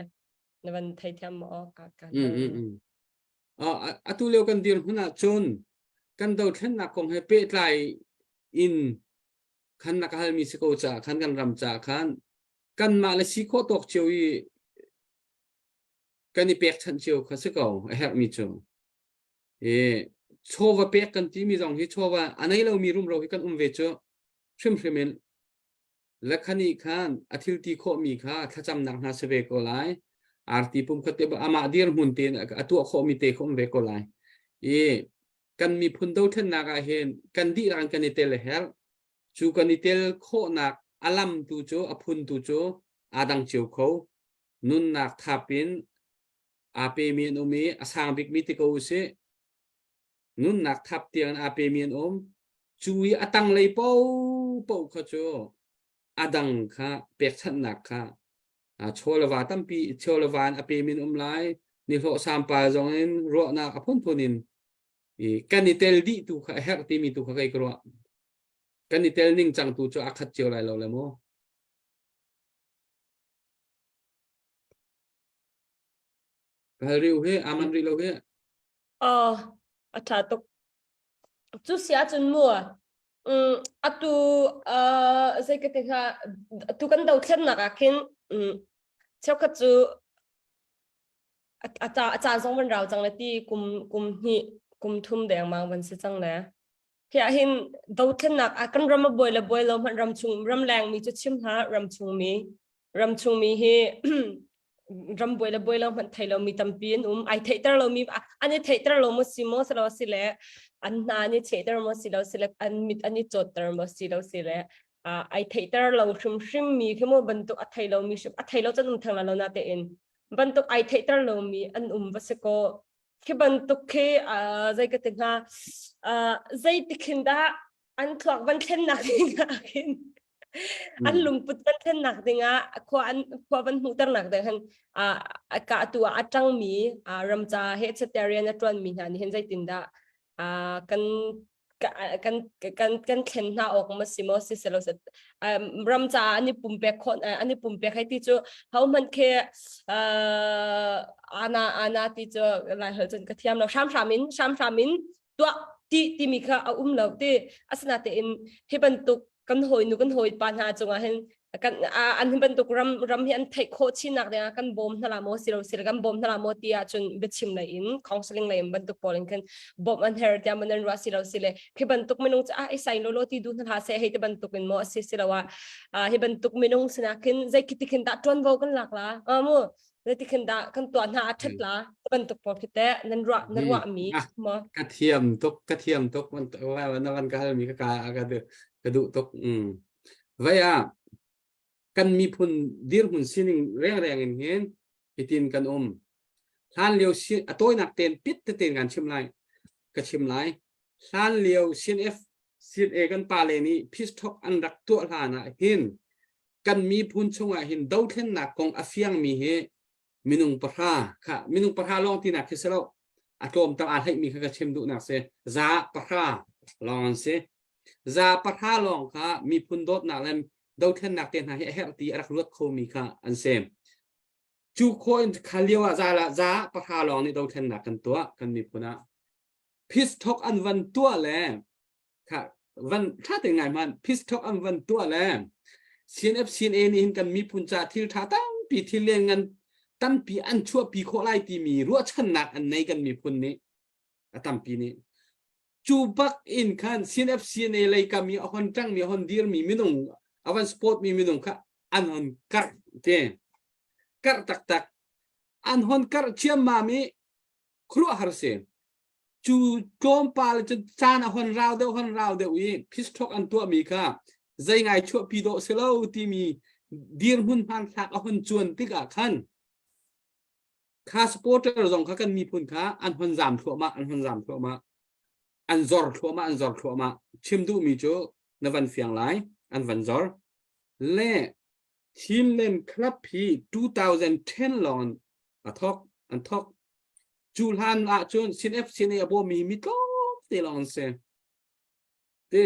S7: na van theithiam maw? Ka ka
S3: Mm, mm, mm. Atu lio kan dirhmun ahcun kan dothlennak kong he pehtlai in khan na ka halmi si ko caah khan kan ram caah khan kanmah le si khawh tawk cio i kan i pekchanh cio kha si ko a herhmi cu. I chawva pek kan timi zong hi chawva a nei lomi rumro hi kan um ve cu hrimhrim in Le khani khan a thil ti khawhmi kha thlacamnak hna si ve ko lai. Arti pum khat te amah dirhmun tein a tuah khawhmi te kha um ve ko lai. I kan miphun dothlennak ah hin kan dihlak in kan i tel a herh. Cu kan i tel khawhnak a lam tu cu a phun tu cu aa dang cio kho. Nunnak thap in aa pemi an um i a sang bikmi ti ko usih. Nunnak thap tiang in aa pemi an um. Cu i a tanglei paohpaoh kha cu a dang kha pekchanhnak kha chaw le va tampi chaw le va in a pemi an um lai. Nihlawh sampal zong in ruahnak a phunphun in i kan i tel dih tu kha a herh timi tu kha kei ka ruah. Kan i tel ning cang tu cu a khat cio lai lo le mu. Ka hal rih u hi, aman rih lo hi.
S7: Oh, a ṭha tuk. Cu si ahcun mu, um, atu uh, zei ka ti hnga, atu kan dothlennak ah khin um, cheukhat cu a, a, ca, a caan zong van rau cang le ti kum kum hnih kum thum dengmang van si cang le. Hi ah hin dothlennak ah kan ram a buai le buai lo hmanh ram chung ramleng mi cu chim hlah ram chung mi ram chung mi hi ram buai le buai lo hmanh thei lo mi tampi an um ai theihter lo mi an i theihter lo mo si mo si lo si le an hna an i chehter mo si lo si le an mit an i cawtter mo si lo si le ai theihter lo hrimhrim mi khi mo bantuk a thei lo mi hrim a thei lo cun um theng la lo na te in bantuk ai theihter lo mi an um va se ko khi bantuk khi zei ka ti hnga zei ti khin dah an thluak van thlennak ding ah khin an lungput van thlennak ding ah khua an khua van hmuhternak ding han a ka tu ah a tangmi ramca he vegetarian a tuan mi hna nih hin zeitin dah kan kan kan kan thlen hna awk ma si mo si selo ram ca an i pumpek khon an i pumpek hei ti cu ho hmanh khi ana ana ti cu lai hol cun ka thiam lo hram hram in hram hram in tuah ti timi kha a um lo ti asinatein hi bantuk kan hawinu kan hawipa hna cungah hin kan an hi bantuk ram ram hi an theih khawh chinnak dingah kan bawm hna la maw silo silo kan bawm hna la maw ti ahcun biachim lei in counseling lei in bantuk pawl in khin bawmh an her tiah man an ruah silo sile khi bantuk minung cu ah i sai lo lo ti du hna hlah seh hei ti bantuk in maw asi silo ah hi bantuk minung sinah khin zei khi khin dah tuanvo kan lak la mu Zeiti khin dah kan tuah hna a ṭhat la bantuk pawl khi teh nan ruah na ruah mi maw?
S3: Ka thiam tuk ka thiam tuk na van ka halmi ka ka ka duh tuk. Mm. Vai ah kan miphun dirhmun sining rengreng in hin hitin kan um. Hlan lio si a tawinak ten pit teten kan chim lai. Ka chim lai. Hlan lio CNF CNA kan pa le nih peace talk an rak tuah hlan ah hin kan miphun chungah hin dothlennak kong a fiangmi hi minung pahra kha minung pahra lawng tinak khi si lo a tlawm tam aa hleihmi kha ka chim duhnak si za pahra lawng an si za pahra lawng kha miphun dawtnak le dothlennak te hna hi a herh ti a rak ruat khomi kha an si cu khawh in kha lio ah za la za pahra lawng nih dothlennak kan tuah kan miphun ah peace talk an van tuah le kha van tha te ngai man peace talk an van tuah le CNF CNA nih hin kan miphun ca thil tha tampi thil lian ngan tampi an chuahpi khawh lai timi ruahchannak an nei kan miphun nih a tampi nih cu bak in khan CNF CNA lei kam i a hon tang mi a hon dir mi minung a van support mi minung kha an hon karh te karh taktak an hon karh ciammam i khuaruahhar si cu tlawmpal cun caan a hon rau deuh hon rau deuh i phisthok an tuahmi kha zei ngai chuahpi dawh si lo timi dirhmun hmanthlak a hon cuan tikah khan kha supporter zong kha kan miphun kha an hon zam thluahmah an hon zam thluahmah an zor thluahmah an zor thluahmah chim duhmi cu na van fiang lai an van zor le Chinland Club hi 2010 lawng a thok an thok cu hlan ahcun CNF CNA a bawmmi mi tlawmte lawng an si te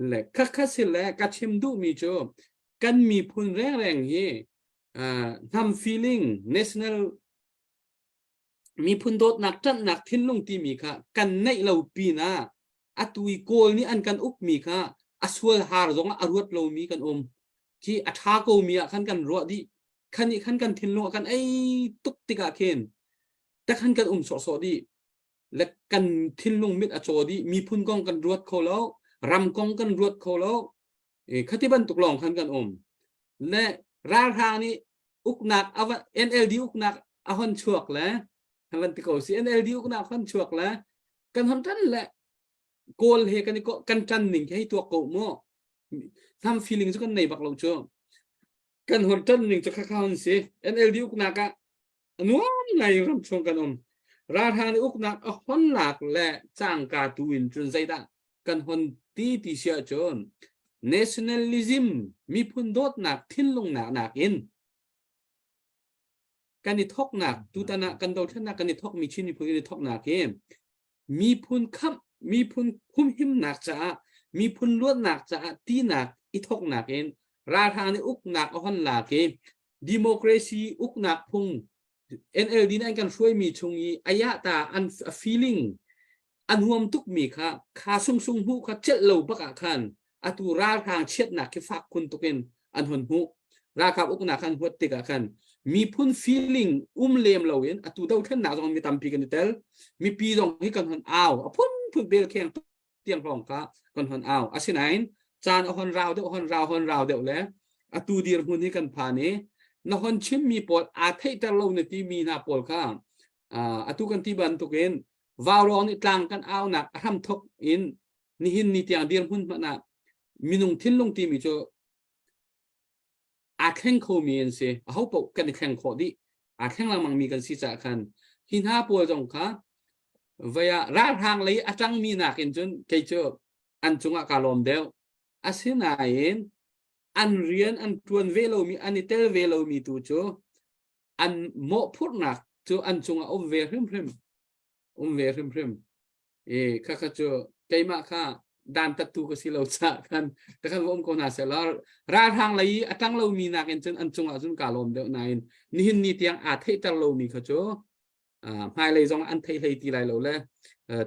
S3: le khakha si le ka chim duhmi cu kan miphun rengreng hi hnam feeling national miphun dawtnak ṭanhnak thinlung timi kha kan neih lo pinah atu i Kawl nih an kan ukmi kha a sual har zongah a ruat lomi kan um. Khi a ṭha komi ah khan kan ruah dih. Khan nih khan kan thinlung a kan ei tuk tikah khin takhan kan um sawhsawh dih. Le kan thinlung mit a caw dih. Miphun kong kan ruat kho lo. Ram kong kan ruat kho lo. Khati bantuk lawng khan kan um. Le ralhrang nih uknak NLD uknak a hon chuak le kan ti ko si NLD uknak hon chuak le kan hon tan le kawl he kan i kan tan ning hi tuak ko mu hnam feeling cu kan nei bak lo cu kan hon tan ning cu khakha hon si NLD uknak ah nuam ngai ram chung kan um ralhrang nih uknak a hon lak le cangka tu in cun zeidah kan hon ti ti si ahcun nationalism miphun dawtnak thinlung nak nakin kan i thoknak tutan ah kan dothlennak kan i thokmi Chin miphun kan i thoknak hi miphun khamh miphun humhimnak caah miphun luatnak caah tinak i thoknak in ralhrang nih uknak a hon lak i democracy uknak phung NLD nih an kan hruaimi chung i ayah ta an feeling an huam tukmi kha kha sungsung hmuh kha celh lo bak ah khan atu ralhrang chiatnak khi fak khun tukin an hon hmuh ralkap uknak khan huat tikah khan miphun feeling um lem loin atu dothlennak zong mi tampi kan i tel mipi zong hi kan hon au a phun phun bel kheng tiang hrawng kha kan hon au asinain caan a hon rau deuh hon rau hon rau deuh le atu dirhmun hi kan phan i na hon chimmi pawl aa theihter lo na timi hna pawl kha atu kan ti bantukin vaurawng nih tlang kan aunak a hramthok in nihin ni tiang dirhmun hmanh ah minung thinlung timi cu aa thleng khomi an si aho paoh kan i thleng khawh dih aa thleng lengmang mi kan si caah khan hi hna pawl zong kha vei ah ralhrang lei a ṭangmi nakin cun kei cu an cungah kaa lawm deuh asinain an rian an ṭuan ve lomi an i tel ve lomi tu cu an mawhphurhnak cu an cungah um ve hrimhrim um ve hrimhrim E kha kha cu keimah kha dantattu ka si lo caah khan ka khan um ko hna seh law ralhrang lei i a ṭang lomi nakin cun an cungah cun kaa lawm deuh nain nihin ni tiang aa theihter lomi kha cu hmailei zong an thei hlei ti lai lo le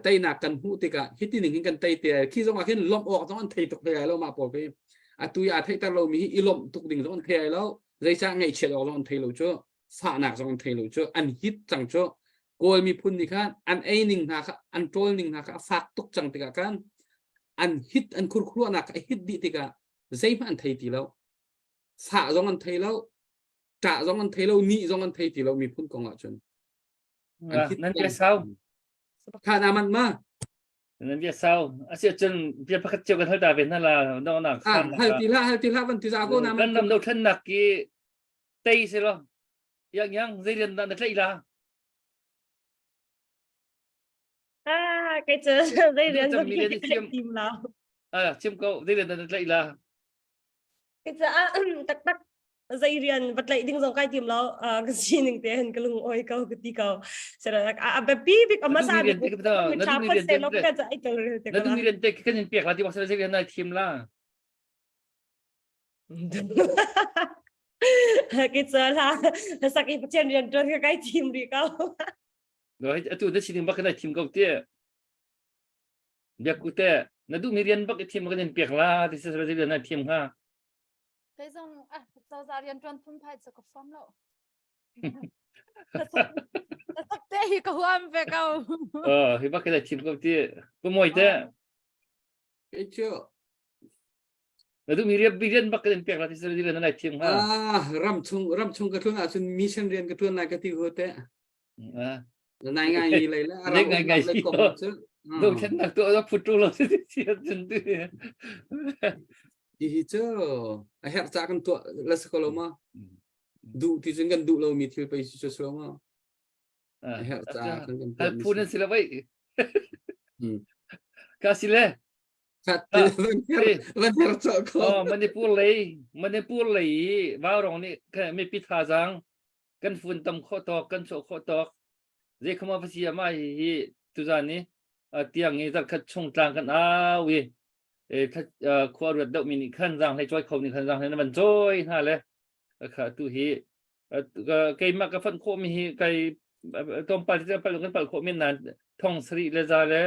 S3: teinak kan hmuh tikah hiti ning hin kan tei te khi zong ah khin lawmh awk zong an thei tuk hlei lai lo mah pawl khi atu i aa theihter lomi hi i lawmh tuk ding zong an thei lai lo zeicah ngaihchiat awk zong an thei lo cu fahnak zong an thei lo cu an hit cang cu Kawl miphun nih khan an ei ning hna kha an ṭawl ning hna kha a fak tuk cang tikah khan an hit an khurkhuruahnak kha a hit dih tikah zeihmanh an thei ti lo fah zong an thei lo ṭah zong an thei lo nih zong an thei ti lo miphun kong ah cun an hit
S6: nan bia sau
S3: kha na man ma
S6: nan bia sau asi cun bia pakhat cio kan hal ta ve hna la no na
S3: hal ti hlah hal ti hlah van ti za ko na
S6: kan ram do thlen nak ki tei se lo Yang yang zei rian dah na tlaih la?
S7: Ah, kei cu zei rian
S6: zong
S7: kai tim lo.
S6: Ah, chim ko, zei rian dah na tlaih la?
S7: Kei cu ah taktak zei rian va tlaih ding zong kai tim lo. Ah, ka sining te hin ka lung oi ko ka ti ko. Sera a biapi bik a masa bik
S6: na duh mi rian te
S7: ka ai tel
S6: te na duh mi rian te kan in pek la ti bak zei rian na thim la.
S7: Ke cu la sak i Pathian rian ṭuan ka kai thim rih ko.
S6: No atu na sining bak na thim ko ti. Biakku te na duhmi rian bak i thim kan in pek la ti se rian na thim hnga.
S8: Kei zong ah cozah rian ṭuan phunphai cu ka huam lo. Sak te hi ka huam ve ko.
S6: Oh, hi bak na thim ko ti. Pu Moi te.
S3: Kei cu.
S6: Na duhmi rian rian bak kan pek la ti sel na lai thiam hnga.
S3: Ah, ram chung ram chung ka tlun ahcun mission rian ka tuan lai ka ti ho te.
S6: Ah.
S3: Nai ngai mi lei le
S6: ram ngai ngai
S3: lei kong cu.
S6: Dothlennak tu a phutu lo si si cun tu.
S3: Hi hi cu a herh ca kan tuah la si ko lo ma. Duh ti cun kan duh lo mi thil pei si cu lo ma. A herh ca kan kan tuah.
S6: Phu nan si lo vai. Ka si le.
S3: Van her cawh ko.
S6: Oh, Manipur lei, Manipur lei i Vaurong nih mipi thazaang kan fun tam khawh tawk, kan chuah khawh tawk. Zei khama va si ama hi hi tuzan ni tiang i zarkhat chung tlang kan au i khua ruat deuh mi nih khan zaang hlei cawi kho nih khan zaang hlei na van cawi hna le kha tu hi keimah ka fanh khawh mi hi kai tlawmpal pal kan pal khawh men nan thong sari le za le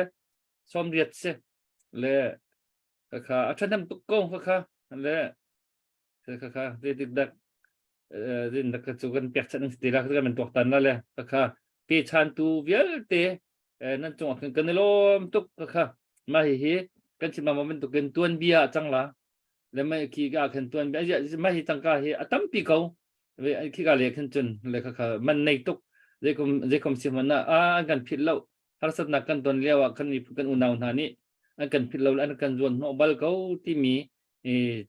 S6: 80 si le kha a ṭhahnem tuk ko kha le kha kha zeitik dak zin dak cu kan pek chan ti la kan tuak tan la le kha pe chan tu vialte nan cung ah kan i lawm tuk kha mah hi hi kan chim ma bantuk in tuan bia cang la le mai khi ka khan tuan bia mah hi tangka hi a tampi ko khi ka le khan cun le kha kha man nei tuk zeikom zeikom si man na a kan phit lo harsatnak kan ton lio ah kan miphun kan unau hna nih an kan philh lo an kan zuan hnawh bal ko timi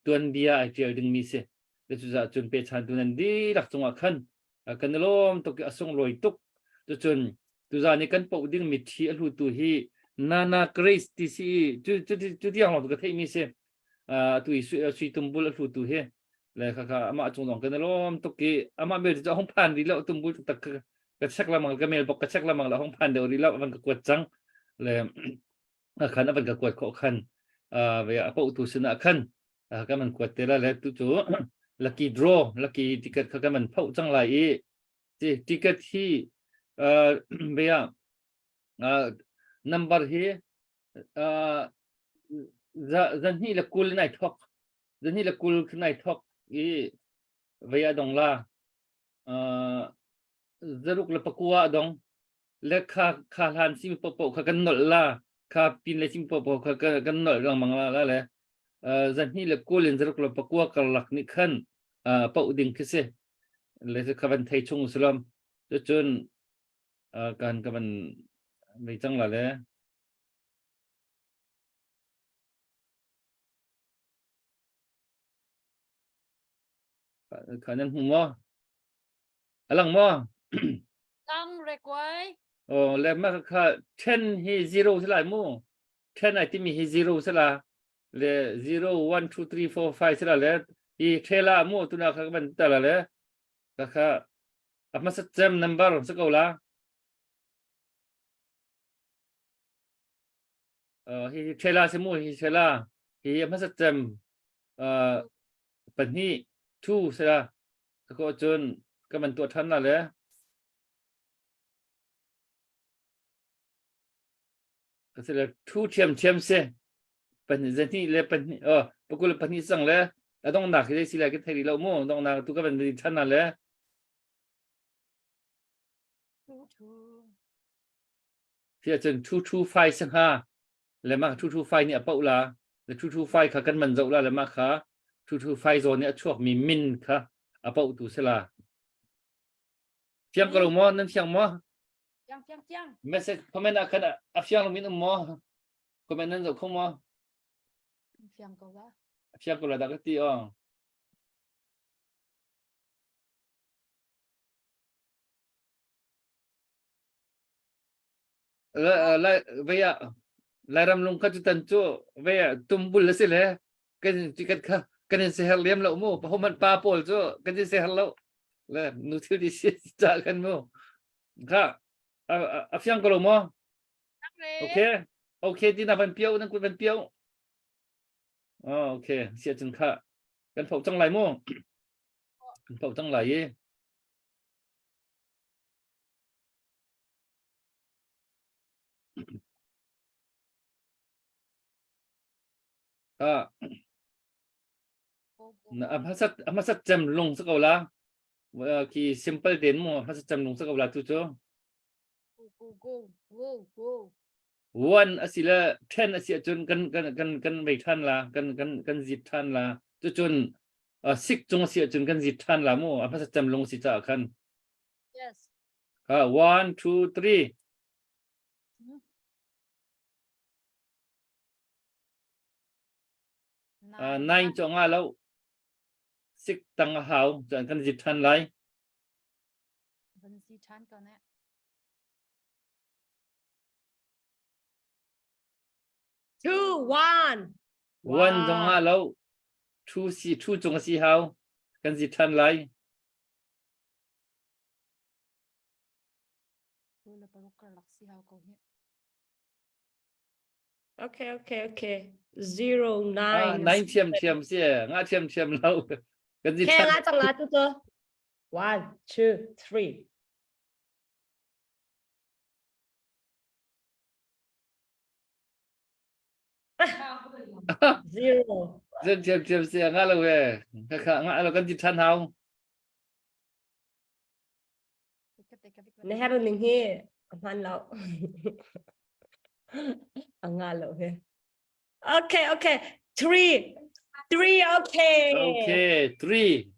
S6: tuanbia ai ṭial dingmi si. Cucaah cun pechantu nan dihlak cungah khan kan i lawm tuk i a sunglawi tuk. Cucun tuzaan i kan poh dingmi ṭhi a hlutu hi Nana Grace ti si i cu cu cu tiang lawng ka theihmi si. Atu i sui tumbul a hlutu hi le khakha amah cung zong kan i lawm tuk i amah bel cu a hung phan rih lo tumbul taktak ka check lamang ka mail box ka check lamang la hung phan deuh rih lo van ka kuat cang le khan a van ka kuat khawh khan ve a pautu sinah khan ka man kuat te la le tu cu lucky draw lucky ticket kha ka man phoh cang lai i ticket hi ve number hi zan hnih le kul nai thok zan hnih le kul nai thok i ve a dong la zaruk le pakua a dong le kha kha hlan sim popo kha kan nolh la kha pin le sim popo kha kan nolh lengmang la la le zahnih le kul in zaruk le pakua karlak nih khan poh ding khi si le kha van thei chung sulam cun kan ka van mei cang la le kha nan hmu maw A lang maw?
S8: Lang rekwai.
S6: Oh, le ma kha 10 hi 0 si lai mu. 10 ai timi hi 0 si la. Le 0 1 2 3 4 5 si la le hi thela mu tuna kha ban ta la le. Ka kha a hmasa cem number si ko la. Uh, hi thela si mu hi thela hi a hmasa cem uh, pahnih 2 si la. Ka cun ka van tuah ṭhan la le. Ka si le thu ṭhiamṭhiam si. Pahnih zahnih le pahnih oh pakul le pahnih cang le a donghnak hi zei si lai ka thei rih lo mu donghnak tu ka van ri ṭhan la le. Hi ahcun thu thu fai si hnga. Le mah thu thu fai nih a poh la le thu thu fai kha kan man zoh la le mah kha thu thu fai zawn nih a chuakmi min kha a poh tu si la fiang ko lo maw nan fiang maw
S8: fiang fiang fiang
S6: message comment ah khan a fiang lo min um maw comment nan zoh kho maw
S8: fiang ko la
S6: a fiang ko la dah ka ti aw Lai vei ah Lairam lung kha cu tan cu vei ah tumbul a si le kan kan kha kan in seher liam lo mu pahoman pa pawl cu kan in seher lo le nu thil di si ca kan mu kha a fiang ko lo maw okay okay ti na van pio nan kut van pio oh okay sia cun kha kan pho cang lai mu kan pho cang lai i Ah. A hmasat a hmasat cem lung sa ko la. Khi simple den mu hmasat cem lung sa ko la tu cu.
S8: Go go go go go.
S6: One a si le 10 a si ahcun kan kan kan kan vei ṭhan la, kan kan kan zit ṭhan la. Cucun uh, sik cung a si ahcun kan zit ṭhan la mu. A hmasa cem lung si caah khan.
S8: Yes.
S6: Uh, one, two, three. Uh, nine cu nga lo. Sik tang a hau. Cun kan zit ṭhan lai.
S8: Van si ṭhan ko ne.
S7: 2 1
S6: One zong nga lo. Two si two cung a si hau. Kan zit ṭhan lai.
S7: Okay, okay, okay. 0
S6: Ah,
S7: 9
S6: nine thiam thiam si nga thiam thiam lo. Kan zit
S7: Khe
S6: ṭhan.
S7: nga cang la tu tu. 1 2 3 Zero.
S6: Zan thiam thiam si nga lo we. Kha kha nga lo kan zit ṭhan hau.
S7: Na her ning hi a hman lo. A nga lo he. Okay, okay. Three. Three, okay.
S6: Okay, three.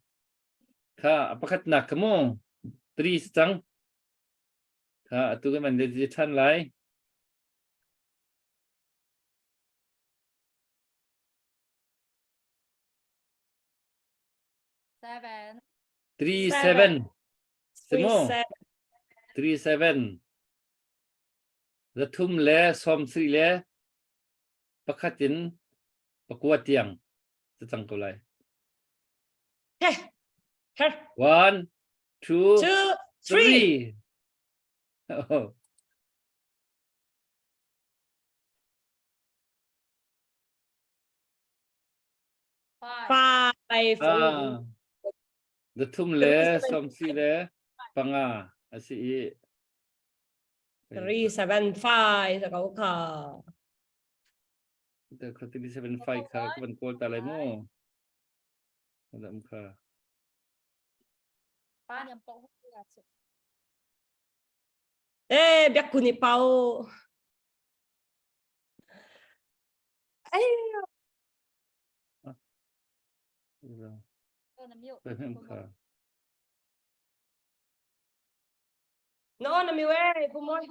S6: Kha pakhat nak ka mu. Three si cang. Kha atu kan man le ṭhan lai.
S8: Seven.
S6: 3 7
S7: Three
S6: Simo
S7: seven.
S6: 3 7 Zathum le som sri le pakhat in pakua tiang ca cang ko lai.
S7: Hey. Her.
S6: 1 2
S7: Two, three.
S6: 3 Oh.
S8: Five.
S7: Five.
S6: Ah. Zathum le som sri le panga a si i
S7: 3 7 5 ko kha.
S6: Te kha 3 7 5 kha ka van kawl ta lai mu. Dam kha.
S8: Pa niam po hu ya chu.
S7: Eh, biak kuni pau. Ai. No, na mi we, pu moi.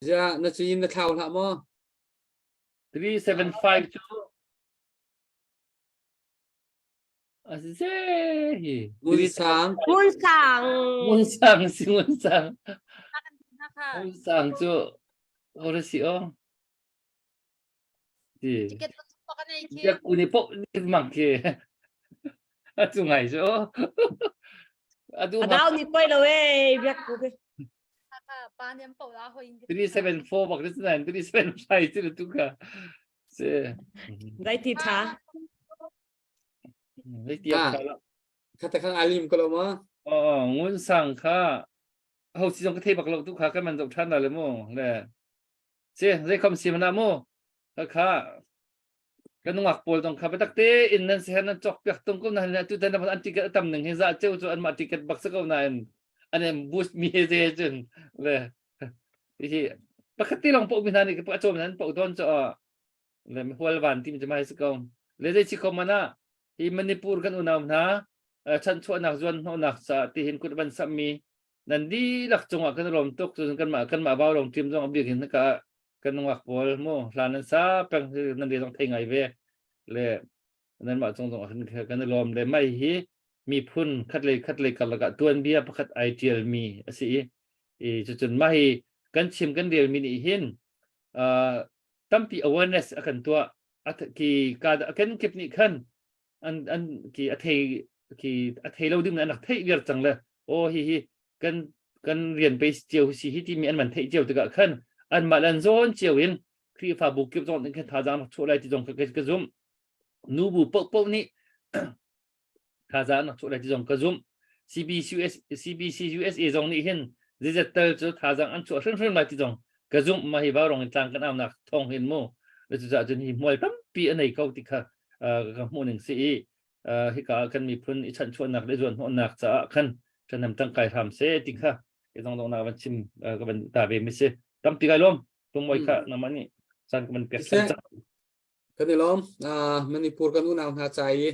S3: Zia na cin na thlau hlah maw?
S6: 375 cu a si se hi
S3: Ngun sang.
S7: Ngun sang.
S6: Ngun sang si ngun sang. Ngun sang cu ora si o. Ti.
S8: Ticket pa ka nei khi.
S6: Ya kuni po mang khi. A chu ngai chu. A du
S7: A dau ni koi lo e, biak ku ke.
S8: Kha pa niam po la hoi.
S6: 374 bak ni nan 375 chu tu ka. Se.
S7: Dai ti tha.
S6: Dai ti tha la.
S3: Kha ta khang alim ko lo ma.
S6: Oh, ngun sang kha. Ho si jong ka thei bak lo tu kha kan man jok than la le mo. Le. Si, zeikhom si mana mu? Khakha kan nungak pawl zong kha biatak te in nan siher nan cawk piak tung ko na tu tan an ticket a tam ning hi za cheu cu an mah ticket bak sa ko nain an em boost mi he ze cun le hi pakhat ti long po mi hna nih ka chom nan po don cho le mi hual van tim mai sa ko le zei chi ko mana hi Manipur kan unau hna chan chuahnak zuan hnawhnak sa ti hin kut ban sam mi Nan dihlak cungah kan i lawm tuk. Cun kanmah kanmah Vaurawng team zong a bik in hika kan nungak pawl mu hlan nan sa peng nan le zong thei ngai ve le nanmah cung zong ah kan i lawm le mai hi miphun khat le khat le karlak ah tuanbia pakhat ai tial mi a si i i cucun mah hi kan chim kan rel mi nih hin tampi awareness a kan tuah ki ka kan kip nih khan an an ki a thei ki a thei lo ding an rak theih viar cang le o hi hi kan kan rian pe cio si hi timi an man theih cio tikah khan an mah lan zawn cio in Khrihfabu kip zong in khan thazaang rak chuah lai ti zong ka ka zum nu bu po po nih thazaang rak chuah lai ti zong ka zum CBCUS CBC USA zong nih hin zeizat tal cu thazaang an chuah hrimhrim lai ti zong ka zumh ma hi vaurawng in tlang kan aunak thawng hin mu cucaah cun hi hmual tampi a nei ko ti kha ka hmuh ning si i hika kan miphun i chanhchuahnak le zuanhnawhnak caah khan ṭhahnem tangkai hram seh ti kha i dongdongnak van chim ka van ta ve mi si. Tampi kai lawm. Tumoi kha nama nih caan kan pek
S3: Siseh, kan i lawm. Manipur kan unau hna ca i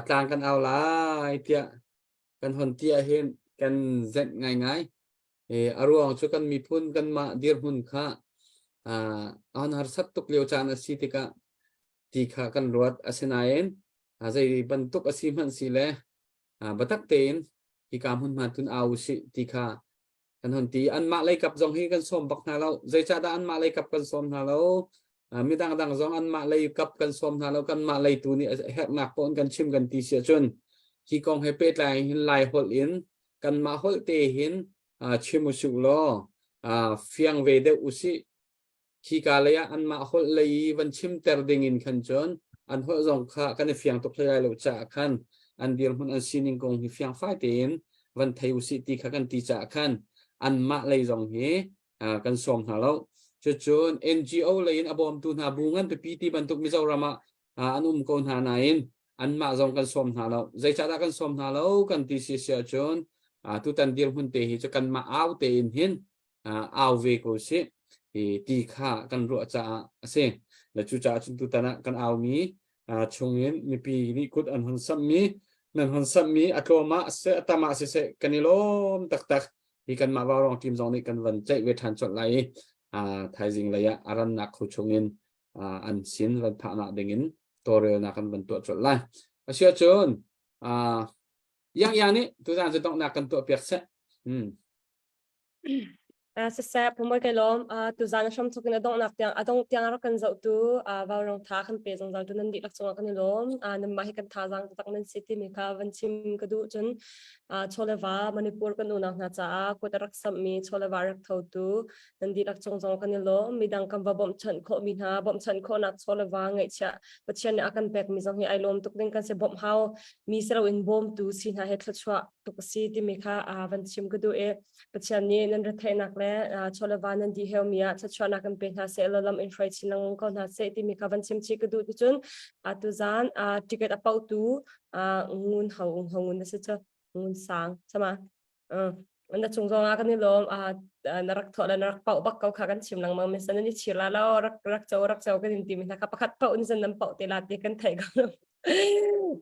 S3: tlang kan au lai tiah kan hon ti ahhin kan zenh ngaingai. A ruang cu kan miphun kanmah dirhmun kha a hon harsat tuk lio caan a si tikah ti kha kan ruat. Asinain zei bantuk a si hmanh si le biatak tein hika hmunhma tun au usih ti kha kan hon ti. Anmah lei kap zong hi kan sawm bak hna lo. Zeicahdah anmah lei kap kan sawm hna lo? Midang dang zong anmah lei kap kan sawm hna lo. Kanmah lei tu nih herhnak paoh in kan chim kan ti si ahcun hi kong he pehtlai hin Lai holh in kanmah holh te hin chim usih law fiang ve deuh usih. Khika lei ah anmah holh lei i van chimter ding in khan cun an holh zong kha kan i fiang tuk hlei lai lo caah khan an dirhmun an sining kong hi fiangfai tein van thei usih ti kha kan ti caah khan anmah lei zong hi kan sawm hna lo. Cucun NGO lei in a bawmtu hna bu ngan pipi ti bantuk Mizoram ah an um ko hna nain anmah zong kan sawm hna lo. Zeicahdah kan sawm hna lo kan ti si si ahcun tutan dirhmun te hi cu kanmah au tein hin au ve ko sih ti kha kan ruah caah a si. Le cucaah cun tutan ah kan aumi chungin mipi nih kut an hon samhmi nan hon samhmi a tlawm ah siseh a tam ah siseh kan i lawm taktak. Hi kanmah Vaurawng team zong nih kan van ceih ve ṭhan colh lai i thaizing lei ah a rannak khu chungin an sin van phahnak dingin tawlrelnak kan van tuah colh lai. Asiahcun Yang Yang nih tuzaan cu donghnak kan tuah piak seh. Hmm.
S7: Siseh, Pumoi kai lawm. Tuzaan a hramthawk in a donghnak tiang a dongh tiang rak kan zohtu Vaurawng tha kan pe zungzal tu nan dihlak cungah kan i lawm. Nanmah hi kan thazaang taktak nan si timi kha van chim ka duh. Cun chaw le va Manipur kan unau hna caah kut a rak samhmi chaw le va rak thotu nan dihlak cung zong kan i lawm. Midang kan va bawmhchanh khawhmi hna bawmhchanh khawhnak chaw le va ngeihchiah Pathian nih a kan pekmi zong hi ai lawm tuk ding kan si. Bawmh hau mi si loin bawmtu si hna he thluachuah tuk a si timi kha van chim ka duh i Pathian nih nan retheihnak le chawleva nan dih heumi ah thluachuahnak kan pe hna seh law lam in hruai chin lengmang ko hna seh timi kha van chim chih ka duh ticun tuzaan ticket a pautu ngun ho ho ngun na si cu ngun sang sama na chung zong ah kan i lawm na rak thawh le na rak pauh bak ko kha kan chim lengmang mi san ni chir la lo rak rak cho rak cho kan in ti mi hna kha pakhat pauh ni san nan pauh te la ti kan theih ko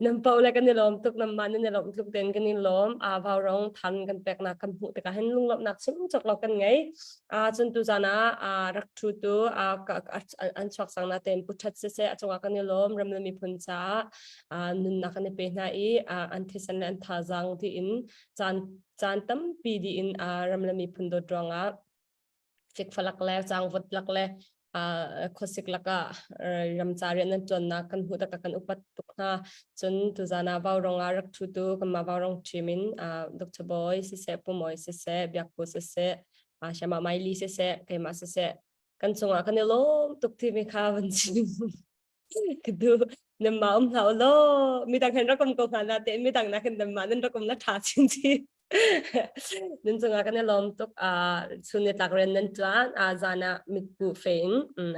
S7: Nan paoh le kan i lawm tuk, nanmah nan i lawmh tluk tein kan i lawm. Aa vaurong than kan peknak kan hmuh tikah hin lunglawmhnak chim cawk lo kan ngei. Aa cun tuzaan ah aa rak ṭhutu aa an chuak sang na tein pu ṭhat siseh a cungah kan i lawm. Ram le miphun caah aa nunnak kan i pe hna i aa an thisen le an thazaang tiin caan caan tampi diin aa ram le miphun dawt ruangah fikfalak le cangvut lak le khuasik lakah ramca rian an ṭuannak kan hmuh taktak kan upat tuk hna. Cun tuzaan ah Vaurong ah rak ṭhutu kanmah Vaurong team in Dr. Bawi siseh, Pu Mawi siseh, Biak Pu siseh, Shama Maili siseh, keimah siseh, kan cungah kan i lawm tuk timi kha van chim. Ka duh. Nanmah um hlah u law midang hen rak um ko hna na te midang nakin nanmah nan rak um la ṭha chinchin. Nan cungah kan i lawm tuk. Chun ni tlak rian nan ṭuan. Zan ah mitkuh fe in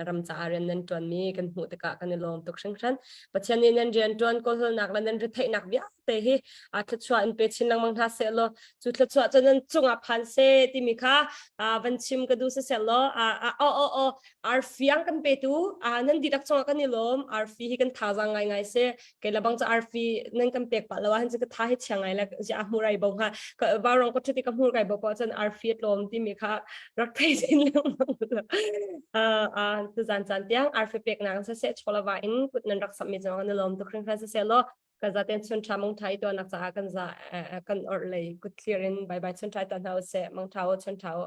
S7: ram caah rian nan ṭuanmi kan hmuh tikah kan i lawm tuk hringhran. Pathian nih nan rian ṭuan kawlhawlnak le nan retheihnak vialte hi thluachuah in pe chin lengmang hna seh law cu thluachuah cu nan cungah phan seh timi kha van chim ka duh siseh law aw aw aw arfi ang kan petu nan dihlak cungah kan i lawm arfi hi kan thazaang ngaingai si kei le bang cu arfi nan kan pek pah lo ah hin cu ka tha hi chia ngai le a hmur ai bo hnga vaurong ko ṭhuti ka hmur kai bo ko cun arfi tlawm timi kha rak thei sin lengmang tuzan caan tiang arfi pek nak siseh chawlava in kut nan rak sammi cungah kan i lawm tuk hringhran siseh law kan zaten chun tha mong tha i tuanak caah kan za kan orh lei kut thlir in bye bye chun tha ta hna usih mong tha o chun tha o.